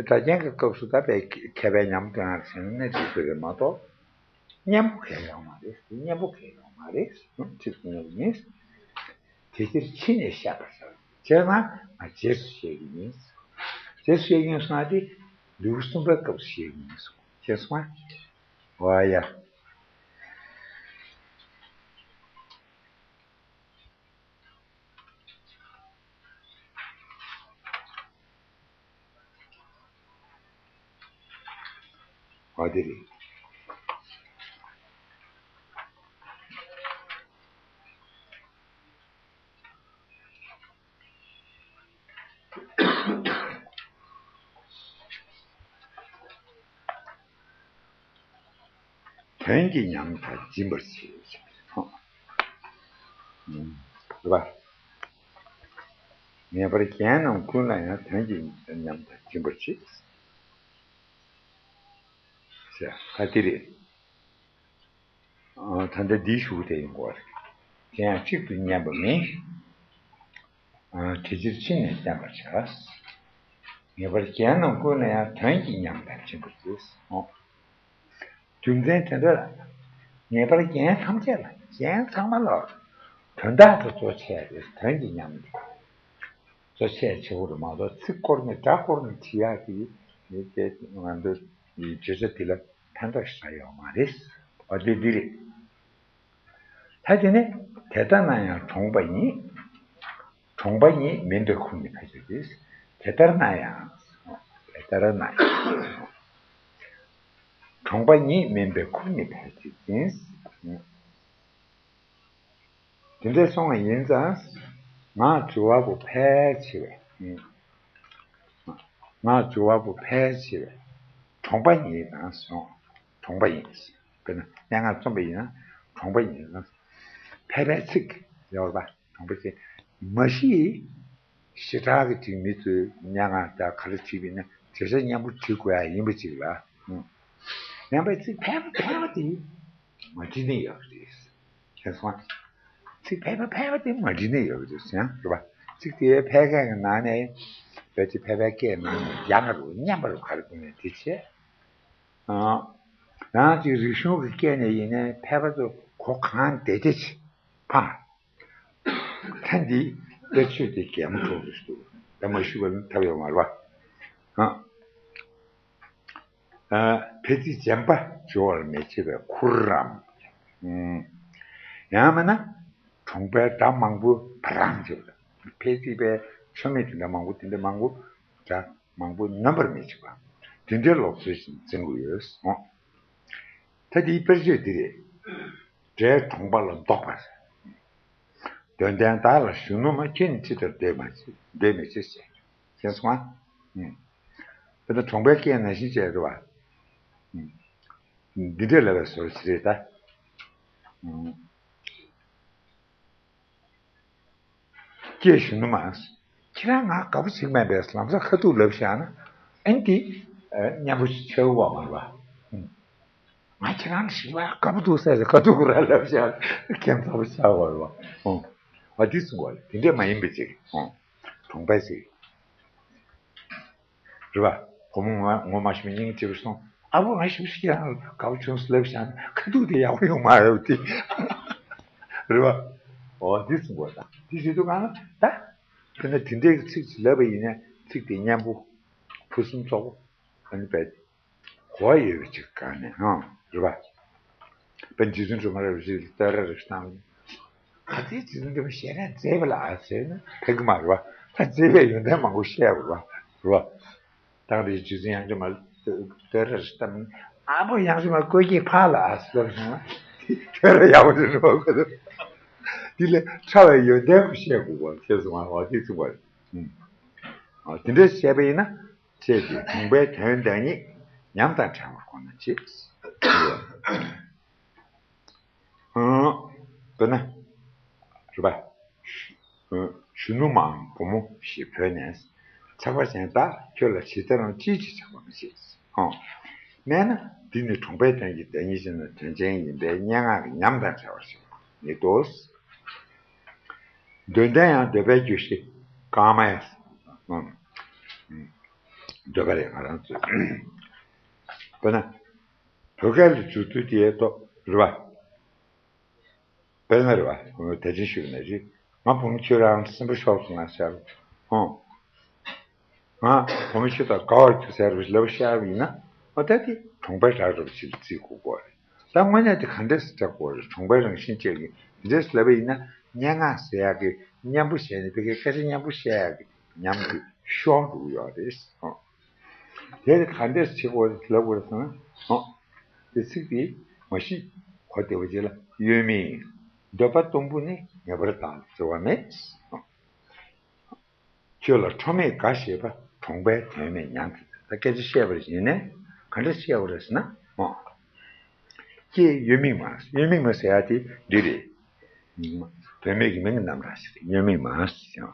སྒྲ་རྐྱེན་གྱི་སྐབས་སུ་ད་བས་མཁས་པའི་ཉམས་དོན་ཡང་ཟེར་ནས་འགྲིག་གི་རེད་མ་གཏོགས། གཉེན་པོ་གལ་ཡོང་མ་རེད། གཉེན་པོ་གལ་ཡོང་མ་རེད། ཁྲིད་གཉེན་པོ་མིན། དེ་ཕྱིར་ཕྱི་ནས་བཤད་པར་བྱ། བྱས་ན་ང་རྗེས་སུ་བཤད་ཀྱི་ཡིན། རྗེས་སུ་བཤད་ཀྱི་ཡིན་སོང་ན་དེ་ལེའུ་གསུམ་པའི་སྐབས་སུ་བཤད་ཀྱི་ཡིན་སོང་། ཤེས་སོང་ཨ། འོ་ཡ། འོ་དེ་རེད། དོན་གྱི་ཉམས་དང་སྦྱིན་པར་བྱེད། རེད་པ། ངེས་པར་རྒྱན་རྣམས་ཀུན་ལ་ཡང་དོན་གྱི་ཉམས་དང་སྦྱིན་པར་བྱེད། ཟེར་ད་དེ་རེད། ད་ལྟ་འདིའི་གཞུག་གུ་དེ་ཡིན་དགོས་རེད། དེ་ཡང་གཅིག་ཏུ་མཉམ་པ་མིན། དེ་ཕྱིར་ཕྱི་ནས་བསྟན་པར་བྱ། ངེས་པར་རྒྱན་རྣམས་ཀུན་ལ་ཡང་དོན་གྱི་ཉམས་དང་སྦྱིན་པར་བྱེད། རྒྱུ་མཚན་དེ་འདྲ་ལ། ངེས་པར་རྒྱན་ཐམས་ཅད་ལ། རྒྱན་ཚང་མ་ལ། དོན་དག་ཏུ་གཙོ་ཆེ་རེད། དོན་གྱི་ཉམས་དེ། གཙོ་ཆེ་ཆེ་བོ་རེད་མ་གཏོགས་ཚིག་བསྐོར་ནས་སྒྲ་བསྐོར་ནས་བྲིས་ཡག་གི་ནི་དེ་ང་ཚོ་བརྗོད་བྱ་འདི་ལ་ཕན་ཐོགས་ཞེ་དྲག་ཡོད་མ་རེད། འོ་དེ་འདི་རེད། ད་དེ་ནས་དེ་ལྟ་ན་ཡང་གྲོང་པ་ཉིད། གྲོང་པ་ཉིད་མིན་པའི་ཁུངས་ནི་ཕལ་ཆེར་ཡིན། དེ་ལྟར་ན་ཡང་། དེ་ལྟར་ན་ཡང་། གྲོང་པ་ཉིད་མིན་པའི་ཁུངས་ནི་ཕལ་ཆེར་ཡིན། དེ་འདྲ་སོང་བ་ཡིན་ཙང་། ངག་སྦྱོར་བ་པོ་ཕལ་ཆེ་བས། ངག་སྦྱོར་བ་པོ་ཕལ་ཆེ་བས། གྲོང་པ་ཉིད་དང་སོང་། གྲོང་པ་ཡིན། དཔེར་ན་སྙན་ངག་རྩོམ་པ་ཡིན་ན་གྲོང་པ་ཡིན་ན། ཕལ་པའི་ཚིག་ཡོད་པ་གྲོང་པ་ཚིག་མ་གཞི། ཞེ་དྲག་གི་ཅིག་མི་ཚོས་སྙན་ངག་དང་ག་རེ་བྲིས་པ་ཡིན་ན་བརྗོད་བྱ་སྙན་པོ་བྲི་དགོས་ཡ་ཡིན་པ་ཅིག་ལ། ཡང་པའི་ཚིག་ཕལ་པ་ཕལ་པ་དེ་མ་བྲིས་ནས་ཡོད་རེད། མཁྱེན་སོང་ཨ། ཚིག་ཕལ་པ་ཕལ་པ་དེ་མ་བྲིས་ནས་ཡོད་རེད་ཟེར་ཡང་རེད་པ། ཚིག་དེ་ཕལ་སྐད་ཀྱི་ནང་ནས་བོད་ཀྱི་ཕལ་པའི་སྐད་ནང་ནས་ཡག་ག་རུ་སྙན་པ་རུ་ག་རེ་དགོས་ནས་དེ་བྱས། ཨ། རང་གི་རིག་གཞུང་གི་སྐད་ནས་ཡིན་ནའི་ཕལ་པ་ཚོ་གོ་གང་བདེ་བདེ་ཆེ་ཕ། ད་འདི་དཔེར་བརྗོད་དེ་གད་མོ་འཕྲོ་རེ་ཞུ། ད་མ་ཞུ་བ་ནི་ཐབས་ཡོད་མ་རེད་པ། ཨ། ཨ། ཕལ་ཚིག་རྗེན་པ་སྦྱོར་བར་མི་བྱེད་པའི་ཁུར་རམ། ཨུམ། ཡང་མིན་ན། གྲོང་པའི་སྒྲ་མང་པོ་བ་རང་བྱེད་པ། ཕལ་ཚིག་པའི་ཆོ་མེད་དེ་འདྲ་མང་པོ་དེ་འདྲ་མང་པོ་སྒྲ་མང་པོ་ནོན་པར་མི་བྱེད་པ། དེ་འདྲའི་ལོག་འཚོའི་འཛིན་དགོས་ཡོད་གསུངས། ད་དེའི་དཔེར་བརྗོད་འདི་རེད། སྒྲའི་གྲོང་པ་ལ་འདོགས་པ་ཟེར། དོན་ལྡན་བདག་ལ་གཞོན་ནུ་མ། ཁྱོད་ནི་ཁྲི་ལྟར་སྡོད་མ་བྱེད། སྡོད་མི་བྱེད་ཟེར། མཁྱེན་སོང་ང་། ཨུམ། དཔེར་ན་གྲོང་པའི་སྐད་ནང་བཞིན་བྱས་རེད་བ། ཨུམ། འདི་འདྲ་ལབ་པའི་བཟོ་འདྲ་ཅིག་རེད་ད། ཨུམ། ཀྱེ་གཞོན་ནུ་མ། ཁྱེད་རང་ང་དགའ་པོ་བྱེད་ཀྱི་མེད་པས། ལམ་སང་ཁ་ཐུག་ལབ་བཞག་ན། ཨ་ནི་དེ་ཨ་མཉམ་པོ་ཆགས་པ་མ་རེད་བ། ཨུམ། ང་ཁྱེད་རང་ལ་ཞིག་ལ་དགའ་པོ་འདུག་ཟེར་ཟེར་ཁ་ཐུག་ཁོ་རང་ལབ་བཞག་ན་ཁྱད་མཚར་པོ་ཆགས་པ་རེད་བ། ཨུམ། ཨ་དེ་གསུང་བ་རེད། དེ་འདྲས་མ་ཡིན་པ་ཅིག། ཨུམ། གྲོང་པའི་ཅིག་རེད་བ། བུ་མོ་ངོ་ངོ་མ་ཤེས་པའི་སྙིང་རྗེ་པོ་སོང་། ཨ་བོ་ང་ཞིག་ཤི་ཡང་དགའ་པོ་བྱུང་ཟེར་ལབ་བཞག་ན་ཁ་ཐུག་དེ་ཡག་པོ་ཡོང་མ་རེད་དེ། རེད་བ། འོ་འདི་གསུང་དགོས་ད། འདི་བྱེད་དུས་གང་ལ་ད། དེ་ན་དེ་འདྲའི་ཚིག་ཅིག་ལབ་པ་ཡིན་ན་ཚིག་དེ་མཉམ་པོ་ཕུན་སུམ་ཚོགས་པོ་ཨ་ནི་བས་གོ་བ་ཡོད་པ་ཅིག་གང་ནས་ཧང་རེད་བ། དཔེར་ན་རྗེ་བཙུན་སྒྲོལ་མ་རིན་པོ་ཆེ་ལ་བསྟོད་ར་རེ་བཏང་བ་ཡིན། ག་ཚོད་རྗེ་བཙུན་སྒྲོལ་མ་ཞལ་ནས་མཛེས་པ་ལ་ཟེར་ན་ཕན་གི་མ་རེད་བ། ད་མཛེས་པའི་ཡོན་ཏན་མང་པོ་བཤད་དགོས་བ། རེད་བ། ད་རེས་རྗེ་བཙུན་ཡང་སྒྲོལ་མ་བསྟོད་ར་རེ་བཏང་ཨ་ཕོ་ཡང་སྒྲོལ་མ་བཀོད་ཀྱི་ཕ་ལ་ཟེར་སོང་ན་བསྟོད་ར་ཡག་པོ་རེད་བ། དེ་ལས་ཕྲ་བའི་ཡོན་ཏན་བཤད་དགོས་བ་ཁྱེད་སོང་བ་དེ་ཚུགས་པ་རེད། ཨ་དེ་འདྲ་བཤད་པ་ཡིན་ན། ཁྱེད་ཀྱིས་གྲོང་པའི་དོན་དག་ཉིད་ཉམས་དང་བྲལ་བར་གོ་ན་ཅི། ཨང་། དཔེར་ན། རེད་པ། གཞོན་ནུ་མའམ་བུ་མོ་ཞིག་བོས་ནས། ཚེག་བར་ཅན་བདག་ཁྱོད་ལ་ཇི་ལྟར་ཡང་ཅིའི་ཕྱིར་ཆགས་པར་མི་བྱེད། ཨང་། སྨྲས་ན། འདི་ནི་གྲོང་པའི་དོན་གྱི་བདག་ཉིད་ཅན་དང་དོན་ཅན་ཡིན་པས་སྙན་ངག་གི་ཉམས་དང་བྲལ་བར་བྱེད་པ་ཉིད་དོ། འདོད་ལྡན་ཡང་འདོད་པའི་རྒྱུ་ཞིག་གང་མ་ཡིན། འདོད་པ་རེད་ང་རང་ཚོས། དཔེར་ན། བོད་སྐད་ལ་འཇུག་དུས་དེའི་ཐོག་རེད་བ། དཔེར་ན་རེད་བ། དེ་ཅིག་ཞུས་ན་རེད། ང་བུ་མོ་ཁྱོད་རང་སེམས་པ་ཤོར་སོང་ང་ཟེར། ཧོ། ང་བུ་མོ་ཁྱོད་དང་དགའ་བར་གྱུར་ཟེར་བ་ལབ་ཤར་བ་ཡིན་ན། ཨ་ད་དེ་གྲོང་པའི་ར་རུ་ཅིག་བརྩི་དགོས་ཀྱི་རེད། ད་དངོས་གནས་དེ་ག་འདྲས་སེ་བྱ་དགོས་རེད། གྲོང་པའི་རང་བཞིན་བཅས་ཀྱི་འདི་འདྲས་སེ་ལབ་པ་ཡིན་ན། སྙན་ངག་ཟེར་ཡག་གི་མཉམ་པོ་བྱས་ནས་ཕ་གིའི་སྐད་ཆ་མཉམ་པོ་བཤད་ཡག་གི་ཉམས་དེ་ཤོར་འགྲོ་གི་ཡོད་རེད། ཨོ། དེ་ག་འདྲས་བྱེད་དགོས་རེད་ལབ་དགོས་རེད་ཟེར་ན། ཨོ། དེ་ཚིག་དེ་མ་གཞི་གོ་བདེ་བ་ཅིག་ལ་གཡོ་མེད་ཡིན། འདོད་པ་གཏུམ་པོ་ནི་ངེས་པར་དག་འཛོལ་བ་མེད། ཨོ། ཁྱོད་ལ་ཁྲོ་མེད་དགའ་ཞེས་པ། གྲོང་པའི་དོན་མེད་ཉམས་ཀྱི་ཚེ། ད་སྐད་ཆ་བཤད་པར་ཡིན་ནས་ག་འདྲ་བཤད་པ་རེད་ཟེར་ན། ཨོ། ཀྱེ་གཡོ་མིག་མ། གཡོ་མིག་མ་ཟེར་ཡ་དེ་འདི་རེད། བུད་མེད་ཀྱི་མིང་གི་རྣམ་གྲངས་ཤིག་རེད། གཡོ་མིག་མ་ཟེར།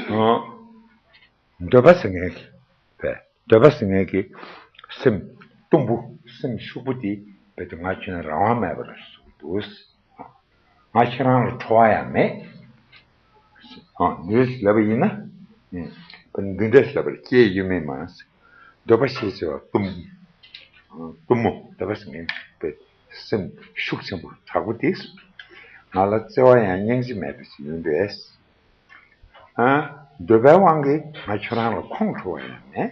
ཨོ། འདོད་པ་ཟེར་མཁན་གྱི་བས། འདོད་པ་ཟེར་མཁན་གྱི་སེམས་གཏུམ་པོ་སེམས་ཤུགས་པོ་དེ་བས་དེ་ང་ཁྱོད་ན་རང་དབང་མེད་པར་བཟོ་གི་འདུག་ང་ཁྱེད་རང་ལ་ཁྲོ་བ་ཡང་མེད། ཨ་འདི་ལབ་པ་ཡིན་ན། ཨུམ། འདི་འདྲས་ལབ་པར་ཀྱེ་གཡོ་མིག་མ། འདོད་པ་ཞེས་བྱ་བ་གཏུམ། གཏུམ་མོ་འདོད་པ་ཟེར་མཁན་པའི་སེམས་ཤུགས་ཆེན་པོ་དྲག་པོ་དེས། ང་ལ་བརྩེ་བ་ཡང་སྙིང་རྗེ་མེད་པ་ཞིག་ཡིན་པས། ཨ། འདོད་པའི་དབང་གིས་ང་ཁྱོད་རང་ལ་ཁོང་ཁྲོ་བ་ཡང་མེད།